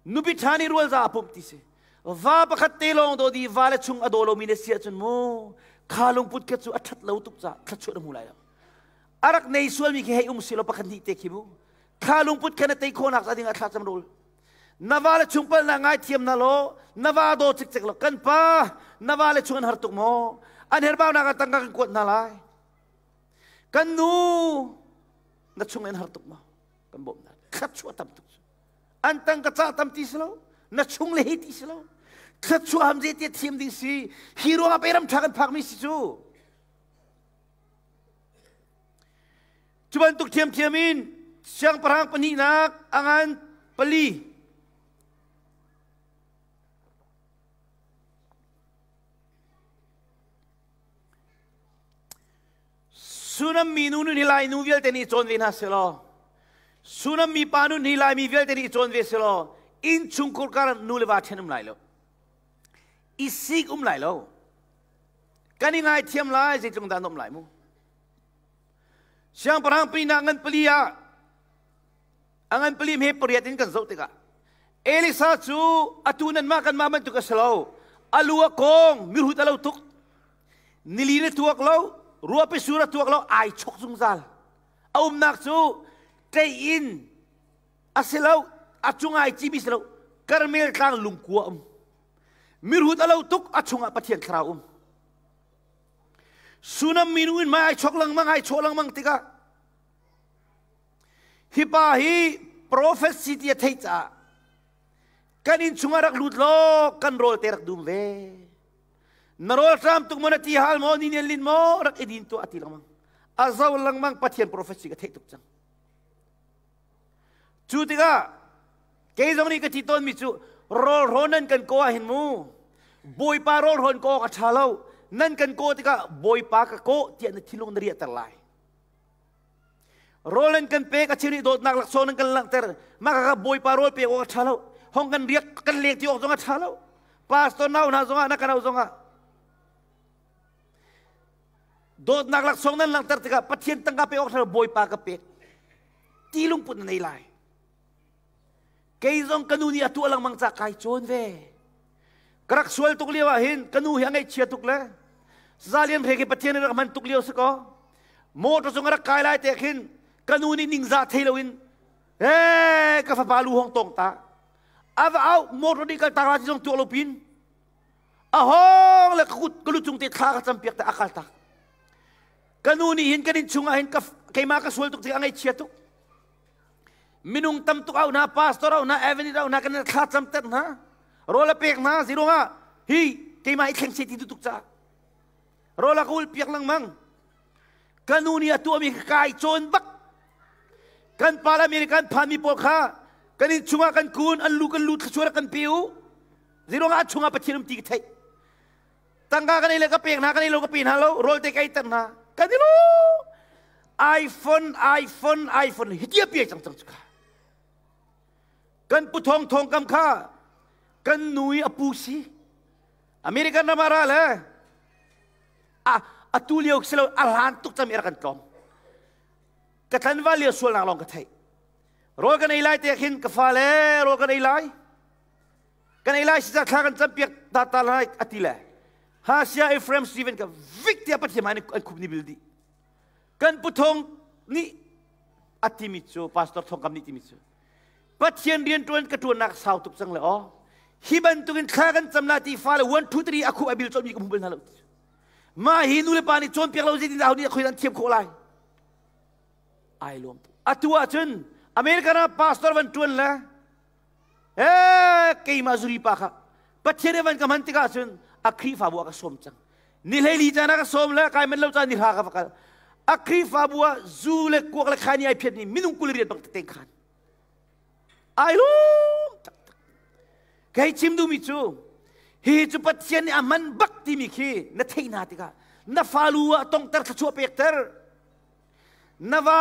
Nupi ṭha nih rual za a pumh ti si. Va pakhat te lawng daw di va le chung a daw lomi na si ahcun mu kha lungput kha cu a ṭhat lo tuk ca thluachuah na hmu lai lo. A rak nei sualmi khi hei um si lo pakhat hnih te khi mu. Kha lungput kha na tei khawhnak ca ding ah thlacam rawl. Na va le chung palnak ngaithiam na law na va daw cikcek law kan pa na va le chung an har tuk maw an herbaunak ah tangka kan kuat hna lai kan nu na chung an har tuk maw kan bawmh hna thluachuah tam tuk an tangka cah tam ti si lo na chung le hi ti si lo thluachuah ham ze ti thiam ding si hi ruangah pe ram tha kan phak mi si cu Cu bantuk ṭhiamṭhiam in siangpahrang pahnihnak a ngan pali Sunam mi nu nun hi Lai nu vialte nih cawn ve hna selaw Sunam mi pa nun hi Laimi vialte nih cawn ve selaw innchungkhur kar nu le va ṭhen um lai lo i sik um lai lo kan i ngaithiam lai zeitlung dah an um lai mu Siangpahrang pinah ngan pali ah a ngan pali he pariat in kan zoh tikah Elisa cu atu nanmah kanmah bantuk a si lo a lu a kawng mirhut a lo tuk nili na tuak lo ruahpi sur a tuak lo ai chok zungzal a umnak cu tlei in a si lo a cung ai cimi si lo Karmel tlang lungkua um mirhut a lo tuk a chungah Pathian thlarau um Sunam minu in mai ai chok lengmang ai chawh lengmang tikah hi pa hi prophet si ti a theih caah kan inn chungah rak lut law kan rawl te rak dum ve na rawl tram tuk maw na ti hal maw ni nian lin maw rak i din tuah a ti lengmang a zo lengmang Pathian prophet si ka theih tuk cang Cu tikah kei zong nih ka ti tawnmi cu rawl hrawn nan kan kaw ahhin mu Bawipa rawl hrawn kaw awk a ṭha lo nan kan kaw tikah Bawipa ka kaw tiah na thinlung na riahter lai. Rawl nan kan pek a cheu nih dawtnak laksawng nan kan langhter mah kha Bawipa rawl pek awk a ṭha lo hong kan riak kan lek ti awk zong a ṭha lo pastor nau hna zongah na ka nau zongah dawtnak laksawng nan langhter tikah Pathian tangka pek awk ṭha lo Bawipa ka pek ti lungput na nei lai kei zong ka nu nih a tuah lengmang ca kai cawn ve ka rak sual tuk lio ah hin ka nu hi a ngaihchia tuk le zalian hre khi pathian rak hman tuk lio si ko motor cung a rak kai lai te khin ka nu nih ningzah thei loin ee ka fapa lu hong tong ta ava au motor nih kal tak la ti zong tuah lo pin a hong le ka kut ka lu cung te thla ka cam piak te a kal tak Ka nu nih hin kan innchung ah hin keimah ka sual tuk tikah a ngaihchia tuk. Minung tam tuk au hna, pastor au hna, evangelist au hna, kan thla cam ter hna. Rawl a pek hna, zirung ah hi keimah i thleng se ti tuk ca. Rawl a ka ul piak lengmang. Ka nu nih a tuahmi kha kai cawn bak. Kan pa le American phanmi pawl kha kan inn chungah kan kun, an lu kan lu thluachuah kan pe u. Zirung ah chungah Pathian um ti ka theih. Tangka kan ei le ka pek hna, kan ei lo ka pe hna lo, rawl te ka ei ter hna. Kan i lo. iPhone, iPhone, iPhone hitia pi cang cang cu kha. Kan pu thong thong kam kha kan nu i a pu si. American ram ah ra le a atu lio si lo a hlan tuk cam i rak kan tlawm. Ka tlanval lio sualnak lawng ka theih. Rawl kan ei lai te khin ka fale rawl kan ei lai. Kan ei lai si thla kan campiak ta ta lai a ti le. Hasia Ephraim Stephen ka vik tiah Pathian hmai an khup ni bil dih. Kan pu thong nih a timi cu pastor thong kam nih timi cu Pathian rian ṭuan ka ṭuannak sau tuk cang le aw hi bantukin thla kan cam la ti fale 1 2 3 a khup a bil colmi ka hmu bal hna lo. Mah hi nu le pa nih cawnpiak lo zeitin dah nih khoi an thiam khawh lai. Ai lawm tuk. Atu ahcun American ah pastor van ṭuan le ee keimah zuri pa kha Pathian nih van ka hman tikah cun a Khrihfabu ah ka sawm cang. Ni hleili caan ah ka sawm le kai man lo caan ni hra ka va kal. A Khrihfabu ah zu le kuak le khaini ai phiatmi minung 20 riat bang tete khan. Ai lawm taktak. Kei chim duhmi cu hihi cu Pathian nih a hman bak timi khi na theih hna tikah na falu ah tongter thluachuah pekter. Na va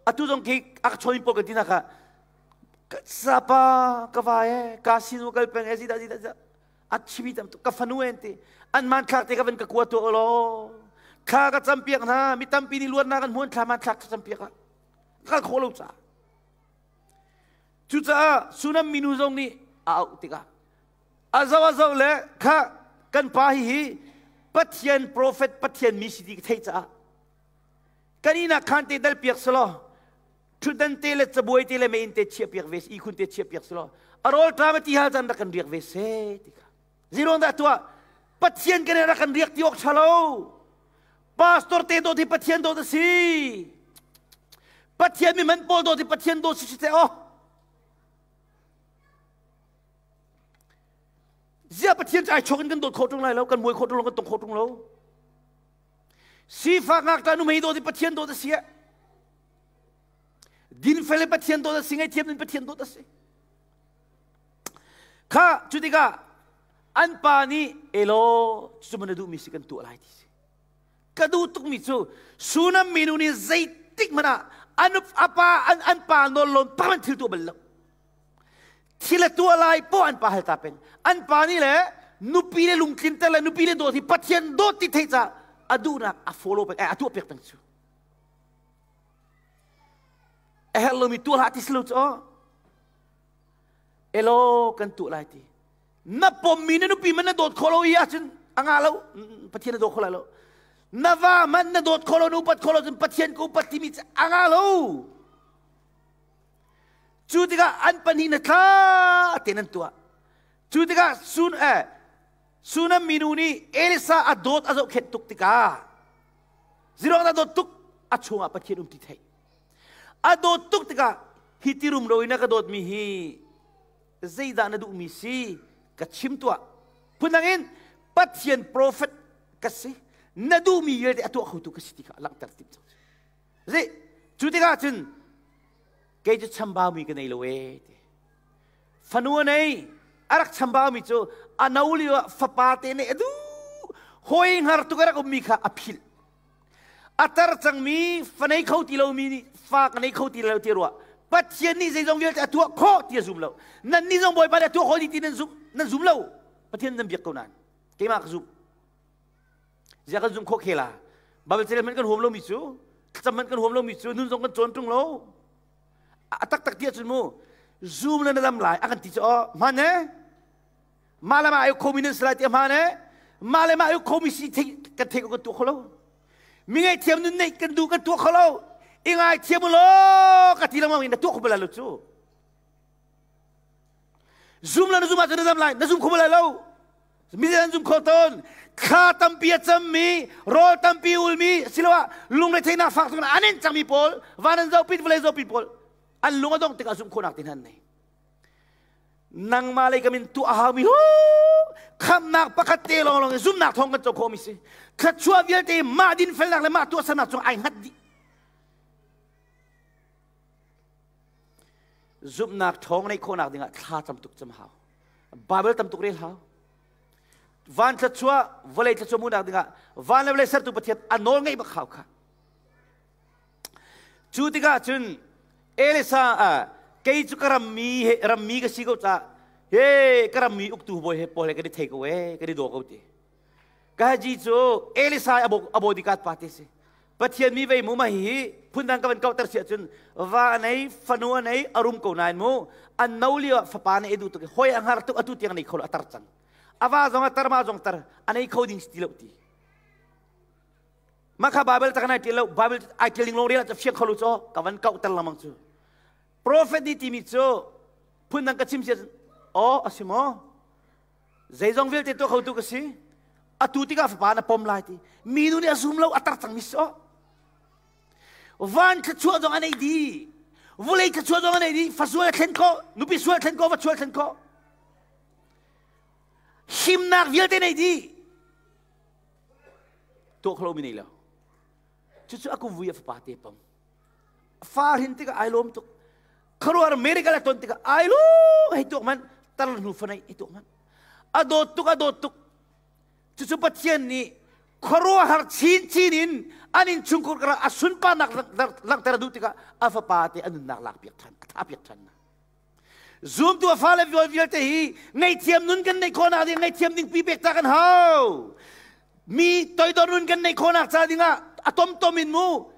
atu zong khi a ka chawn pawl kan ti na kha sapa ka va e ka sinu kal peng e zida zida a chimi tam ka fanu en ti an man thlak te ka van ka kua tu lo thla ka cam piak hna mi tampi nih luatnak an hmuan thla man thlak ka cam piak ah kal khawh lo ca cucaah Sunam minu zong nih a auh tikah a zo a zo le kha kan pa hi hi Pathian profet Pathian mi si ti ka theih caah kan inn ah khan te dal piak selaw ṭhutdan te le cabuai te le meiinn te chiah piak ve ihkhun te chiah piak selaw a rawl ṭam a ti hal caan rak kan riak ve se ti kha zeiruang dah tuah Pathian kan rak kan riak ti awk ṭha lo pastor te dawt hi Pathian dawt a si Pathian mi man pawl dawt hi Pathian dawt si si te aw zia Pathian ai chok in kan dawt khawh ṭung lai lo kan muai khawh ṭung lo kan tong khawh ṭung lo Sifak ngakṭah nuhmei dawt i Pathian dawt a si. Dinfel i Pathian dawt a si, ngaihthiam in Pathian dawt a si. Kha cu tikah an pa nih elaw cu na duhmi si kan tuah lai ti si. Ka duh tukmi cu Sunam minu nih zeitik hmanh ah an apa an an pa nawl lawn pa thil tuah bal lo. Thil a tuah lai poh an pa hal ta peng. An pa nih le nupi le lungtlinter le nupi le dawt hi Pathian dawt ti theih caah a duhnak a follow peng, a tuah piak peng cu. A herh lomi tuah hlah ti si lo cu aw. Elo kan tuah lai ti. Na pommi na nupi man na dawt khawh lo i ahcun a ngah lo Pathian na dawt kho lai lo. Na va man na dawt khawh lo na upat khawh lo cun Pathian ka upat timi a ngah lo. Cu tikah an pahnih na thla tein an tuah. Cu tikah sun eh Sunam minu nih Elisa a dawt a zohkhenh tuk tikah zirong a dawt tuk a chungah Pathian um ti theih. A dawt tuk tikah hi ti rumro in a ka dawtmi hi zeidah na duhmi si ka chim tuah. Phundang in Pathian prophet ka si na duhmi vialte a tuah khotu ka si ti kha a langhter tim cang. Zi cu tikah cun kei cu chambaumi ka nei lo ee ti. Fanu a nei a rak chambaumi cu a no lio ah fapa te nih a duh hawi hngar tuk a rak ummi kha a philh. A tar cangmi fa nei kho ti lomi nih fa ka nei kho ti lo ti ruah. Pathian nih zeizong vialte a tuah khawh ti a zum lo. Nan nih zong Bawipa nih a tuah khawh ti nan zum nan zum lo. Pathian nan biak ko nain keimah ka zum. Ziah kan zum khawh khela. Bible carel hmanh kan huam lomi cu, thlacam hmanh kan huam lomi cu, nun zong kan cawn ṭung lo. A taktak ti ahcun mu, zum le na dam lai a kan ti cu aw, hman e? Mah le mah ai khomi nan si lai ti a hmaan e? Mah le mah ai khomi si thei kan thei kan tuah kho lo. Mi ngaihthiam nun neih kan duh kan tuah kho lo. I ngaithiam u law ka ti lengmang in na tuah kho bal lo cu. Zum le na zum ahcun na dam lai, na zum kho bal lai lo. Mi an zum kho tawn. Thla tampi a cammi, rawl tampi ulmi, siloah lungretheihnak fak tuk in an in cangmi pawl, van an zohpit, vawlei zohpit pawl. An lung a dongh tikah zumh khawhnak te hna an nei. Nangmah lei kamin tuah a haumi hu khamnak pakhat te lawng lawng zumnak thawng kan co khawhmi si. Thluachuah vialte mah dinfelnak le mah tuahsernak cung ai hngat dih. Zumhnak ṭhawng neih khawhnak dingah thla tam tuk cam hau. Bible tam tuk rel hau. Van thluachuah, vawlei thluachuah hmuhnak dingah van le vawlei sertu Pathian a nawl ngeih bak hau kha. Cu tikah cun Elisa ah kei cu ka rammi he rammi ka si ko ca he ka rammi uktu bawi he pawl he kan i thei ko ee kan i daw ko ti. Ka ji cu Elisa a bodyguard pa te si. Pathian mi vei mu ma hi phundang ka van kauter si ahcun va nei fanu nei arum ko nain mu an no lio ah fapa ne edu tuk hoi a ngar tuk atu tiang nei kho lo atar cang ava zong atar ma zong tar anei kho ding ti lo ti makha Bible ta kan ai ṭial lo Bible ai ṭial ding lawng rel ah fiang kho lo caw ka van kauter lengmang cu prophet nih timi cu phundang ka chim si ahcun aw asi maw Zeizong vialte tuah khotu ka si. Atu tikah fapa na pom lai ti. Minu nih a zum lo, a tar cangmi si aw. Van thluachuah zong a nei dih. Vulei thluachuah zong a nei dih. Fasual a thlen khawh, nupi sual a thlen khawh, va sual a thlen khawh. Himnak vialte nei dih. Tuah kho lomi nei lo. Cucu a kum vui a fapa te pom. Fa hrin tikah ai lawm tuk. Khuaruahhar miracle a ton tikah ai lawm hei tuak man tar hnu fanai hei tuak man. A dawt tuk a dawt tuk. Cucu Pathian nih khuaruahhar chinchin in an innchungkhur karah a sunparnak langhter a duh tikah a fapa te a nunnak lak piak ṭhan a tha piak ṭhan. Zumtu a fale vial vialte hi ngaihthiam nun kan neih khawhnak ding ngaihthiam ding pi pek ta kan hau. Mi toidor nun kan neih khawhnak ca dingah a tomtom in mu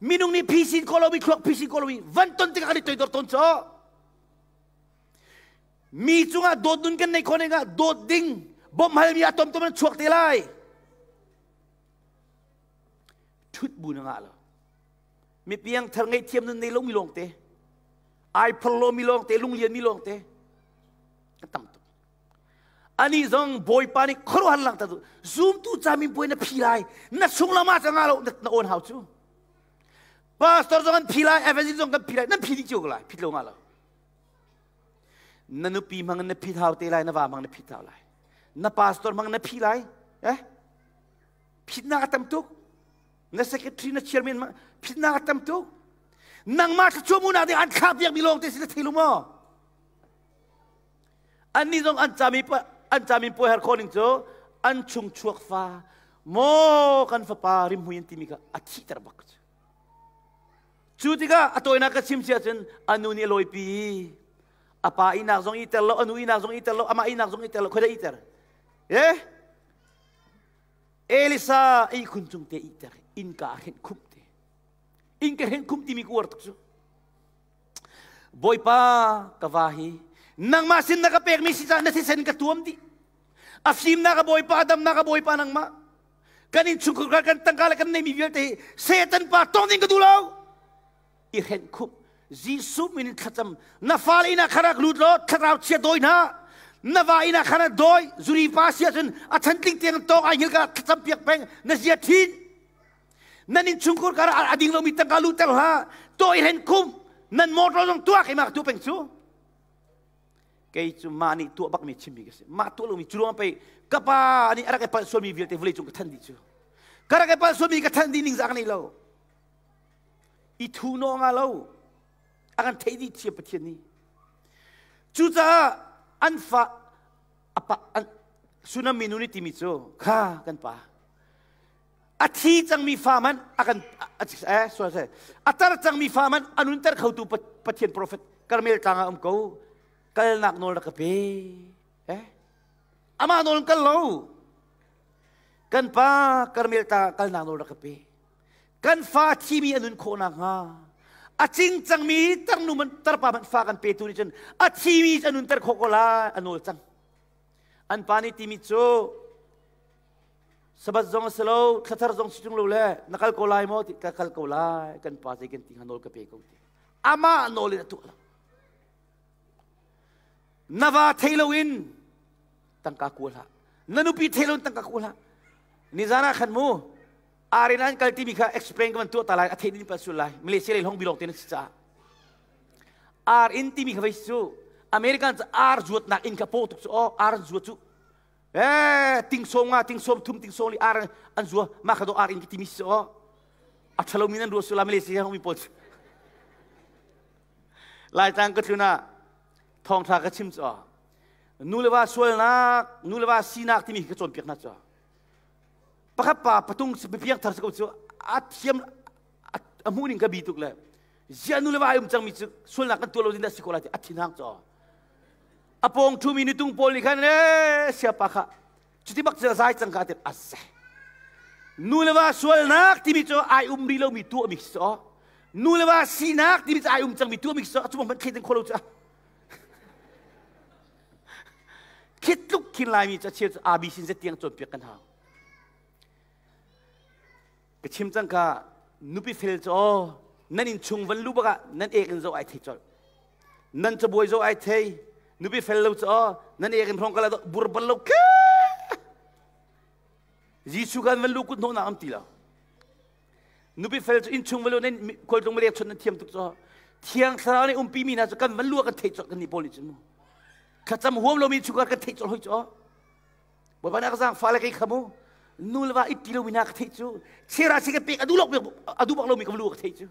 minung nih phisin khawh lomi thluak phisin khawh lomi van ton tikah kan i toidor tawn caw. Mi cungah dawt nun kan neih khawh dingah dawt ding bawmh halmi a tomtom in chuak te lai. Thut bu na ngah lo. Mi piang thar ngaihthiam nun nei lomi lawng te. Ai phorlo mi lawng te lunglian mi lawng te ka tam tuk. Ani zong Bawipa nih khuaruahhar langhter tu zumtu ca min puai na phi lai na chung lama ca nga lo na on hau cu. Pastor zong an phi lai, evangelist zong kan phi lai, nan phi dih cio ko lai, phit lo nga lo. Na nupi hmang na phit hau te lai, na va hmang na phit hau lai. Na pastor hmang na phi lai, eh? Phitnak a tam tuk. Na secretary na chairman phitnak a tam tuk. Nangmah thluachuah munak ding an thlah piakmi lawng te si na thei lu maw? Annih zong an cami an cami puai har khawh ning cu an chung chuak fa maw kan fapa rimhmui an timi kha a thihter bak cu. Cu tikah a tawinak ka chim si ahcun a nu nih a lawipi a pa inak zong i ter lo a nu inak zong i ter lo amah inak zong i ter lo khoi dah i ter eh Elisa ihkhun cung te ih ter innka a hrenh khumh te inn ka hrenh khumh timi ka uar tuk cu Bawipa ka va hi nangmah sin na ka pekmi si caah na thisen ka tuam dih a fimnak a Bawipa a damnak a Bawipa nangmah kan innchungkhar kan tangka le kan neimi vialte hi Satan pa tong ding ka duh lo i hrenh khumh Jesuh min in thlacam na fale inn ah khan rak lut law thlarau chia dawi hna na va inn ah khan a dawi zuri pa si ahcun a chantling tiang tawk ai hngil ka thlacam piak peng na zia thin nan innchungkhur kar ah a ding lomi tangka luhter hlah tawi hren khum nan motor zong tuah keimah ka tuah peng cu kei cu mah nih tuah bakmi chimmi ka si mah tuah lomi cu ruang pei ka pa nih a rak i palh sualmi vialte vawlei cung ka than dih cu ka rak i palh sualmi ka than dih ning zak nei lo i thu naw nga lo a kan theih dih thiam Pathian nih cucaah an fa apa an tsunami nu nih timi cu kha kan pa a thi cangmi fa man a kan eh sorry sorry a tar cangmi fa man a nunter khotu Pathian prophet Karmel tlang ah um ko kalnak nawl rak ka pe eh amah nawl kal lo kan pa Karmel tlang ah kalnak nawl rak ka pe kan fa thimi a nun khawh nakhnga a cing cangmi tarnu man tarpa man fa kan petu nih cun a thimi a nunter khawh ko lai a nawl cang an pa nih timi cu sabat zong a si lo thlathar zong si tung lo le na kal ko lai maw ti ka kal ko lai kan pa zei kan ti hnga nawl ka pe ko ti amah nawl in a tuah lo na va thei loin tangka kua hlah na nupi thei loin tangka kua hlah nizan ah khan mu Arin an kal timi kha explain ka van tuah ta lai a theih ding pa sul lai Malaysia lei hlong bilong te na si caah. Ar inn timi kha vei cu American cu ar zuatnak inn kha paw tuk cu aw ar an zuat cu eh ting sawm nga ting sawm thum ting sawm li ar an zua mah kha do ar inn ki timi si aw a ṭhalo mi nan ruah sula Malaysia mi pawl cu Laitlang ka tlun ah thawngṭha ka chim cu nu le va sualnak nu le va sinak timi ka cawnpiak hna cu pakhat pa patung piang thar si ko cu a thiam a hmuh ning ka bi tuk le ziah nu le va ai um cangmi cu sualnak kan tuah lo ding dah si ko lai ti a thinhang cu a pawng ṭhumi nutung pawl nih khan le siapa kha cuti bak cu zai cang ka ti a zai nu le va sualnak timi cu ai um rih lomi tuahmi si aw nu le va sinak timi cu ai um cangmi tuahmi si aw cu hmanh thei kho lo cu khit tluk khin laimi cu a cheu cu ABC in zetiang cawnpiak kan hau Ka chim cang ka nupi fel cu aw nan inn chung van lu bak ah nan ek in zo ai thei colh. Nan cabuai zo ai thei. Nupi fel lo cu aw nan ek in hrawng kala bur bal lo ke. Jesuh kan van lu kut hnawhnak am ti lo. Nupi fel cu inn chung van lu nan khualtlung malek chun nan thiam tuk cu Thiang thlarau nih umpi mi hna cu kan van lu ah kan theih colh kan nih pawl nih cun mu. Thlacam huam lomi chungkhar kan theih colh hoi cu aw. Bawipa nih a ka zaangfah le kei kha mu nu le va it ti lomi hna ka theih cu chera si ka pek a duh lok a duh bak lomi ka lu ka theih cu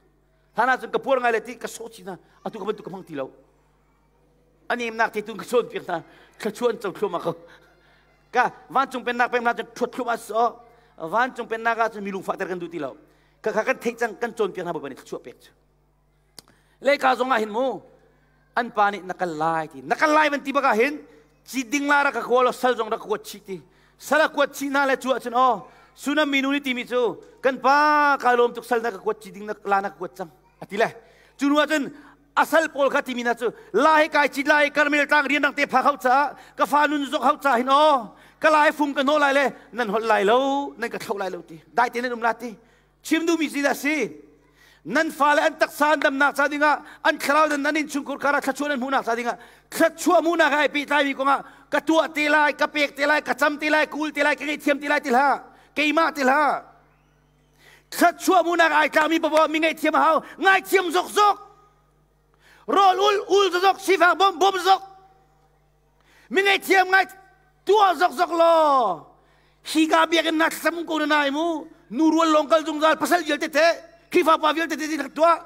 hlan ah cun ka puar ngai le ti ka sawh chin hna atu ka bantuk ka hmang ti lo a nemnak te tun ka chawn piak hna thluachuah an co thluahmah ko ka vancung pennak peng hna cun thuat thluahmah so vancung pennak ah cun mi lungfahter kan duh ti lo ka kha kan theih cang kan cawn piak hna Bawipa nih thluachuah pek cu Leika zong ah hin mu an pa nih na kal lai ti na kal lai van ti bak ah hin ci ding la rak ka kawl sal zong rak ka kuat chih ti sal a kuat chih hna le cu ahcun aw Sunam minu nih timi cu kan pa ka lawm tuk sal na ka kuat ci ding na la na ka kuat cang a ti le cu nu ahcun asal pawl kha timi na cu la he kai cit lai Karmel tlang rian dang te phak hau caah ka fa nun zok hau ca hin aw ka lai fung ka nawh lai le nan holh lai lo nan ka thloh lai lo ti dai te nan um la ti Chim duhmi si dah si? Nan fale an taksa an damnak ca dingah an thlarau nan nan innchungkhar karah thluachuah nan hmuhnak ca dingah thluachuah hmuhnak ai pehtlaimi kongah ka tuah te lai, ka pek te lai, ka cam te lai, ka ul te lai, ka ngaihthiam te lai ti hlah. Keimah ti hlah. Thluachuah hmuhnak ai tlakmi paoh mi ngaihthiam a hau. Ngaithiam zokzok. Rawl ul ul zokzok, sifak bawm bawm zok. Mi ngaihthiam ngai tuah zokzok law hi ka biakinn na thlacam ko na nai mu nu rual lawng kal zungzal pasal vialte te Khrihfa pa vialte te ti tuah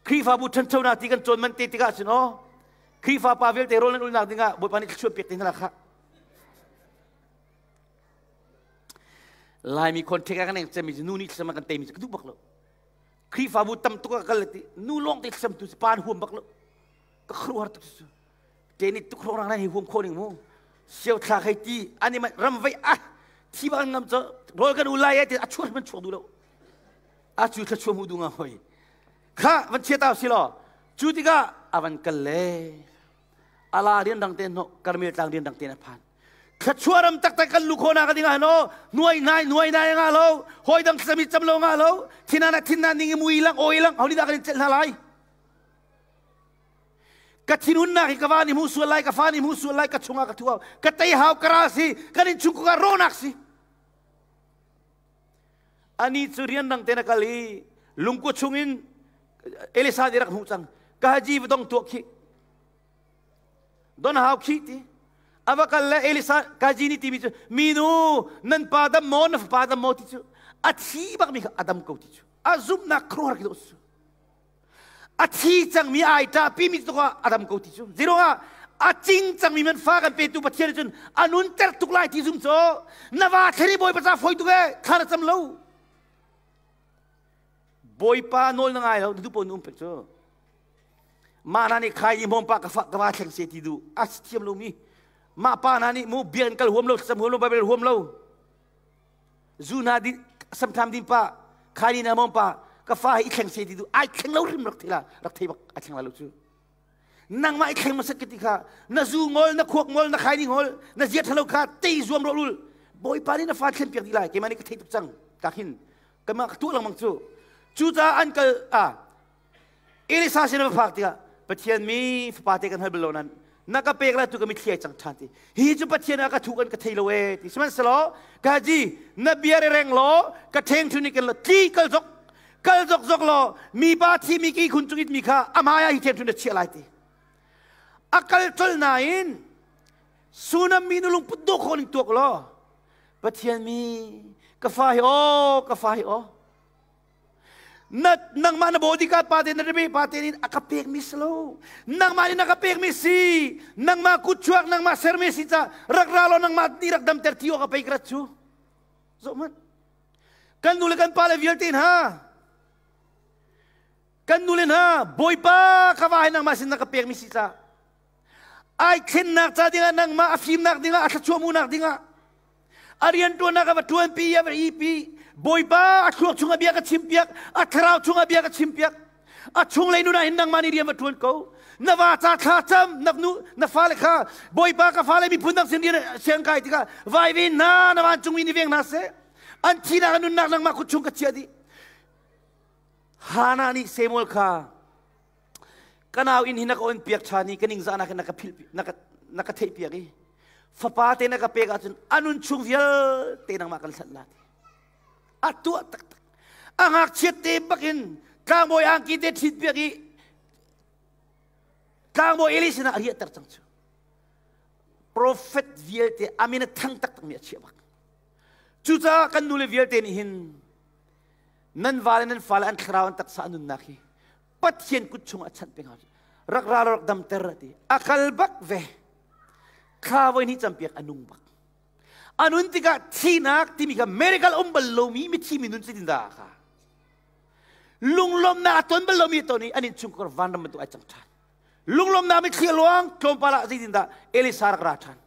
Khrihfabu ṭhanchonak ti kan cawn man te tikah cun aw Khrihfa pa vialte rawl nan ulnak dingah Bawipa nih thluachuah pek te hna kha Laimi contact ah kan eng cemmi cu nu nih thlacam kan teimi cu ka duh bak lo Khrihfabu tam tuk ah kal ti nu lawng te thlacam tu pa an huam bak lo ka khuaruahhar tuk cu te nih tuk rang nan hi huam khawh ning mu siau thla hei ti ani man ram vei ah thi bang ngam cho rawl kan u lai ai ti a chuak man chuak du lo a cu thla chuah mu du nga hoi kha van chia tau si lo cu tikah avan kal le ala rian dang te no karmel tlang rian dang te na phan thluachuah ram taktak kan lu khawh nak ding ah no nuai nai nuai nai nga lo hoi dang sami cham lo nga lo thinana thinna ning mui lang oi lang holi da kan cel hna lai Ka thinhunnak hi ka va nih hmu sual lai, ka fa nih hmu sual lai, ka chungah ka thu ka tei hau ka ral si, kan innchung ka rawhnak si. Ani cu rianrang te na kal i lungkua chungin Elisa nih rak hmuh cang. Ka haji va dong tuah khi. Don hau khi ti. Ava kal le Elisa kaji nih timi cu minu nan pa dam maw na fapa dam maw ti cu a thi bak mi kha a dam ko ti cu a zumhnak khuaruahhar khi dawh cu A thi cangmi ai ṭahpimi cu a dam ko ti cu. Zeiruangah a cing cangmi man fa kan petu Pathian cun a nunter tuk lai ti zum cu na va thlari Bawipa ca fawi tuk e thla na cam lo. Bawipa nawl na ngai lo na duh paoh na um pek cu. Mah na nih khai i hmawm pa ka fa ka va thleng se ti duh a si thiam lomi. Mah pa na nih mu biakinn kal huam lo thlacam huam lo Bible huam lo. Zu hna din samtham din pa khai na mom pa ka fa hi i thleng se ti du ai thleng lo hrim rak thei la rak thei bak ai thleng la lo cu nangmah i thleng masat ka ti kha na zu ngol na khuak ngol na khai ni ngol na zia thalo kha tei zuam ro lul bawipa nih na fa thlen piak dih lai keimah nih ka thei tuk cang ka hin keimah ka tuah lengmang cu cu caah an kal a Elisa sin a va phak tikah Pathian mi fapa te kan hal bal lo nan na ka pek lai tu ka mitthli ai cang ṭhan ti hi cu Pathian a ka thu kan ka thei lo e ti sihmanhsehlaw ka ji na bia re reng law ka ṭheng ṭhu ni kan lo tli kal zok. Kal zokzok law mipa thimi ki khun cung it mi kha a hmai ah hi ṭhiamṭhiam na chiah lai ti. A kal colh nain Sunam mi nu lungput dawh khawh ning tuak law Pathian mi ka fa hi aw ka fa hi aw na nangmah na bodyguard pa te na rebe pa te nih a ka pek mi si lo nangmah nih na ka pek mi si nangmah kut chuak nangmah sermi si ca rak ra law nangmah ni rak damter ti awk a pei ka rat cu zoh hmanh kan nu le kan pa le vialte hna kan nu le hna bawipa ka va hi nangmah sin na ka pek mi si ca ai thlennak ca dingah nangmah a fimnak dingah a thluachuah hmuhnak dingah a rianṭuannak a va ṭuanpi a va ipi bawipa a thluak chungah bia ka chimpiak a thlarau chungah bia ka chimpiak a chunglei nun ah hin nangmah nih rian va ṭuan ko na va ca thla cam na nu na fale kha bawipa ka fale miphun dang sin rian siang kai tikah vai ve hna na vancung mi nih veng hna seh an thihnak an nunnak nangmah kut chung ka chiah dih Hana nih Samuel kha ka nau inn hi na ka on piak ṭhan i ka ningzahnak hi na ka philh na ka na ka theih piak i fapa te na ka pek ahcun a nun chung vialte nangmah kan hlanh la ti a tuah taktak a ngakchiat te bakin tlangbawi angki te ṭhit piak i tlangbawi Eli sinah a riahter cang cu profet vialte amin a thang taktak mi a chiah bak cucaah kan nule vialte nih hin nan vale nan fale an thlarau an taksa an nunnak hi Pathian kut chungah chanh peng hau rak ra rak damter a ti a kal bak ve thla voi hnih campiak a nung bak a nun tikah thihnak timi kha miracle um bal lomi mithi mi nun cutin dah kha lunglawmnak a ton bal lomi ton i an innchungkhar vanram bantuk ai cang ṭhan lunglawmnak mitthli a luang tlawmpal ah zeitin dah Elisa rak ra ṭhan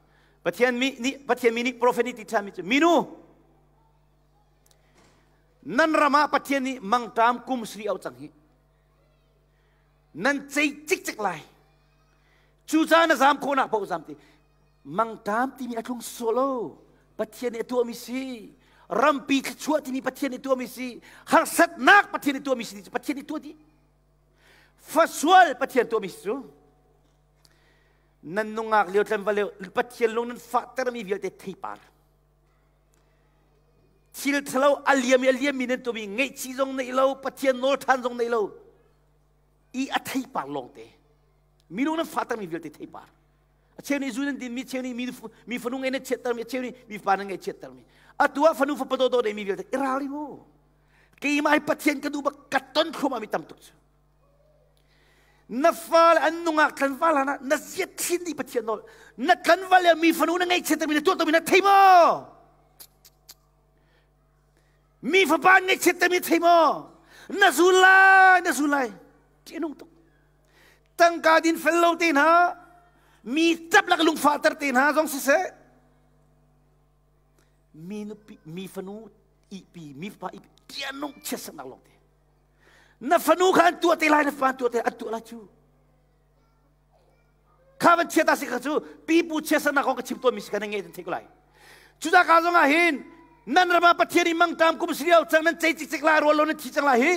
Pathian mi nih Pathian mi nih profet nih ti ṭhan mi cu minu Nan ram ah Pathian nih mangṭam kum sri au cang hi. Nan cei cikcek lai. Cucaah na zam khawhnak paoh zam ti. Mangṭam timi a tlung solo. Pathian nih a tuahmi si. Rampi thluachuah timi Pathian nih tuahmi si. Harsatnak Pathian nih tuahmi si. Pathian nih tuah dih. Fasual Pathian tuahmi si cu. Nan nungak lio tlanval lio Pathian lung nan fahtermi vialte theipar. Thil ṭhalo a liam i a liammi nan tuahmi ngaihchih zong neih lo, Pathian nawl ṭhan zong neih lo i a theipar lawngte. Minung nan fahtermi vialte theipar. A cheu nih zu nan dinmi, cheu nih mi fanu ngei nan chiattermi, a cheu nih mi fapa nan ngaihchiattermi. Atu ah fanu fapa dawdawh neimi vialte i ralring u. Keimah hi Pathian ka duh bak ka ton thluahmah mi tam tuk cu. Na fale an nungak tlanval hlan ah na ziat thin dih Pathian nawl. Na tlanval le mi fanu na ngaihchiat mi na tuah mi na thei maw? Mi fapa ngaihchiat mi thei maw? Na zul lai, na zul lai. Ṭih a nung tuk. Tangka din fel lo te hna, mi ṭap lak lungfahter te hna zong siseh, mi nupi, mi fanu ihpi, mi fapa ihpi, ṭih a nung chiatsernak lawng te. Na fanu kha an tuah te lai, na fapa an tuah te an tuah lai cu. Kha van chiat si kha cu pipu chiatsernak kong ka chim tawnmi si kha na ngeih nan theih ko lai. Cudah ka zong ah hin nan ram ah Pathian i mangṭam kum si lio cang nan cei cikcek lai rual lo nan thi cang lai hi.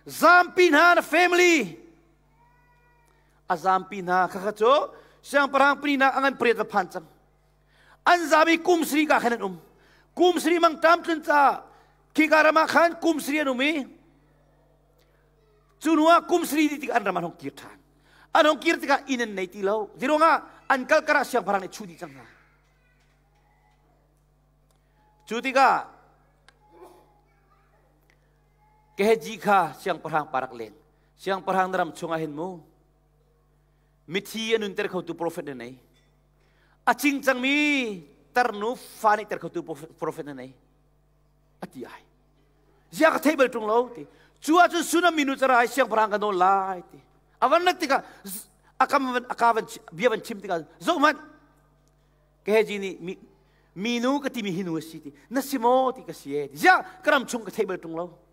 Zampi hna na family a zampi hna kha kha cu siangpahrang paninak a ngan pariat va phan cang. An zam i kum sari ka khan an um. Kum sari mangṭam tlun ca khika ram ah khan kum sari an um i cu hnu ah kum sari dih tikah an ram an hung kir ṭhan. An hung kir tikah inn an nei ti lo. Zeiruangah an kal karah siangpahrang nih chuh dih cang hna. Cu tikah Gehazi kha siangpahrang pa rak len. Siangpahrang na ram chungah hin mu mithi a nunter khotu profet na nei. A cing cangmi tarnu fa nih ter khotu profet na nei. A ti ai. Zia ka thei bal ṭung lo ti. Cu ahcun sunam minu cara ai siangpahrang ka nawl lai ti. A van rat tikah a kam van a ka van bia van chim tikah zoh hmanh Gehazi nih mi minu ka timi hi nu a si ti. Na si maw ti ka si e. Ziah ka ram chung ka thei bal ṭung lo.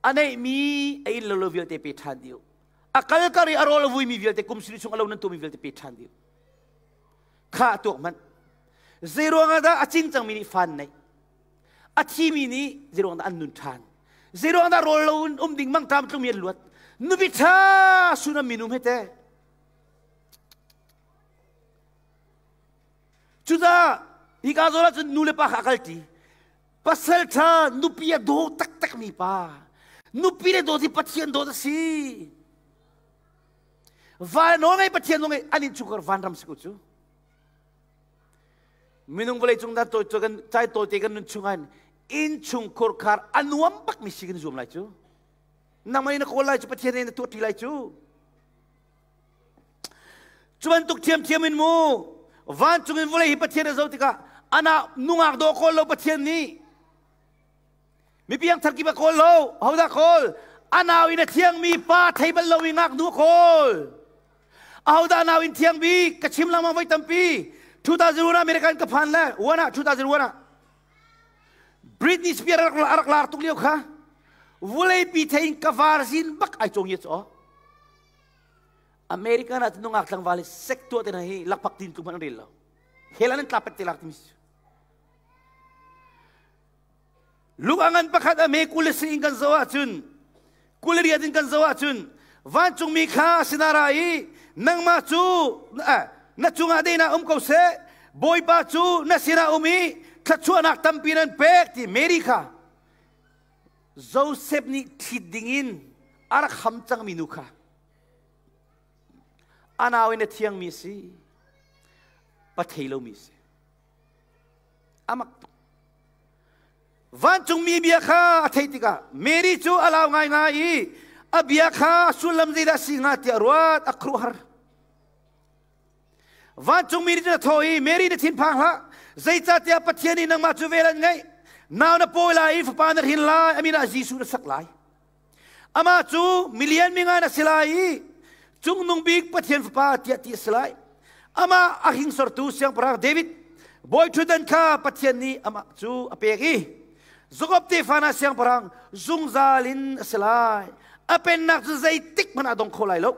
A neihmi a inn lo lo vialte pe ṭhan dih u. A kal kar i a rawl a vuimi vialte kum sili chung a lo nan tuahmi vialte pe ṭhan dih u. Kha tuak hmanh. Zeiruang ah dah a cing cangmi nih fan neih? A thimi nih zeiruang dah an nun ṭhan? Zeiruang dah rawl lo in um ding mangṭam tlungmi an luat? Nupi ṭha sunam minum he te. Cucaah hika zawn ahcun nu le pa kha a kalṭi. Pasal ṭha nupi a daw taktakmi pa. Nupi le dawt hi Pathian dawt a si. Van nawl ngei Pathian nawl ngei an innchungkhar vanram si ko cu. Minung vawlei cung dan tawi kan cai tawite kan nun chung ah innchungkhar khar a nuam bakmi si kan zuam lai cu. Nangmah in na kawl lai cu Pathian in na tuah ṭi lai cu. Cu bantuk thiamthiam in mu vancung in vawlei hi Pathian a zoh tikah ana nungak dawh kawl lo Pathian nih mi piangthar kip a kawl lo hodah kawl a nau in a thiangmi pa thei bal lo i ngaknu a kawl ahodah nau in thiang bik ka chim lengmang voi tampi 2001 American ka phan le 1 ah 2001 ah Britney Spears a rak lar tuk lio kha vuleipi thein ka varzin bak ai cong ye cho American ah nungak tlangval hi sek tuah te hna hi lakphak tin tluk hmanh an rel lo. Hell an tla pet te lak timi Luk angan pakhat a me kul si in kan zo ahcun kul riat in kan zo ahcun vancungmi kha sinara i nangmah cu na cungah deinak um ko seh Bawipa cu na sinah um i thluachuahnak tampi nan pek ti Mary kha Joseph nih ṭhit dingin a rak ham cangmi nu kha a nau in a thiangmi a si pa thei lomi a si a mak tuk vancungmi bia kha a theih tikah Mary cu a lau ngaingai i a bia kha sullam zeidah a si hnga tiah ruat a khuaruahhar Vancungmi nih cun a thawh i, Mary na thinphang hlah, zeicahtiah Pathian nih nangmah cu vel an ngeih. Nau na pawi lai i fapa na hrin lai, a min ah Jesuh na sak lai. Amah cu milian mingan a si lai i cungnung bik Pathian fapa tiah ti a si lai. Amah a hringsortu siangpahrang David bawi ṭhutdan kha Pathian nih amah cu a pek i Jakob tefa hna siangpahrang zungzal in a si lai. A pennak cu zeitik hmanh ah dong kho lai lo.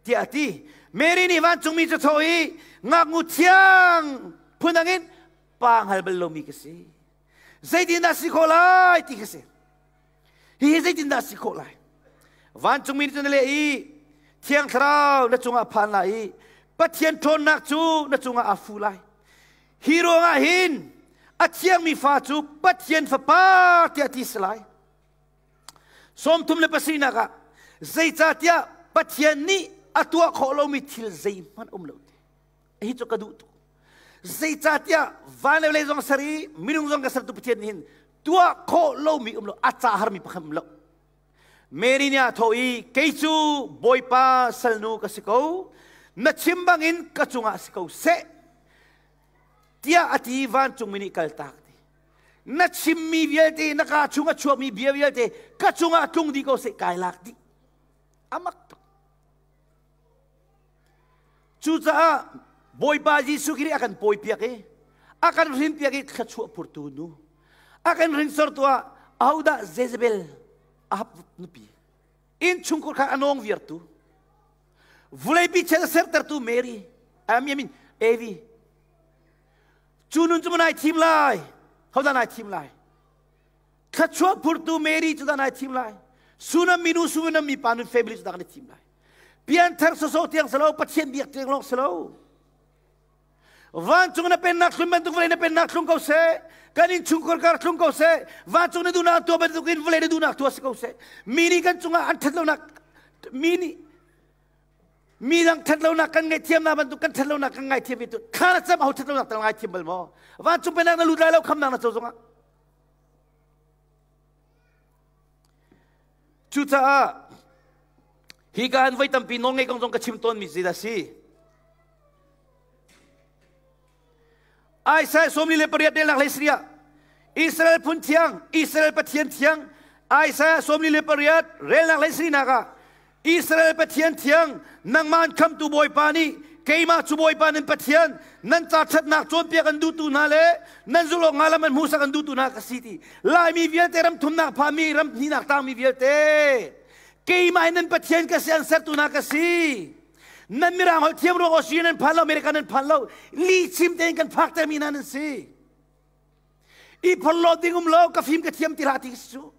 tiah a ti. Mary nih vancungmi cu thawh i ngaknu thiang phundang in pa hngal bal lomi ka si. Zeitindah si khawh lai ti ka si. Hihi zeitindah si khawh lai? Vancungmi nih cun a leh i Thiang Thlarau na cungah phan lai i Pathian ṭhawnnak cu na cungah aa fu lai. Hi ruangah hin a thiangmi fa cu Pathian Fapa tiah ti si lai. 37 ah zeicahtiah Pathian nih a tuah khawh lomi thil zeihmanh um lo ti hi cu ka duh tuk zeicahtiah van le vawlei zong ser i minung zong ka sertu Pathian nih hin tuah khawh lomi um lo a ca harmi pakhat um lo Mary nih a thawh i kei cu Bawipa salnu ka si ko na chim bangin ka cungah si ko seh tiah a ti vancungmi nih kaltak ti na chimmi vialte na kaa chung a chuakmi bia vialte ka cungah tlung dih ko seh kai lak dih amak tuk cucaah Bawipa Jesuh Khrih a kan pawipiak i a kan hrinpiak i thluachuah phurtu nu a kan hringsortu ah ahodah Jezebel Ahab nupi innchungkhur kha a nawng viartu vuleipi chiat a sertertu Mary I mean Evi Cu nun cu nai thim lai? Hodah nai thim lai? Thluachuah phurtu Mary cu dah nai thim lai? Sunam minu sunam mi pa nun family cu dah kan i thim lai? Pianthar sawsawh tiang si lo, Pathian biak tiang lawng si lo. Vancung na pennak thlun bantuk vawlei na pennak thlung ko seh. Kan innchungkhar kar thlung ko seh. Vancung na duhnak tuah bantuk in vawlei na duhnak tuah si ko seh. Mi nih kan cungah an ṭhatlonak mi nih Mi dang ṭhatlonak kan ngaihthiamnak bantuk kan ṭhatlonak kan ngaithiam ve tu thla na cam ho ṭhatlonak tal ngaithiam bal maw? Vancung pennak na lut lai lo khamnak na co zongah. Cucaah hi ka han voi tampi nawl ngei kong zong ka chim tawnmi zeidah si? Isaiah 48 relnak hlei sarih ah Israel phun thiang, Israel Pathian thiang, Isaiah 48 relnak hlei sarihnak ah Israel Pathian thiang, nangmah an khamtu Bawipa nih keimah cu Bawipa nan Pathian, nan ca ṭhatnak cawnpiak an duhtu hna le nan zulh awk hnga lam an hmuhsak an duhtu hna ka si ti. Laimi vialte ram thumnak phami ram hnihnak tangmi vialte keimah in nan Pathian ka si an sertu hna ka si. Nan mirang holh thiam ruang Australia nan phan lo, America nan phan lo, li chim tein kan phak termi hna nan si. I phorlo ding um lo, ka fim ka thiam ti hlah ti cu.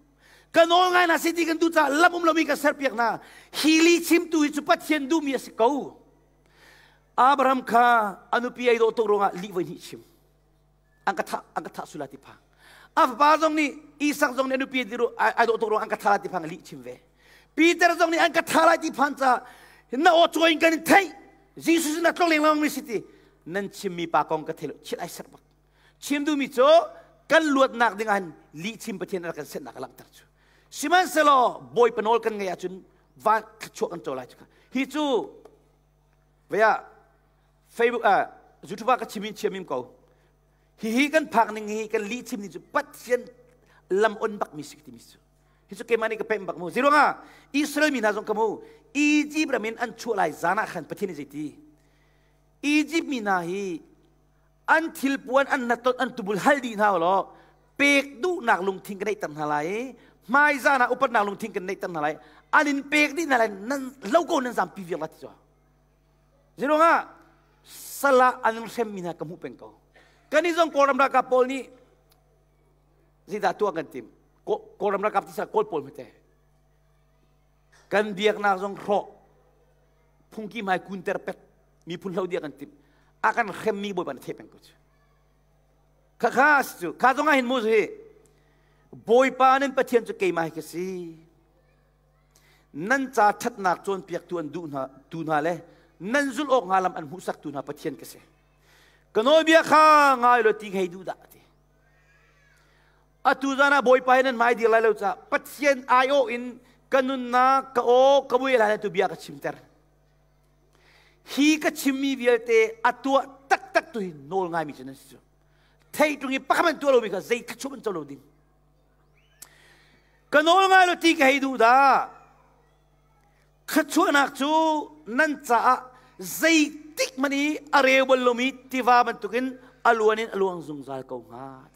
Ka nawl ngai na si ti kan duh caah lam um lomi ka serpiak hna. Hi li chimtu hi cu Pathian duhmi a si ko. Abraham kha a nupi ai dawh tuk ruangah lih voi hnih chim. An ka thah, an ka thah sula ti phang. A fapa zong nih Isak zong nih a nupi ai dawh tuk ruang an ka tha lai ti phang lih chim ve. Peter zong nih an ka tha lai ti phan ca na aw cawi in kan in theih. Jesus na tlong lengmang mi si ti nan chimmi pa kong ka thei lo chil ai ser bak. Chim duhmi cu kan luatnak ding ah lih chim Pathian a rak kan setnak a langhter cu. Sihmanhsehlaw Bawipa nawl kan ngeih ahcun van thluachuah kan co lai cu. Hi cu vea Facebook ah YouTube ah ka chim in chiam ko. Hihi kan phak ning hi kan lih chim ni cu Pathian lam on bak mi si timi cu. Hi cu keimah nih ka pem bak mu. Zeiruangah Israel mi hna zong ka mu Egypt ram in an chuah lai zan ah khan Pathian nih zeiti Egypt mi hna hi an thilpuan an hnatot an tubul hal dih hna law pek duhnak lungthin ka neihter hna lai i hmaizan ah upatnak lungthin kan neihter hna lai an in pek dih hna lai nan lo ko nan zampi viar la ti cu Zeiruangah salah an hremmi hna ka hmuh peng ko. Kan i zong Kawlram ralkap pawl nih zeidah tuah kan tim? Kawlram ralkap ti Kawl pawl hmete. Kan biaknak zong hrawh phungki hmai kunter pek miphun hlo dia kan tim. A kan hremmi bawipa na thei peng ko cu. Kha kha cu kha zong ah hin mu hi Bawipa nan Pathian cu keimah hi ka si. Nan ca ṭhatnak cawnpiaktu an duh hna tu hna le nan zulh awk hnga lam an hmuhsaktu hna Pathian ka si. Ka nawlbia kha ngai law ti hei duh dah ti. Atu zan ah Bawipa he nan hmai dir lai lo caah Pathian aiawh in ka nunnak ka aw ka mui lai tu bia ka chimter. Hi ka chimmi vialte a tuah taktak tu hi nawl ngaimi cu nan si cu. Thei ṭung i pakhat an tuah lomi kha zei thluachuah an co lo ding. Ka nawl ngai lo ti ka hei duh dah. Thluachuahnak cu nan caah zeitik hmanh i a reu bal lomi tiva bantukin a luan in a luang zungzal ko hnga.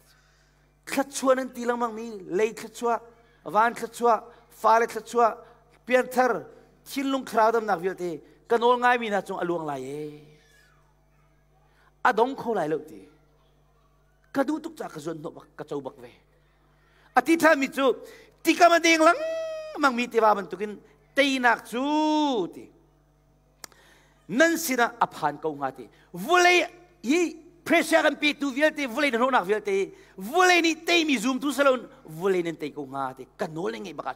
Thluachuah nan ti lengmangmi lei thluachuah, van thluachuah, fale thluachuah, pianthar, thinlung thlarau damnak vialte ka nawl ngaimi hna cung a luang lai ee. A dong kho lai lo ti. Ka duh tuk caah ka zuan hnawh bak ka co bak ve a ti ṭhanmi cu tikam a deng lengmang mi tiva bantukin teinak cu ti nan sinah a phan ko hnga ti vulei hi pressure kan petu vialte vulei na hnawhnak vialte vulei nih teimi zumtu salon vulei nan tei ko hnga ti ka nawl ngeih bak ah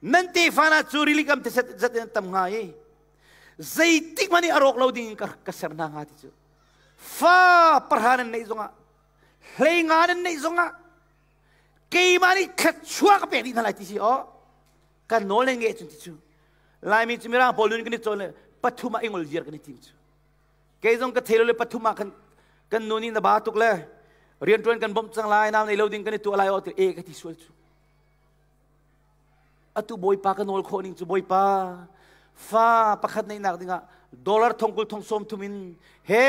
nan tefa na cu rili kam te zat in tam hnga i zeitik hmanh i a rawk lo ding in ka ser hna hnga ti cu fa pahra nan neih zongah hlei nga nan neih zongah keimah nih thluachuah ka pek dih hna lai ti si aw kan nawl nan ngeih cun ti cu Laimi cu mirang pawl nun kan i cawn le pathum ah ingol ziar kan i tim cu kei zong ka thei lo le pathum ah kan kan nu nih na ba tuk le rianṭuan kan bawmh cang lai nau nei lo ding kan i tuah lai aw ti e ka ti sual cu Atu Bawipa ka nawl khawh ning cu Bawipa fa pakhat neihnak dingah dollar thongkul thong sawm thum in he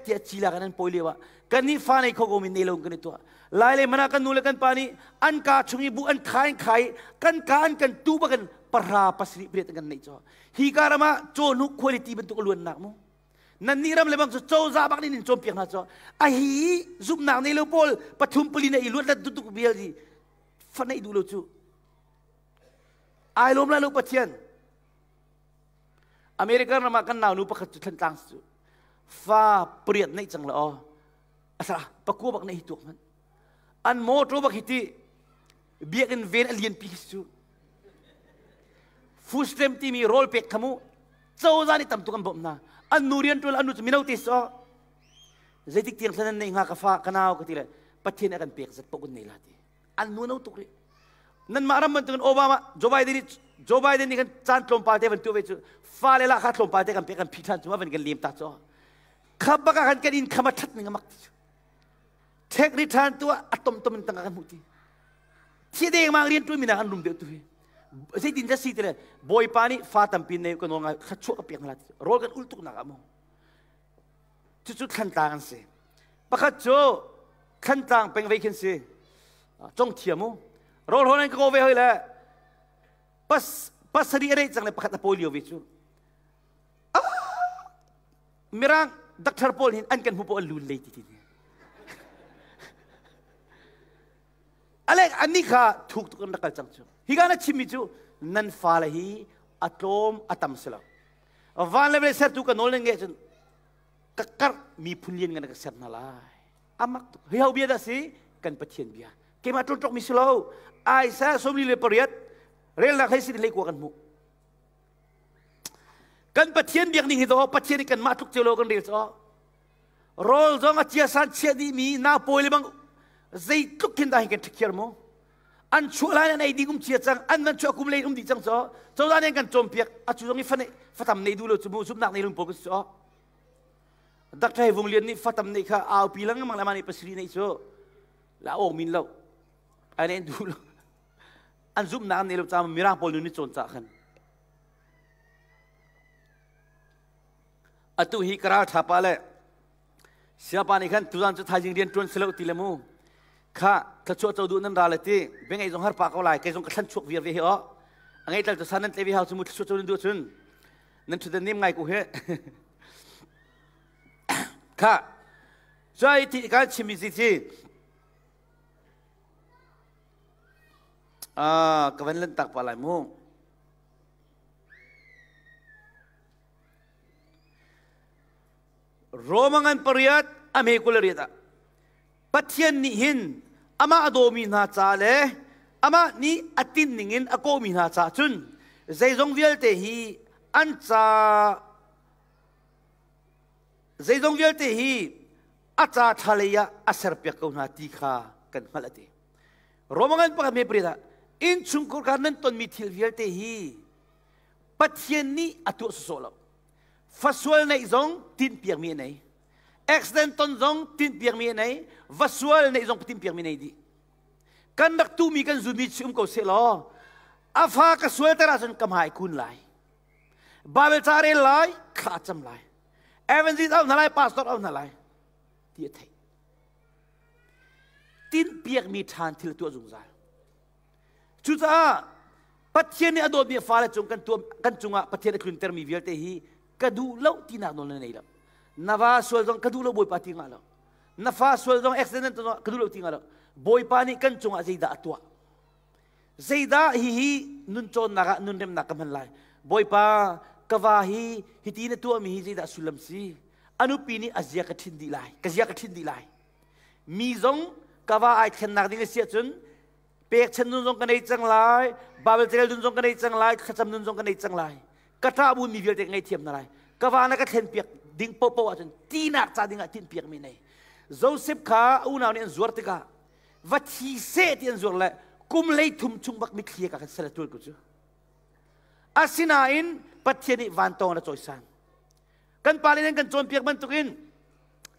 tiah cila kan an pawi lio ah kan nih fa nei kho ko min nei lo kan i tuah lai le mana kan nu le kan pa nih an ka chung i bu an khai an khai kan ka an kan tu bakan pahra pasarih pariat an kan neih cho hi ka ram ah cawhnuk quality bantuk a luannak mu nan nih ram le bang cu cozah bak nih in cawnpiak hna cho a hi zumhnak nei lo pawl pathum pali na i luat let dutuk vial hi fa neih duh lo cu ai lawm lai lo Pathian American ram ah kan naunu pakhat cu Thantlang cu fa pariat neih cang la aw asara pakua bak neih hi tuak hmanh an motor bak hi ti biakinn ven a lian pi cu food stamp timi rawl pek kha mu cozah nih tam tuk an bawmh hna an nu rian ṭuan an nu cu mino te so zeitik tiang thlan an neih hnga ka fa ka nau ka ti le Pathian a kan pek zat paoh kan nei la ti an nu no tuk rih nanmah ram bantukin Obama Joe Biden nih Joe Biden nih kan caan tlawmpal te van tuah ve cu fale lah kha tlawmpal te kan pek kan phi ṭhan cu van kan lem ta cu kha bak ah khan kan inn kham a ṭhat ning a mak ti cu tax return tuah a tom tom in tangka kan hmuh ti thi deng mang rian ṭuan mi nak an rum deuh tu hi zeitin dah si ti le bawipa nih fa tampi nei ka nawl ngai kha chuah ka pek hna la rawl kan ul tuk nak ah mu Cucu Thlantlang an si. Pakhat cu Thlantlang peng ve khin si. Cong thiam u. Rawl hawn an ka ko ve hoi le pas pasarih a reih cang le pakhat a pawi lio ve cu. Mirang doctor pawl hin an kan hmu pawl an lun lei ti ti. Alek anni kha thuk tuk an rak kal cang cu. Hi ka na chimmi cu nan fale hi a tlawm a tam si lo. Van le vawlei sertu ka nawl nan ngeih cun ka karh miphun lian ngan ka ser hna lai. Amak tuk. Hi ho bia dah si? Kan Pathian bia. Keimah ṭonṭok mi si lo. Isaiah 48 relnak hlei sin hlei kua kan hmuh. Kan Pathian biak ning hi to Pathian nih kanmah tluk cio lo kan rel caw. Rawl zong a ciasan chiah dih mi nau pawi le bang zeitluk khin dah hi kan ṭhikhiar mu. An chuah lai an ei ding um cia cang, an van chuah kum lei um dih cang caw. Cozah nih an kan cawmpiak, a cu zong i fatam nei duh lo cu mu zumhnak nei lung pawl kan si caw. Dr. Hei Vung Lian nih fatam nei kha aupi lengmang le mah nih pasiri nei cu la awng min lo. Ai ne duh lo. An zumhnak an nei lo caah mirang pawl nun nih cawn cah khan. Atu hi ka ral ṭha pa le siapa nih khan tuzan cu thaizing rian ṭuan si lo ti le mu kha thluachuah co duh nan ra le ti bengei zong har pa ko lai kei zong ka thlan chuak viar ve hi o a ngei tlal cu san nan tle ve hau cu mu thluachuah co nan duh cun nan ṭhudan nem ngai ko he kha cuai ti kan chimmi si ci ka van lan tak pa lai mu Roma ngan pariat a hme 28 ah Pathian nih hin amah a dawmi hna ca le amah nih a tin ningin a kawhmi hna caah cun zeizong vialte hi an ca zeizong vialte hi a ca ṭha lei ah a serpiak ko hna ti kha kan hngalh a ti. Roma ngan pakhat me pariat ah innchungkhar kha nan tonmi thil vialte hi Pathian nih a tuah sawsawh lo. Fasual neih zong tinhpiakmi a nei. Accident ton zong tinhpiakmi a nei. Va sual neih zong tinhpiakmi nei dih. Kan rak tumi kan zunmi chi um ko seh law a fa ka sual ter ahcun ka hmai kun lai. Bible ca rel lai, thla cam lai. Evangelist au hna lai, pastor au hna lai. Ti a theih. Tinhpiakmi ṭhan thil tuah zungzal. Cucaah Pathian nih a dawtmi a fale cung kan tuam kan cungah Pathian a tluntermi vialte hi ka duh lo tinak nawl na nei lo. Na va sual zong ka duh lo Bawipa ti ngah lo. Na fa sual zong accident zong ka duh lo ti ngah lo. Bawipa nih kan cungah zeidah a tuah? Zeidah hihi nun cawnnak ah nun remnak ka hman lai? Bawipa ka va hi hiti na tuahmi hi zeidah sullam si? A nupi nih a zia ka ṭhin dih lai. Ka zia ka ṭhin dih lai. Mi zong ka va ai thlennak ding a si ahcun pekchan nun zong ka nei cang lai Bible carel nun zong ka nei cang lai thlacam nun zong ka nei cang lai ka ṭah bu mi vialte ka ngei thiam hna lai ka va na ka thlen piak ding popo ahcun tinak ca dingah tinh piak mi nei Joseph kha a unau nih an zuar tikah va thi seh ti an zuar le kum lei thum chung bak mitthli ka kan sel tual ko cu asinain Pathian nih vantawng na cawisan kan pa le kan cawnpiak bantukin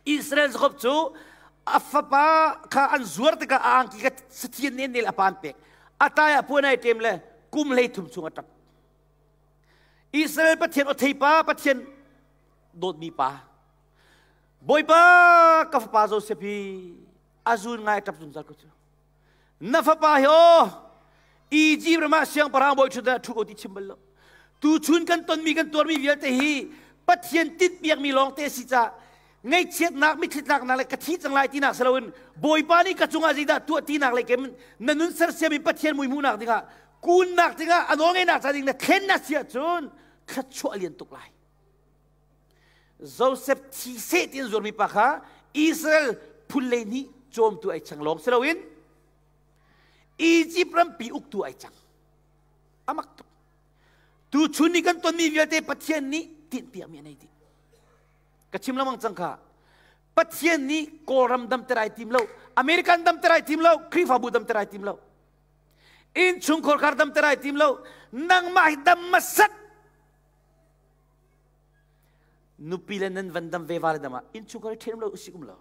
Israel Jacob cu a fapa kha an zuar tikah a angki kha sathian nih nel a pan pek a tai ah puan ai ṭem le kum hlei thum chung a ṭap Israel Pathian o theipa Pathian dawtmi pa Bawipa ka fapa Joseph hi a zun ngai a ṭap zungzal ko cu Na fapa hi aw Egypt ram ah siangpahrang bawi ṭhut ah ṭhu ko ti chim bal lo. Tuchun kan tonmi kan tuarmi vialte hi Pathian tinhpiakmi lawngte a si caah ngaihchiatnak mitthlitlaknak le ka thi cang lai tinak si loin Bawipa nih ka cungah zeidah tuah tinak le kem na nun sersiam in Pathian mui hmuhnak dingah kunnak dingah a nawlngeihnak ca ding na thlen na si ahcun thluachuah lian tuk lai. Joseph thi seh ti an zuarmi pa kha Israel phun lei nih cawmtu ai chang lawng si loin Egypt rampi uktu ai cang. Amak tuk. Tu chun ni kan tonmi vialte Pathian nih tinhpiakmi a nei dih. Ka chim lamang cang kha. Pathian nih Kawlram damter ai tim lo, American damter ai tim lo, Khrihfabu damter ai tim lo. Innchungkhar khar damter ai tim lo. Nangmah hi dam masat nupi le nan van dam ve va le dam ah innchungkhar i ṭhen lo usik um lo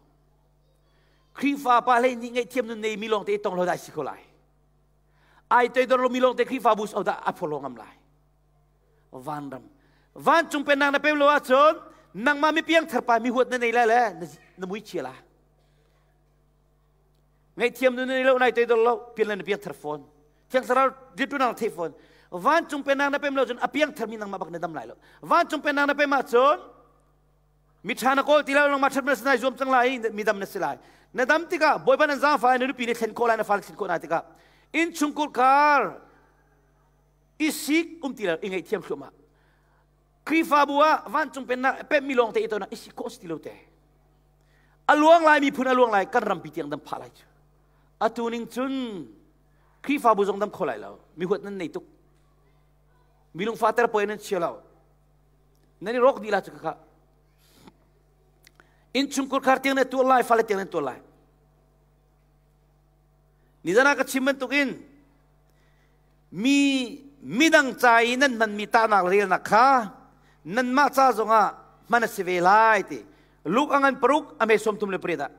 Khrihfa pa hlei nih ngaihthiam nun nei mi lawng te tong lo dai si ko lai ai toidor lo mi lawng te Khrihfabu so dah a pholo ngam lai vanram vancung pennak na pem lo ahcun nangmah mi piang thar pa mi huat na nei lai le na mui chia la ngaihthiam nun nei lo nai toidor lo pian le na piang thar fawn Thiang Thlarau rianṭuannak na theih fawn. Vancung pennak na pem lo cun a piang tharmi nangmah bak na dam lai lo. Vancung pennak na pem ahcun miṭha na kawl ti lo nangmah ṭhat na si nai zuam cang lai i midam na si lai. Na dam tikah Bawipa nan zaangfah na nupi nih thlen khawh lai na fale thlen khawh hna tikah innchungkhar khar i sik um ti lo i ngaihthiam thluahmah. Khrihfabu ah vancung pennak pemmi lawng te i tonak i sik khawh si ti lo te. A luang lai miphun a luang lai kan rampi tiang dam phah lai cu. Atu ning cun Khrihfabu zong dam kho lai lo. Mi huat nan nei tuk. Mi lungfah ter poi nan chia lo. Nan i rawk dih la cu kha. Innchungkhar khar tiang na tuah lai, fale tiang nan tuah lai. Nizan ah ka chim bantukin mi midang ca i nan hmanmi tahnak relnak kha nanmah ca zongah hman a si ve lai ti. Luke a ngan paruk a me 38 ah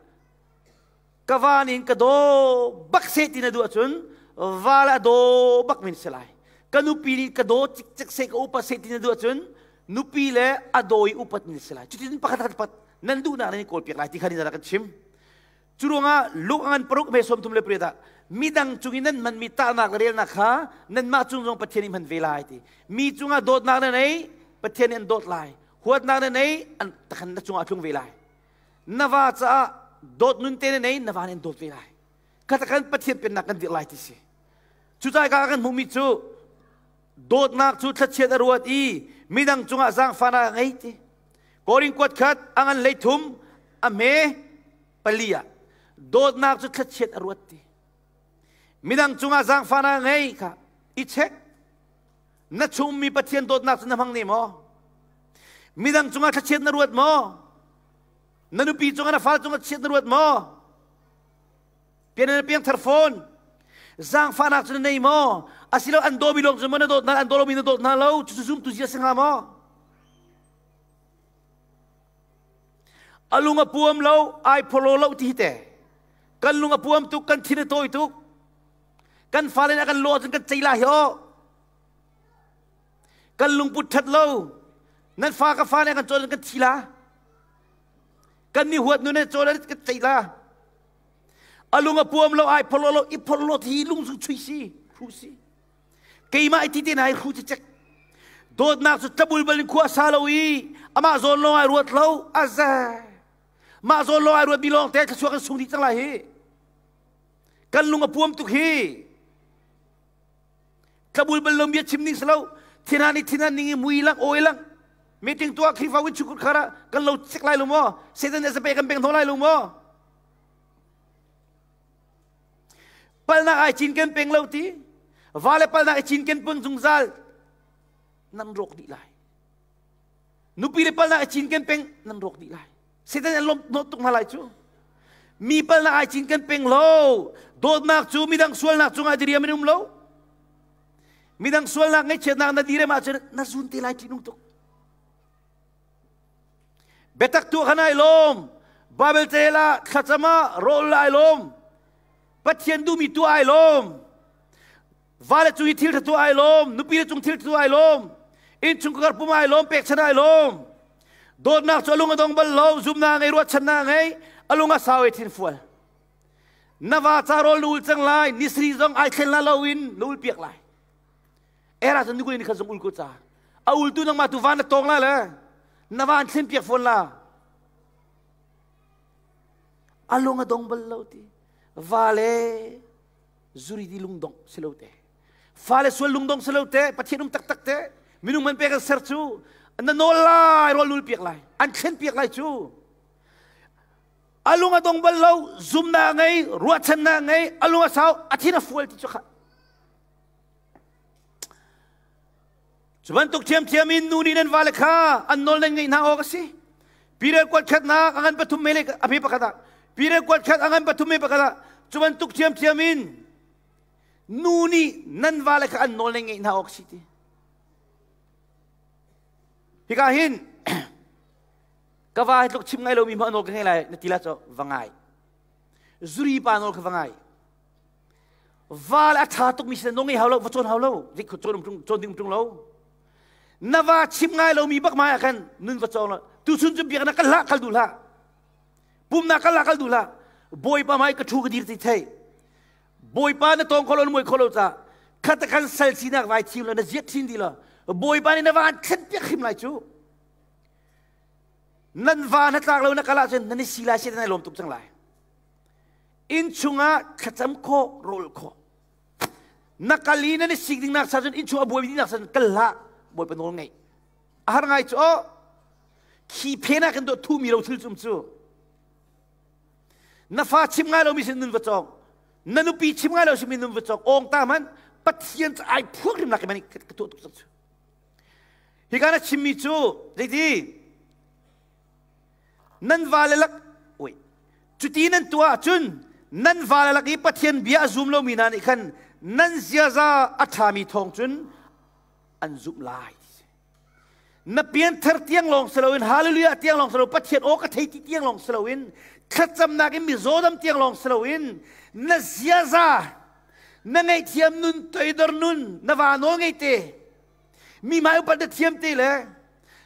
ka van in ka daw bak seh ti na duh ahcun va le a daw bak min si lai. Ka nupi nih ka daw cikcek seh ka upat seh ti na duh ahcun nupi le a daw i upat min si lai. Cutin pakhat khat pat nan duhnak nan i kawlpiak lai ti kha ni kan chim. Cu ruangah Luke ngan paruk me 38 ah midang cung i nan hmanmi tahnak le relnak kha nanmah cung zong Pathian nih hman ve lai ti. Mi cungah dawtnak na nei, Pathian nih an dawt lai. Huatnak na nei, an takhan na cungah a tlung ve lai. Na va caah dawt nun te na nei, na va nih an dawt ve lai. Katakan Pathian pennak kan dirh lai ti si. Cucaah ka kan hmuhmi cu dawtnak cu thlachiat a ruat i midang cungah zaangfahnak a ngei ti. Korin kuat khat a ngan 33 a hme pali ah dawtnak cu thlachiat a ruat ti. Midang cungah zaangfahnak a ngei kha i check. Na chungmi Pathian dawtnak cu na hmang ne maw? Midang cungah thlachiat na ruat maw? Na nupi cungah na fal cungah chiat na ruat maw? Pian na piangthar fawn. Zaangfahnak cu na nei maw? Asilo an dawmi lawng cu maw na dawt hna, an daw lomi na dawt hna lo? Cucu zumtu zia si hnga maw? A lung a puam lo, ai pholo lo ti hi te. Kan lung a puam tuk, kan thin a tawi tuk. Kan fale nih a kan lawh ahcun kan cei lai hi aw. Kan lungput ṭhat lo. Nan fa ka fa nih a kan cawn kan thi la. Kan ni huat nu ne cawn kan cei la. A lung a puam lo, ai pholo lo, i pholo thi lung cu chui si, hru si. Keimah i ti te na i hru cicek. Dawtnak cu tlabul bal in khua sa lo i amah zawn lawng ai ruat lo, aza. Mah zawn lawng ai ruat mi lawng te thluachuah kan sung dih cang lai hi. Kan lung a puam tuk hi. Tlabul bal lo bia chim ning si lo. Thinan i thinan ning i mui lang awi lang. Meeting tuah Khrihfa win chukur khara kan lo cik lai lo maw? Satan nih zape kan beng hno lai lo maw? Palnak ai cinken peng lo ti. Va le palnak i cinken peng zungzal nan rawk dih lai. Nupi le palnak i cinken peng nan rawk dih lai. Satan an lawm hnawh tuk hna lai cu. Mi palnak ai cinken peng lo. Dawtnak cu midang sualnak cungah diriam in um lo. Midang sualnak ngaihchiatnak na direm ahcun na zun te lai ṭihnung tuk. Biatak tu khan ai lawm. Bible tel ah thlacam ah rawl ai lawm. Pathian duhmi tu ai lawm. Vale cung i thil ṭha tu ai lawm. Nupi le cung thil tu ai lawm. Innchungkhar pum ai lawm, pekchan ai lawm. Dawtnak cu a lung a dong bal lo, zumnak ngei, ruahchannak ngei, a lung a sau i thin fual. Na va ca rawl na ul cang lai, nisri zong ai thlen la lo in na ul piak lai. Era cun nukul in kha zong ul ko ca. A ultu nangmah tu van na tawng la le na van thlen piak fawn la. A lung a dong bal lo ti. Va le zuri di lungdong si lo te. Fale sual lungdong si lo te, Pathian um taktak te, minung man pek an ser cu, na nawl lai, rawl nul piak lai, an thlen piak lai cu. A lung a dong bal lo, zumnak ngei, ruahchannak ngei, a lung a sau, a thin a fual ti cu kha. Cu bantuk ṭhiamṭhiam in nu nih nan vale kha an nawl nan ngeih hna awk a si. Peter kuat khatnak a ngan pathum me le a phe pakhat ah Peter kuat khat a ngan pathum me pakhat ah cu bantuk ṭhiamṭhiam in nu nih nan vale kha an nawl nan ngeih hna awk a si ti. Hika hin ka va hi tluk chim ngai lomi hmah nawl ka ngei lai na ti la cu va ngai. Zuri pa nawl kha va ngai. Va le a ṭha tukmi sin nong i hau lo, va cawn hau lo, zik cawn um ṭung, cawn ding um ṭung lo. Na va chim ngai lomi bak mai ah khan nun va cawng lo. Tuchun cu biaknak kal hlah, kal duh hlah. Pumnak kal hlah, kal duh hlah. Bawipa mai ka ṭhu ka dir ti thei. Bawipa na tawng kho lo, na muai kho lo ca. Khat khan sal sinak vai thim lo, na ziat thin di lo. Bawipa nih na va an thlen piak hrim lai cu. Nan va na tlak lo na kal ahcun nan i si lai, si nan i lawm tuk cang lai. Inn chungah thlacam khawh, rawl khawh. Na kal i nan i sik ding nak sa cun inn chung a buai ding nak sa cun kal hlah. Bawipa nawl ngeih. A har ngai cu oh. Khi phen ah kan dawt thumi ro thil cum cu. Na fa chim ngai lomi sin nun va cawng. Na nupi chim ngai lo simi nun va cawng. Awng ta man Pathian ai phuak rim nak mani ka tuah tuk cang cu. Hi ka na chimmi cu zeiti nan vale lak oi cuti nan tuah ahcun nan vale lak i Pathian bia a zum lomi hna nih khan nan ziaza a ṭhami thawng cun an zumh lai. Na pianthar tiang lawng si loin hallelujah tiang lawng si lo Pathian aw ka thei ti tiang lawng si loin thlacamnak in mizawdam tiang lawng si loin na ziaza na ngaihthiam nun toidor nun na va nawl ngei te mi hmai upat na thiam te le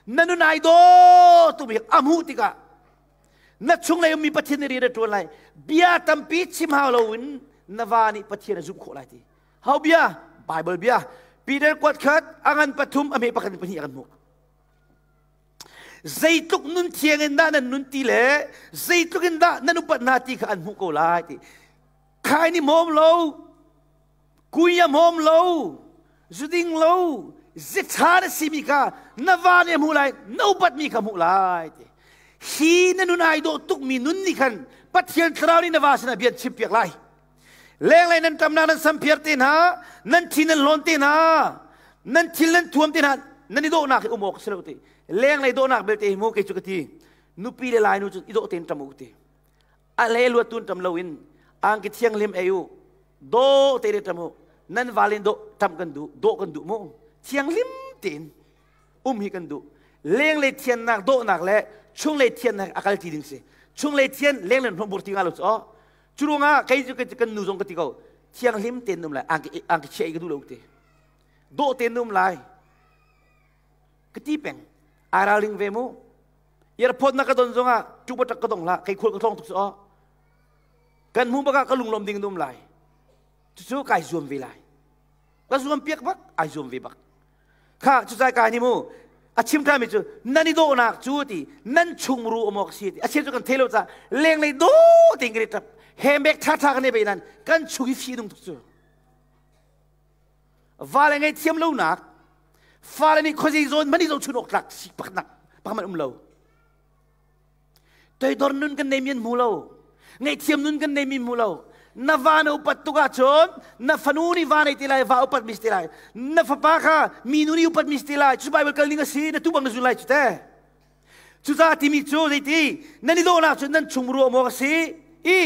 na nun ai daw tu bik a hmuh tikah na chunglei ummi Pathian nih rian a ṭuan lai bia tampi chim hau loin na va nih Pathian a zumh khawh lai ti Hau bia, Bible bia. Peter kuat khat a ngan pathum a hme pakhat in pahnih a kan hmuh. Zeitluk nun thiang in dah nan nun ti le zeitluk in dah nan upat hna ti kha an hmuh ko lai ti. Khai ni mawm lo, kui a mawm lo, zuding lo, zitha na simi kha na va nih a hmuh lai, na upatmi kha hmuh lai ti. Hi na nun ai dawh tukmi nun nih khan Pathian thlarau nih na va sinah bia an chimpiak lai. Lenglei nan ṭamnak nan samphiar te hna, nan thi nan hlawn te hna, nan thil nan thuam te hna, nan i dawhnak hi um awk si lo ti. Lenglei dawhnak belte hi mu kei cu ka ti. Nupi le lai nu cu i dawh tein ṭam u ti. A le luat tun ṭam loin angki thianghlim ei u. Dawh te le ṭam u. Nan valin dawh ṭam kan duh, dawh kan duh mu. Thianghlim tein um hi kan duh. Lenglei thiannak dawhnak le chunglei thiannak a kal ti ding si. Chunglei thian lenglei hnawhbur ti nga lo cu aw. Cu ruangah kei cu kan nu zong ka ti ko thianghlim tein um lai angki angki chia i ka duh lo ti dawh tein um lai ka ti peng ai ralring ve mu airport na ka don zongah tu tak ka dong hlah kei khual ka tlong tuk cu aw kan hmu bakah ka lunglawm ding um lai cucu kai zuam ve lai ka zuam piak bak ai zuam ve bak Kha cucai ka ni mu a chim ṭhanmi cu nan i dawhnak cu ti nan chungru um awk si ti a chim cu kan thei lo ca lenglei daw tein kan i ṭap handbag ṭhaṭha kan i bei nan kan chung i fi nung tuk cu vale ngei thiam lonak fale nih khuazei zawn hmanh i zohchun awk tlak si paknak pakman um lo Toidor nun kan neimi an hmu lo. Ngaihthiam nun kan neimi hmu lo. Na va na upat tuk ahcun na fanu nih va nei ti lai, va upat mi si ti lai. Na fapa kha mi nu nih upat mi si ti lai. Cu Bible kal ning a si, na tu bang na zul lai cu te. Cucaah timi cu zeiti nan i dawhnak cu nan chung ruah maw a si i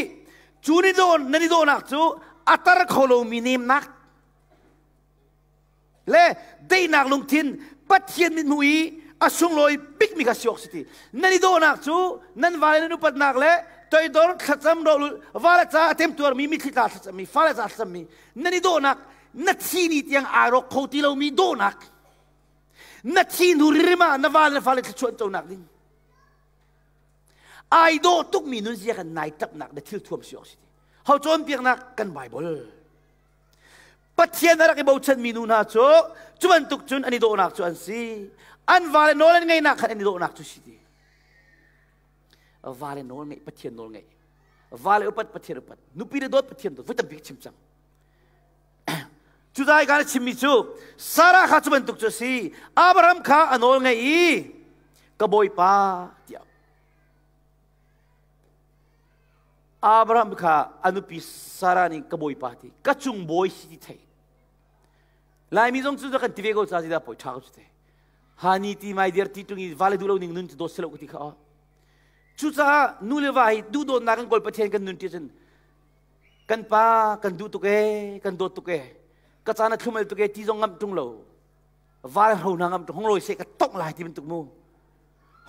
cu ni dawh nan i dawhnak cu a tar kho lomi nemnak le daihnak lungthin Pathian mithmuh i a sunglawi bikmi kha si awk si ti nan i dawhnak cu nan vale nan upatnak le toidor thlacam rawlul vale ca a temtuarmi mitthli tla thlacammi fale ca thlacammi nan i dawhnak na thi ni tiang aa rawk kho ti lomi dawhnak na thi hnu ririma ah na vale na fale thluachuah conak ding ai dawh tukmi nunzia kan nai tapnak na thil thuam si awk si ti ho cawnpiaknak kan Bible Pathian a rak i bochanmi nu hna cu cu bantuk cun an i dawhnak cu an si. An vale nawl an ngeihnak khan an i dawhnak cu si ti. Vale nawl ngeih, Pathian nawl ngeih. Vale upat, Pathian upat. Nupi le dawt, Pathian dawt. Voi tampi ka chim cang. Cucaah ka chimmi cu Sarah kha cu bantuk cu a si. Abraham kha a nawl ngeih i ka bawipa tiah Abraham kha a nupi Sarah nih ka bawipa ti ka cung bawi si ti thei Laimi zong cu kan ti ve ko ca dah poi ṭha ko cu te hani ti mai dir ti tung i vale duh lo ning nun cu dawt selo ka ti kha o cucaah nu le va hi duhdawtnak kan kawl Pathian kan nun ti cun kan pa kan duh tuk e kan dawt tuk e ka caan a thlumel tuk e ti zong ngamh ṭung lo val hro hna ngamh ṭung hong lawi seh ka tongh lai ti bantuk mu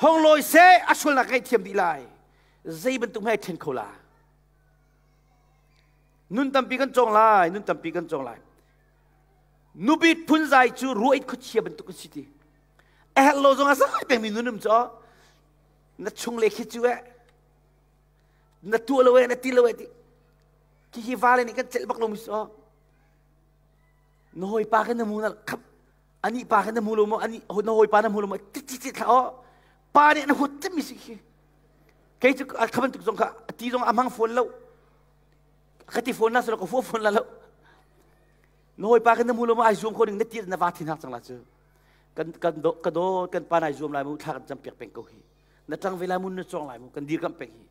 hong lawi seh a sualnak ka thiam dih lai zei bantuk hmai ṭhen kho la nun tampi kan cawng lai nun tampi kan cawng lai nubit phunzai cu ruait khuachia bantuk an si ti a herh lo zong a zai pengmi nun um cu na chung le khi cu eh na tuah lo eh na ti lo eh ti khi hi vale nih kan celh bak lo mi so na hawipa kan na mu na khap ani pa kan na mu lo mo ani na hawipa na mu lo mo ti ti ti thla o pa nih na hut mi si khi Kei cu kha bantuk zong kha ti zong a hmang fawn lo. Ka ti fawn na silo ka fua fawn la lo. Na hawipa kan na hmu lo ma ai zuam kho ding na ti na va thin hak cang la cu. Kan kan do ka do kan pa nai zuam lai mu thla kan cam piak peng ko hi. Na tang ve lai mu na cong lai mu kan dir kam peng hi.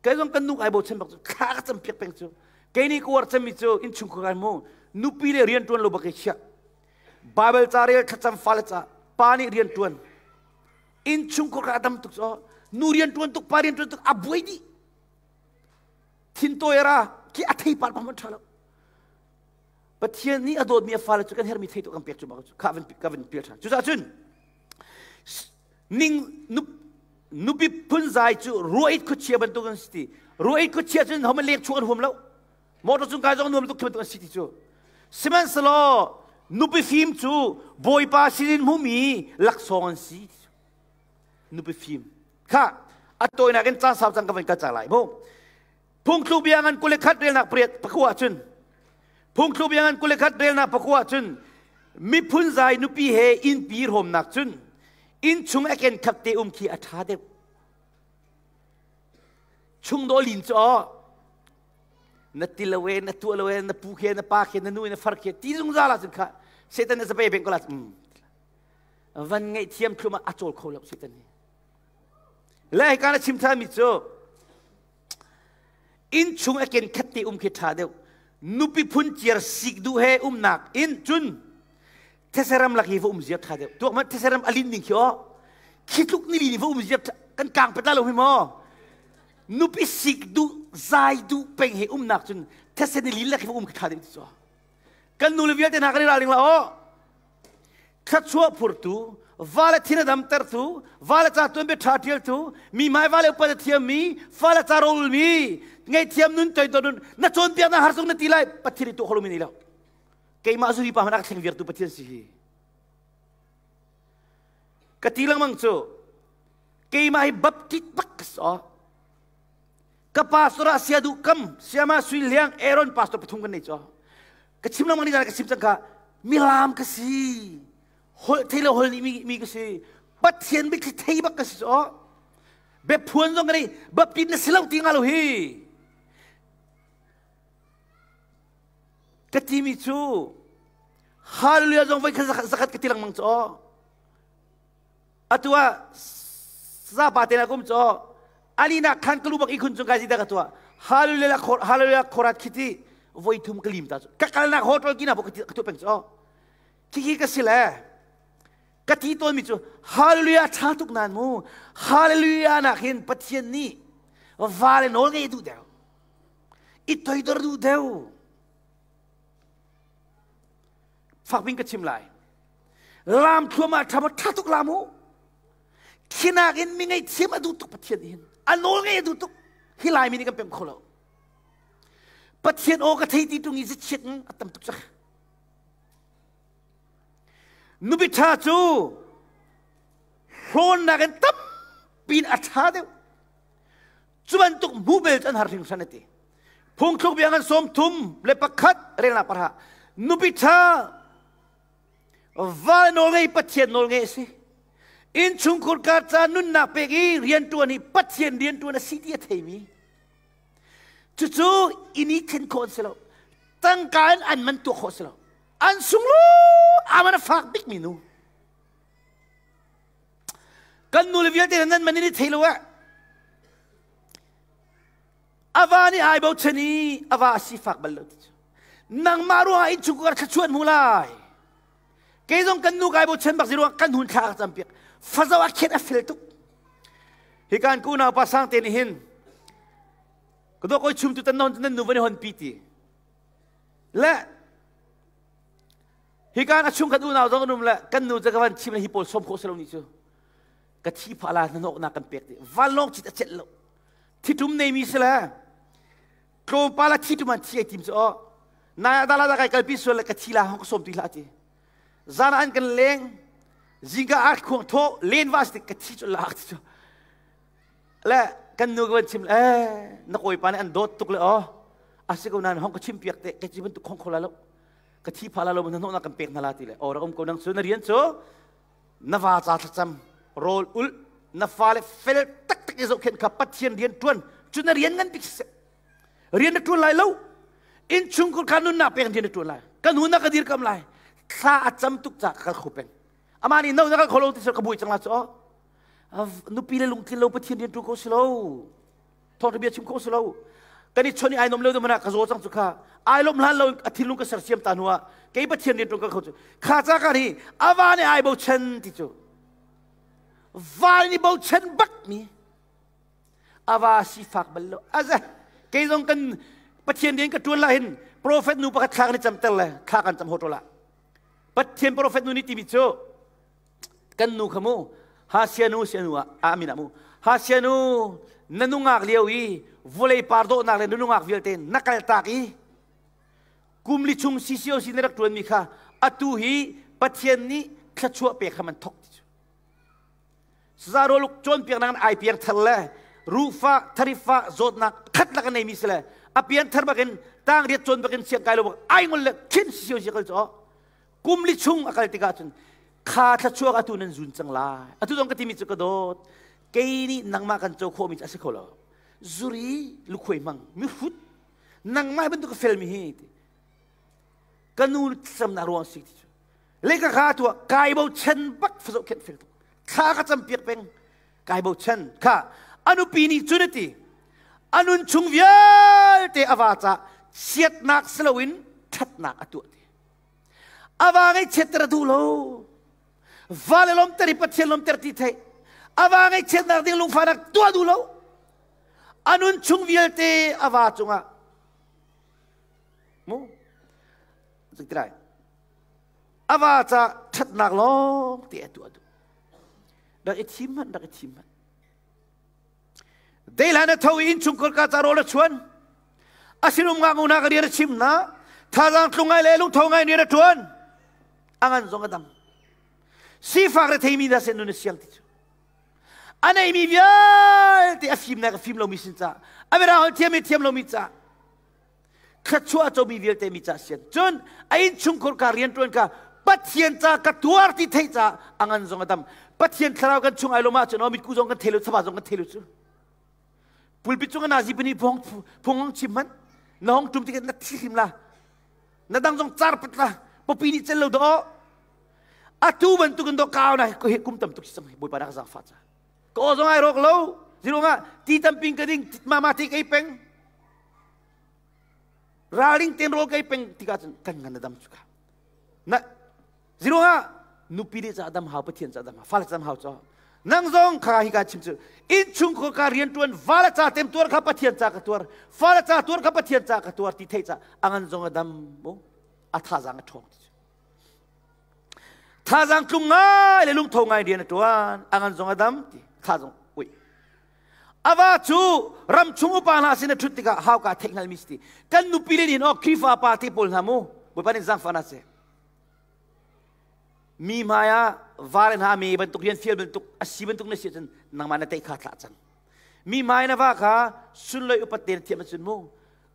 Kei zong kan nu ai bochan bak cu thla ka cam piak peng cu. Kei nih ka uar cemmi cu innchungkhar kai mu nupi le rian ṭuan lo bak i chiah. Bible ca rel thlacam fale ca pa nih rian ṭuan. Innchungkhar ka a dam tuk cu nu rian ṭuan tuk pa rian ṭuan tuk a buai dih. Thintawi ra khi a thei par pam ṭha lo. Pathian nih a dawtmi a fale cu kan hermi thei tu kan pek cu bak cu kha van ka van pial ṭhan. Cucaah cun ning nupi phunzai cu ruah khuachia bantuk an si ti. Ruah khuachia cun homan lek chuak an huam lo. Motor cung kai zong nuam tuk bantuk an si ti cu. Sihmanhsehlaw nupi fim cu Bawipa sinin hmumi laksawng an si. Nupi fim. Kha a tawinak in caan sau cang ka van kal cang lai mu. Phungthluk bia ngan 21 relnak pariat pakua cun Phungthluk bia ngan 21 relnak pakua cun miphun zai nupi he innpi hrawmnak cun innchung a ken khat te um khi a ṭha deuh. Chung dawh lin cu aw na ti lo e na tuah lo e na pu khe na pa khe na nu na far khe ti zungzal ah cun kha Satan na zape beng ko la van ngaih thiam thlum ah a cawl kho lo Satan hi le hika na chim than mi cu Innchung a ken khat te um khi ṭha deuh. Nupi phun ciar sik duh he umnak in cun theseram lak hi va um ziar ṭha deuh. Tuak man theseram a lin ning khi aw. Khi tluk ni lin va um ziar kan kang pet lo hi maw. Nupi sik duh zai duh peng he umnak cun thesen ni lin lak hi va um khi ṭha deuh ti cu. Kan nu le vialte hna kan i ralring la aw. Thluachuah phurtu, vale thin a damtertu, vale ca tuanbia ṭha ṭialtu, mi hmai vale upat a thiammi, fale ca rolmi, ngaihthiam nun toidor nun, na cawnpiaknak har zong na ti lai, Pathian i tuah kho lomi nei lo. Keimah zuri pa hmanh a ka thleng viartu Pathian si hi. Ka ti lengmang cu, keimah hi baptist bak ka si aw. Ka pastor ah sia duh kam, siama sui liang, Aaron pastor pathum kan nei cu. Ka chim lengmang ni ka chim cang kha milam ka si. Holh thei lo holh nih mi, mi ka si. Pathian bik thei bak ka si cu. Biaphuan zong ka nei, baptist na si lo ti nga lo hi. Ka timi cu Hallelujah zong voi khat zakhat ka ti lengmang cu. Atu ah zapa te na kum cu alina khan ka lu bak ikhun cung kai zida ka tua hallelujah hallelujah khorat khiti voi thum ka lim ta cu ka kalnak hotel kina bo ka tu peng cu khi khi ka si le ka ti tawn mi cu hallelujah tha tuk nan mu hallelujah nak hin pathian nih va le nawl ngei duh deuh i toidor duh deuh fakpin ka chim lai lam thluamah ṭha ṭha tuk lam u khinak in mi ngaihthiam a duh tuk Pathian hin a nawl ngei a duh tuk hi Laimi nih kan pem kho lo Pathian aw ka thei ti tung i chiat a tam tuk cak nupi ṭha cu hlawnnak in tampi in a ṭha deuh cu bantuk hmuh bel cu an har hringhran a ti phungthluk bia ngan 31 relnak parha nupi ṭha va nawlngei Pathian nawlngei a si innchungkhur kar ca nunnak pek i rianṭuan hi Pathian rianṭuan a si ti a theimi cucu inn i thlen khawh an si lo tangka in an man tuah khawh si lo an sunglu aman a fak bikmi nu kan nu le vialte nan man in i thei lo eh ava nih ai bochan i ava a sifak bal lo ti cu nangmah ruangah innchungkhar thluachuah hmu lai kei zong kan nu kai bochan bak si ruang kan hun thla ka campiak fazo a khet a fel tuk hi kan ku nau pa sang te nih hin ka do koi chum tu tan non nan nu van hon pi ti le hi kan a chung kan unau zong an um le kan nu ca ka van chim le hi pawl som khawh si lo ni cu ka thi pha la na nok na kan pek ti vanlawng chit a chet lo thitum nei mi si le tlawmpal a thitum an thi ai tim cu aw nai dala da kai kalpi sual le ka thi la hong ka som ti hlah ti zan an kan leng zingka ar khuang tho len vas ti ka thi cu lak ti cu le kan nu ka van chim le na kawi pa nih an dawt tuk le aw a si ko nan hong ka chim piak te ka ci bantuk khong kho la lo ka thi pha la lo na na kan pek na la ti le aw ra um ko nang cu na rian cu na va ca thlacam rawl ulh na fale fel taktak i zohkhenh kha Pathian rian ṭuan cu na rian ngan bik siseh rian na ṭuan lai lo innchungkhur kha nunnak pek rian na ṭuan lai kan hun na ka dirkam lai thla a cam tuk ca ka kal kho peng amah nih no na kal kho lo ti ka buai cang la cu nupi le lungtlin lo Pathian rian ṭuan ko si lo. Thawngṭha bia chim kho si lo. Kan i chon i ai nom lo mana ka zaw cang cu kha. Ai lom hlan lo a thinlung ka sersiam ta hnu ah kei Pathian rian ṭuan ka kho cu. Kha ca ka nih ava nih ai bochan ti cu. Val nih bochan bak mi. Ava sifak bal lo. Aza kei zong kan Pathian rian ka ṭuan la hin profet nu pakhat thla kan i camter le thla kan cam ho la. Pathian profet nu nih timi cu kan nu kha mu ha sianu sianu ah amin ah mu ha sianu na nungak lio i vawlei par dawhnak le na nungak vialte na kal tak i kum li chung CCOC na rak ṭuanmi kha atu hi Pathian nih thluachuah pek kha man thok ti cu saza rawluk cawnpiaknak in ai piang thar le rufa tharifa zawtnak khat lak a neimi si le a pian thar bakin tang riat cawn bakin siang kai lo bak ai ngol le khin CCOC kal cu kum li chung a kal tikah cun kha thluachuak atu nan zun cang lai. Atu zong ka timi cu ka dawt. Kei nih nangmah kan co khawhmi cu a si kho lo. Zuri lukhuai hmang mihrut nangmah bantuk ka felmi hi ti. Ka nu thlacamnak ruang si ti cu. Le ka kha tu kai bochan bak fazoh khenh fel tuk. Thla ka cam piak peng. Kai bochan kha anupi nih cun ati anun chung vialte a va ca chiatnak si loin ṭhatnak a tuah ti. A va ngaihchiatter a duh lo. Va le lawmter i Pathian lawmter ti theih. A va ngaihchiatnak ding lungfahnak tuah duh lo. A nun chung vialte a va cungah mu lai a va ca ṭhatnak lawng te a tuah duh. Rak i thim hmanh, rak i thim hmanh. Deilan a tho i innchungkhar ka ca rawl a chuan. A sinum ngaknu hna ka rian a chim hna. Thazaang tlung ngai le lungtho ngai rian a ṭuan. A ngan zong a dam. Sifak retheimi hna sin nun a siang ti cu. A neimi vialte a fimnak a fim lomi sin ca, a mirang holh thiam i thiam lomi ca, thluachuah a comi vialte mi ca sian. Cun a innchungkhar ka rianṭuan ka Pathian ca ka tuar ti theih ca a ngan zong a dam. Pathian thlarau kan chung ai lom ahcun aw mitku zong kan thei lo, chaba zong kan thei lo cu. Pulpit cung nazi pani phung phung chim man na hong tum tikah na thi hrim la. Na dang zong car pat la. Popi nih cel lo do. Atu bantukin do kau na he kum tam tuk si cang Bawipa na ka zaangfah ca. Ka aw zong ai rawk lo. Zirunga ti tamping ka ding mama ti kai peng. Ralring ten rawl kai peng tikah cun kan ngan na dam cu ka. Na ziruangah nupi le ca dam hau Pathian ca dam hau fale ca dam hau cho. Nang zong kha hi ka chim cu innchungkhar ka rian tuan fale ca tem tuar kha Pathian ca ka tuar fale ca tuar kha Pathian ca ka tuar ti thei ca angan zong a dam mu a thazaang a ṭhawng ti cu. Thazaang tlung ngai le lungtho ngai rian a ṭuan a ngan zong a dam ti thazaang ui A va cu ram chung upa hna sin a ṭhut tikah hauka theih hngalmi si ti. Kan nupi le nih aw Khrihfa pa te pawl hna mu Bawipa nih zaangfah hna seh. Mi hmai ah va le hna me bantuk rian fial bantuk a si bantuk na si ahcun nangmah na teih kha thlah cang. Mi hmai na va kha sunloi upat te na thiam ahcun mu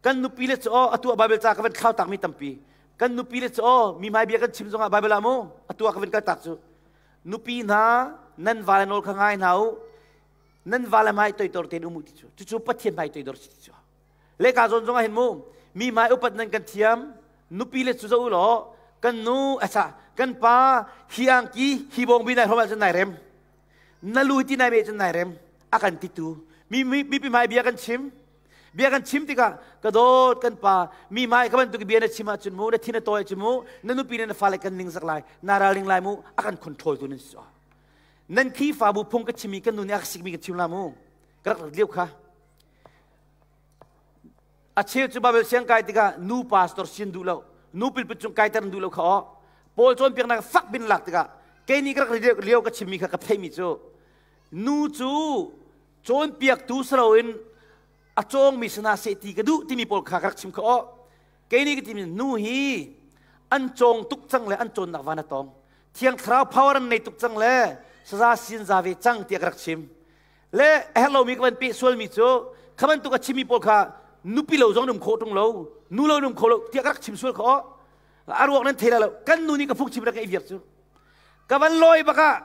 kan nupi le cu aw atu ah Bible ca ka van thlau takmi tampi. Kan nupi le cu aw mi hmai bia kan chim zongah Bible ah mu atu ah ka van kal tak cu nupi hna nan va le nawl kha ngai hna u nan vale hmai toidor tein um u ti cu cucu Pathian hmai toidor si ti cu leka zawn zongah hin mu mi hmai upat nan kan thiam nupi le cu zo u law kan nu asa kan pa hi angki hi bawngbi nai hrom ahcun nai rem na lu ti nai me cun nai rem a kan titu mi mi pi hmai bia kan chim bia kan chim tikah ka dawt kan pa mi hmai ka bantuk bia na chim ahcun mu na thin a tawi ahcun mu na nupi le na fale kan ning zak lai na ralring lai mu a kan control tu nan si nan Khrihfabu phung ka chimmi kan nu nih a ka sikmi ka chim la mu ka rak lio kha a cheu cu Bible siang kai tikah nu pastor sin duh lo nu pilpit cung kaiter duh lo kha aw Paul cawnpiaknak fak bin lak tikah kei nih ka rak lio ka chimmi kha ka theimi cu nu cu cawnpiaktu si loin a cawngmi sana seh ti ka duh timi pawl kha ka rak chim kha aw kei nih ka timi nu hi an cawng tuk cang le an cawnnak van a tong Thiang Thlarau power an nei tuk cang le saza sin za ve cang tiah ka rak chim. Le a herh lomi ka van peh sualmi cu kha bantuk a chimmi pawl kha nupi lo zong num khawh ṭung lo, nu lo num kho lo tiah ka rak chim sual kha aw. A ruak nan thei lo. Kan nu nih ka phung chim rak i viak cu. Ka van lawi bak ah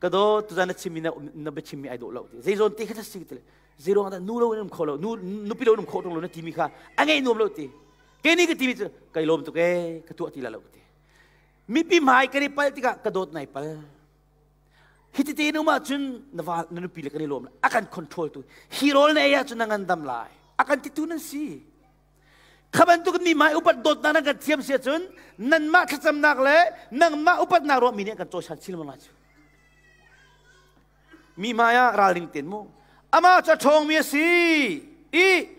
ka daw tuzan na chimmi na biachimmi ai dawh lo ti. Zei zawn te kha si ti le zei ruang dah nu lo in um kho lo, nu nupi lo in um khawh ṭung lo na timi kha a ngeih nuam lo ti. Kei nih ka timi cu kai lawm tuk ee ka tuah ti la lo ti. Mipi hmai kan i pal tikah ka dawt nai pal. Hi tete in um ahcun na va na nupi le kan i lawm a kan control tu. Hi rawl na ei ahcun na ngandam lai. A kan titu nan si. Kha bantuk mi mai upat dawtnak nan kan thiam si ahcun nanmah thlacamnak le nangmah upatnak ruah mi nih an kan cawisan chin lengmang lai cu. Mi hmai ah ralring ten mu. Amah cu a ṭhawngmi a si i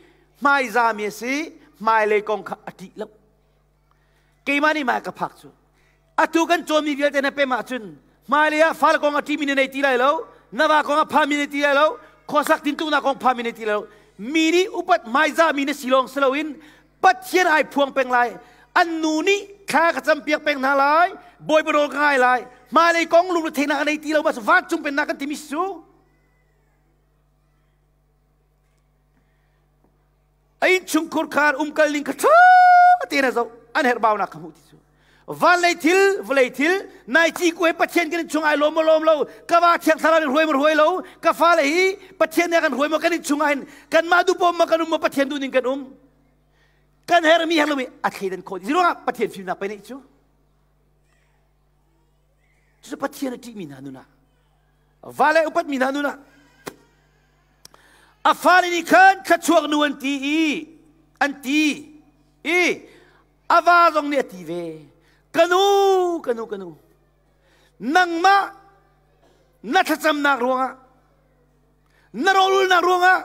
hmaizami a si, hmailei kong kha a ṭih lo. Keimah nih mai ka phak cu. Atu kan cawnmi vialte na pem ahcun hmailei ah fale kong a ṭimi na nei ti lai lo, na va kong a phami na ti lai lo, khuasak tintuknak kong phami na ti lai lo. Mi nih upat hmaizahmi na si lawng si loin Pathian ai phuang peng lai. An nu nih thla ka campiak peng hna lai, Bawipa rawl ka ngai lai. Hmailei kong lungretheihnak a nei ti lo, mas vancung pennak kan timi si cu. A innchungkhur khar umkal ning kha ṭha tein a zoh. An herhbaunak kha hmuh ti cu. Van lei thil, vawlei thil, nai ci kuai Pathian kan chung ai lawm maw lawm lo, ka va thiang thlarau in hruai maw hruai lo, ka fale hi Pathian nih a kan hruai maw kan innchung ah hin kanmah duh pom maw kan um maw Pathian duh ning kan um. Kan hermi herlomi a thleidan khawh. Ziruangah Pathian fimnak pe neih cu. Cucu Pathian a ṭihmi hna nun ah, vale upatmi hna nun ah, a fale nih khan thluachuak nu an ti i an ti i a va zong nih a ti ve. Ka nu, ka nu, ka nu, nangmah na thlacamnak ruangah, na rawlulnak ruangah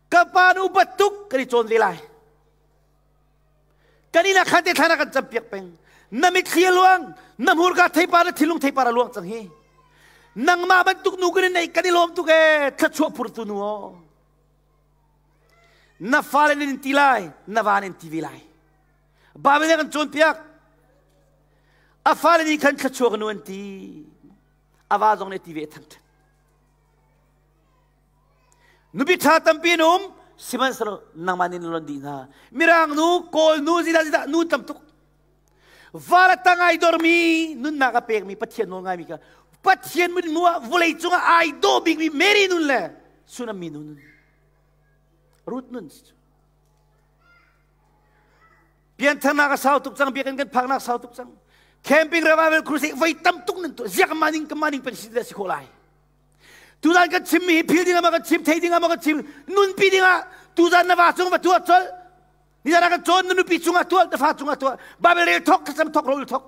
ka pa na upat tuk kan i cawn ve lai. Kan inn ah khan te thlan ah kan campiak peng. Na mitthli a luang, na hmurka theipar na thinlung theipar a luang cang hi. Nangmah bantuk nu kan in nei kan i lawm tuk ee, thluachuah phurtu nu aw. Na fale nin in ti lai, na va nin ti ve lai. Bible nih kan cawnpiak. A fale nih khan thluachuah nu an ti. A va zong nih ti ve thangṭhat. Nupi ṭha tampi an um, sihmanhsehlaw nangmah nih na lonh dih hna. Mirang nu, Kawl nu, zidah zidah nu tam tuk. Val a tang ai dormi, nunnak a pekmi Pathian nawl ngaimi kha Pathian min hmu ah vawlei cungah ai dawh bikmi Mary nun le Sunami nu nun. Ruth nun si cu. Piantharnak a sau tuk cang, biakinn kan phaknak sau tuk cang. Camping revival crusade voi tam tuk nan tuah. Ziak ma ning ka ma ning pen si si khawh lai. Tuzan kan chimmi hi phil ding ah maw kan chim, thei ding ah maw kan chim, nunpi ding ah tuzan na va cung va tuah colh. Nizan ah kan cawn na nupi cungah tuah, na fa cungah tuah. Bible rel thok, thlacam thok, rawl thok.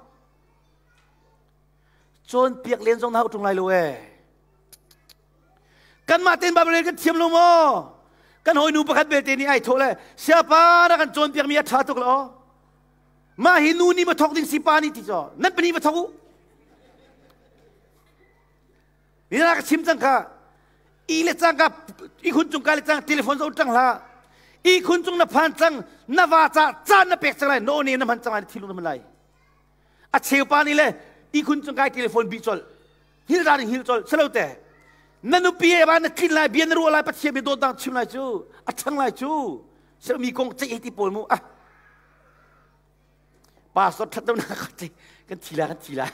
Cawnpiak len zong na hau ṭung lai lo ee. Kanmah tein Bible rel kan thiam lo maw? Kan hawinu pakhat belte nih ai thawh le siapa na kan cawnpiakmi a ṭha tuk lo. Mah hi nu nih ma thok ding si pa nih ti caw. Nan pahnih va thok u. Nina ka chim cang kha i le cang ka ihkhun cung ka le cang telephone zo tang hlah ihkhun cung na phan cang na va ca caan na pek cang lai no ne na hman cang lai thilung na hman lai a cheu pa nih le ihkhun cung kai telephone bi chol hil ran hil chol selo te na nupi e ba na tlin lai bia na ruah lai pathian bia dawt dang chim lai cu a chang lai cu selo mi kong ceih ti pawl mu ah pastor that lo na ka kan thi la kan thi la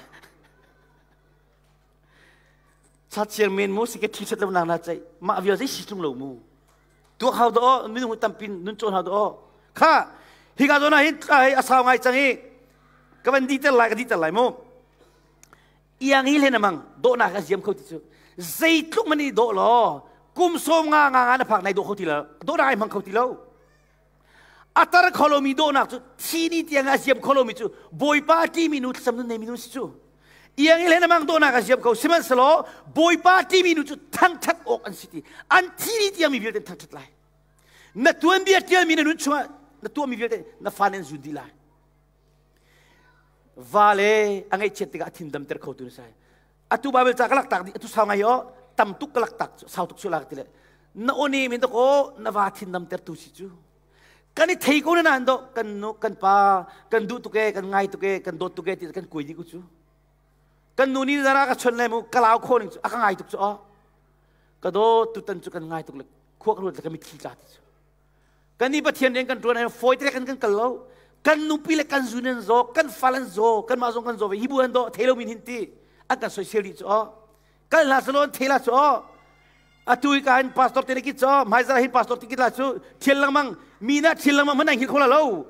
Chachiar men mu si ke thi that lo nak na ceih mah vial zei si tung lo mu tuak hau do minung tampi nun cawn hau do kha hika zawn ah hin ai a sau ngai cang i ka van dih ter lai ka dih ter lai mu iang hi hlen amang dawhnak a ziam kho ti cu zeitluk man i dawh law kum sawm nga nga nga na phak nai dawh kho ti lo dawhnak ai hmang kho ti lo A tar kho lomi dawhnak cu thi ni tiang a ziam kho lomi cu Bawipa a ṭihmi nu thlacam nun neimi nu si cu. Iang i hlen amang dawhnak a ziam ko sihmanhsehlaw Bawipa a ṭihmi nu cu thangṭhat awk an si ti. An thi ni tiang mi vialte an thangṭhat lai. Na tuanbia ṭialmi na nun chungah na tuahmi vialte na fa nih an zun dih lai. Va le a ngaihchiat tikah a thin damter khotu na si. Atu Bible ca ka lak tak dih atu sau ngai o tam tuk ka lak tak sau tuk su lak ti le na oni min ko na va thin dam ter tu si cu kan i thei ko na nan do kan nu kan pa kan duh tuk e kan ngai tuk e kan dawt tuk e ti kan kuai dih ku cu kan nu ni zara ka chon le mu ka lau kho ning cu a ka ngai tuk cu o ka do tutan cu kan ngai tuk le khua ka ruat le ka mitthli tla ti cu Kan nih Pathian rian kan ṭuan ah fawi te kan kan kal lo. Kan nupi le kan zun an zaw, kan fal an zaw, kanmah zong kan zaw ve. Hi bu an daw thei lo min hin ti an kan soisel dih cu aw. Kal hna selaw an thei la cu aw. Atu hi ka hin pastor te ne kit cu hmaizarh hin pastor te kit la cu thial lengmang mi na thial lengmang hmanh hngilh kho la lo.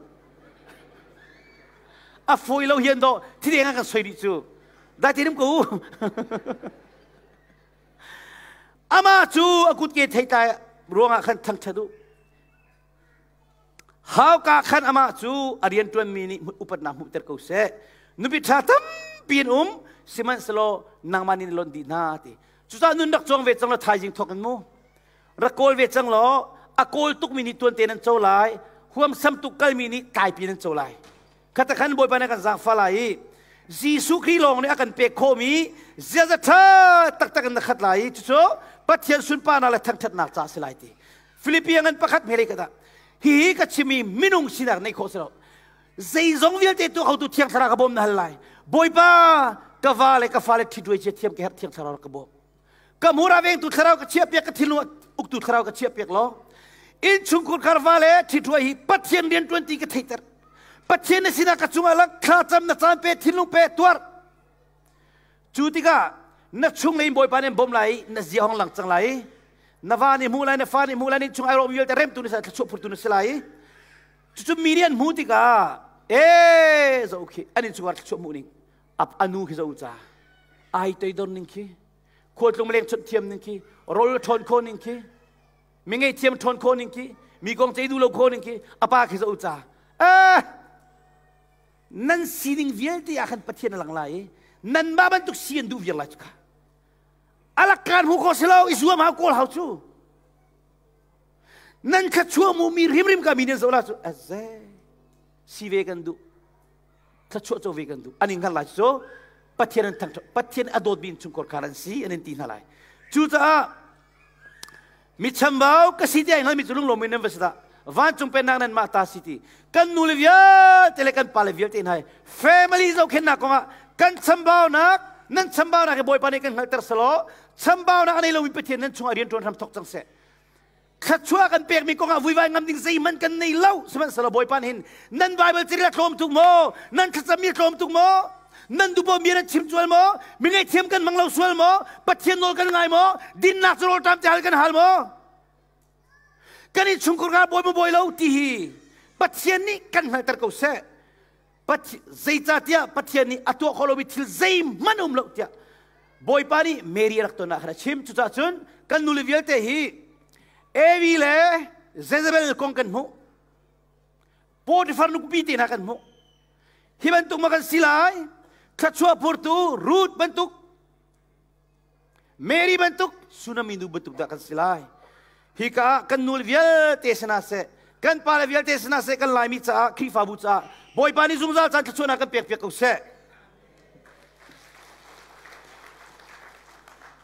A fawi lo hian daw thideng an kan soi dih cu. Dai te nim ko u. Amah cu a kutke theitlai ruangah khan thangṭhat u. Hauka khan amah cu a rianṭuanmi nih upatnak hmuhter ko seh. Nupi ṭha tampi an um, sihmanhsehlaw nangmah nih na lonh dih hna ti. Cucaah nun rak cawng ve cang law thaizing thawk in mu. Rak kawl ve cang law a kawl tukmi nih tuante nan co lai, huamsam tuk kalmi nih tlaipi nan co lai. Khata khan Bawipa nih a kan zaangfah lai i Jesuh Khrih lawng nih a kan pek khawhmi ziaza ṭha taktak in na khat lai i cucu Pathian sunparnak le thangṭhatnak caah a si lai ti. Filipi ngan pakhat hmelei ka dah. Hihi ka chimmi minung sinak neih khawh si lo. Zeizong vialte tuah khotu Thiang Thlarau ka bawm na hal lai. Bawipa, ka va le ka fale ṭhituai cia thiam ka herh Thiang Thlarau ka bawm. Ka hmur ah vengtu thlarau ka chiahpiak, ka thinlung uktu thlarau ka chiahpiak law innchungkhur khar va le ṭhituai hi Pathian rianṭuan ti ka theihter. Pathian na sinah ka cungah lang thlacam na caan pe thinlung pe tuar. Cu tikah na chung in Bawipa nih an bawmh lai i na zia hong lang cang lai i na va nih hmuh lai na fa nih hmuh lai na innchung ai rawhmi vialte remtu na si lai thluachuah phurtu na si lai i cucu mi nih an hmuh tikah ee zoh khi an innchungkhar thluachuah hmuh ning anu khi zoh ca ai toidor ning khi khualtlung leng chawnh thiam ning khi rol ṭhawn khawh ning khi mi ngeihthiam ṭhawn khawh ning khi mi kong cei duh lo khawh ning khi a pa khi zoh ca eh nan sining vialte ah khan Pathian a lang lai i nanmah bantuk si an duh viar lai cu kha alak kaan hmu khawh si lo i zuam hau kawl hau cu nan kha chuah mu mi hrimhrim ka mi nan zoh la cu aze si ve kan duh thluachuah co ve kan duh an in hngal lai cu Pathian an thangṭhat Pathian a dawt mi chungkhar khar an si an in ti hna lai cucaah mi chambau ka si ti ai hngalmi cu lunglawm in nan va si dah vancung pennak nan mah ta si ti kan nu le vialte le kan pa le vialte hna family zohkhennak kongah kan chambaunak nan chambaunak hi Bawipa nih kan hngalhter selaw chambaunak a nei lomi Pathian nan chungah rian ṭuan hram thawk cang seh thluachuah kan pekmi kongah vuivai ngam ding zeihmanh kan nei lo sihmanhsehlaw Bawipa nih hin nan Bible carel a tlawm tuk maw nan thlacammi a tlawm tuk maw nan duhpoh mi nan chim sual maw mi ngaihthiam kan hmang lo sual maw Pathian nawl kan ngai maw dinnak cu rawlṭam te hal kan hal maw kan innchungkhar nga bawi maw bawi lo ti hi Pathian nih kan hngalhter ko seh Zeicahtiah Pathian nih a tuah khawh lomi thil zeihmanh um lo tiah Bawipa nih Mary a rak ton ah khan a chim. Cucaah cun kan nule vialte hi Evi le Jezebel kong kan hmuh. Potifar nupi te hna kan hmuh. Hi bantuk ma kan si lai? Thluachuah phurtu Ruth bantuk Mary bantuk Tsunami nu bantuk dah kan si lai. Hika ah kan nu vialte sana seh, kan pale vialte sana seh, kan Laimi caah, Khrihfabu caah Bawipa nih zungzal caan thluachuahnak kan pek piak ko seh.